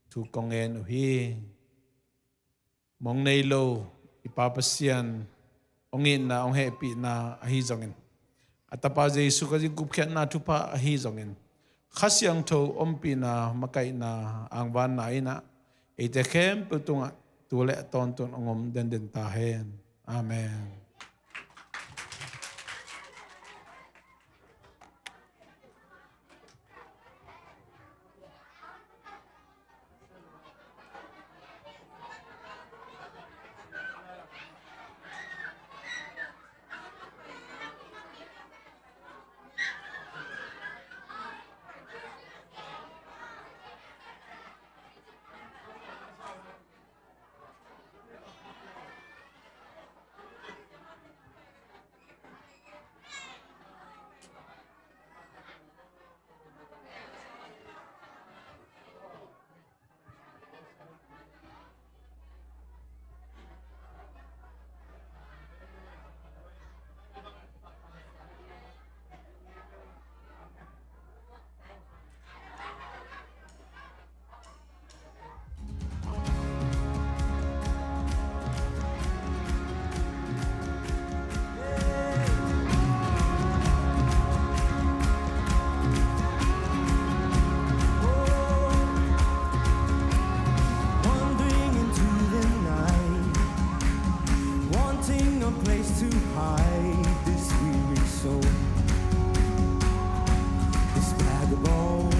thu kong ngen uh hi. Mong nei lo i Pa Pasian hong itna, hong hehpihna ahi zongin, a Tapa Jesu Khazih gupkhiatna thupha ahi zongin, Kha Siangtho ompihna, makaihna, angvanna in ah eite khempeuh tungah tu le a tawntungin hong om denden ta hen. Amen. Wandering into the night, wanting a place to hide this weary soul, this vagabond.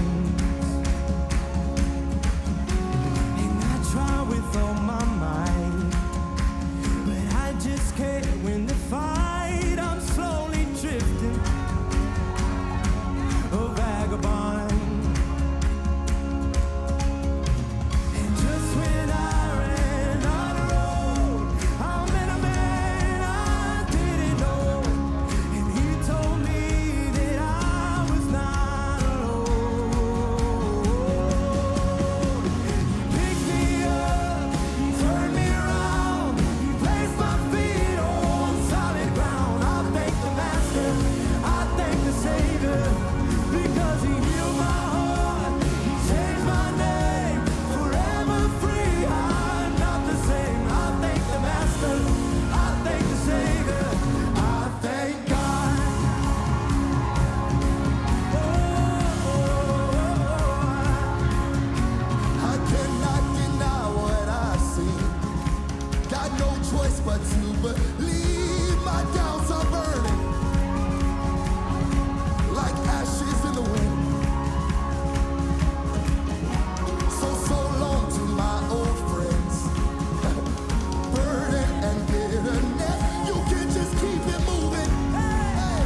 And I try with all my might, but I just can't win the fight. I'm slowly drifting, a vagabond. And just when I ran out of road, I met a man I didn't know, and he told me that I was not alone. He picked me up, he turned me around, he placed my feet on solid ground. I thank the Master, I thank the Savior, because he healed my heart, he changed my name, forever free. I'm not the same. I thank the Master, I thank the Savior, I thank God. Oh, oh, oh, oh. I cannot deny what I see. Got no choice but to believe. My doubts are burning like ashes in the wind. So, so long to my old friends. Burden and bitterness, you can just keep it moving. Hey, hey.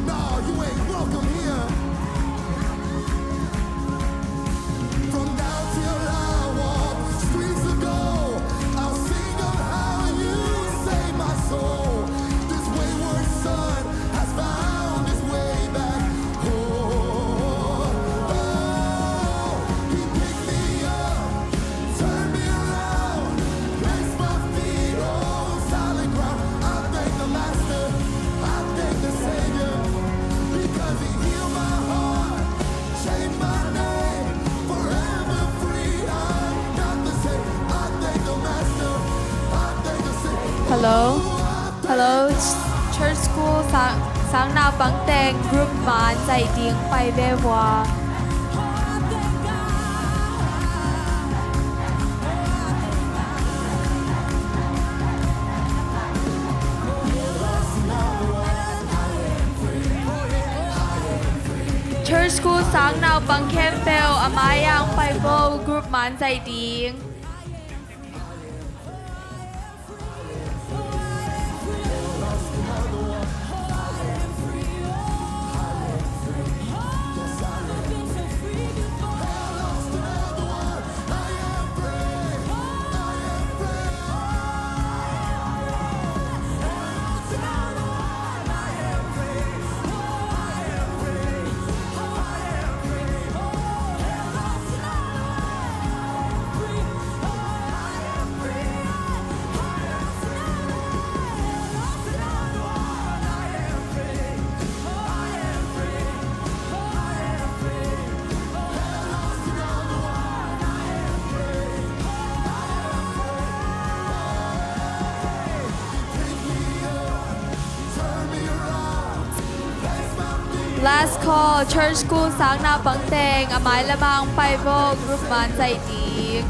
No, you ain't welcome here. From now till I walk streets of gold, I'll sing of how you saved my soul. This wayward son has found his way back home. Oh, he picked me up, turned me around, placed my feet on solid ground. I thank the Master, I thank the Savior, because he healed my heart. Change my name, forever free. I'm not the same. I thank the Master. I thank the Savior. Hello? Hello, Church School sang, sang naupang teng group man zaih ding pai ve vua. Church School Sang naupang khempeuh a mai-ah hong pai vo, group man zaih ding. Last call, Church School sang naupang teng a mai lamah hong pai vo, group man zaih ding.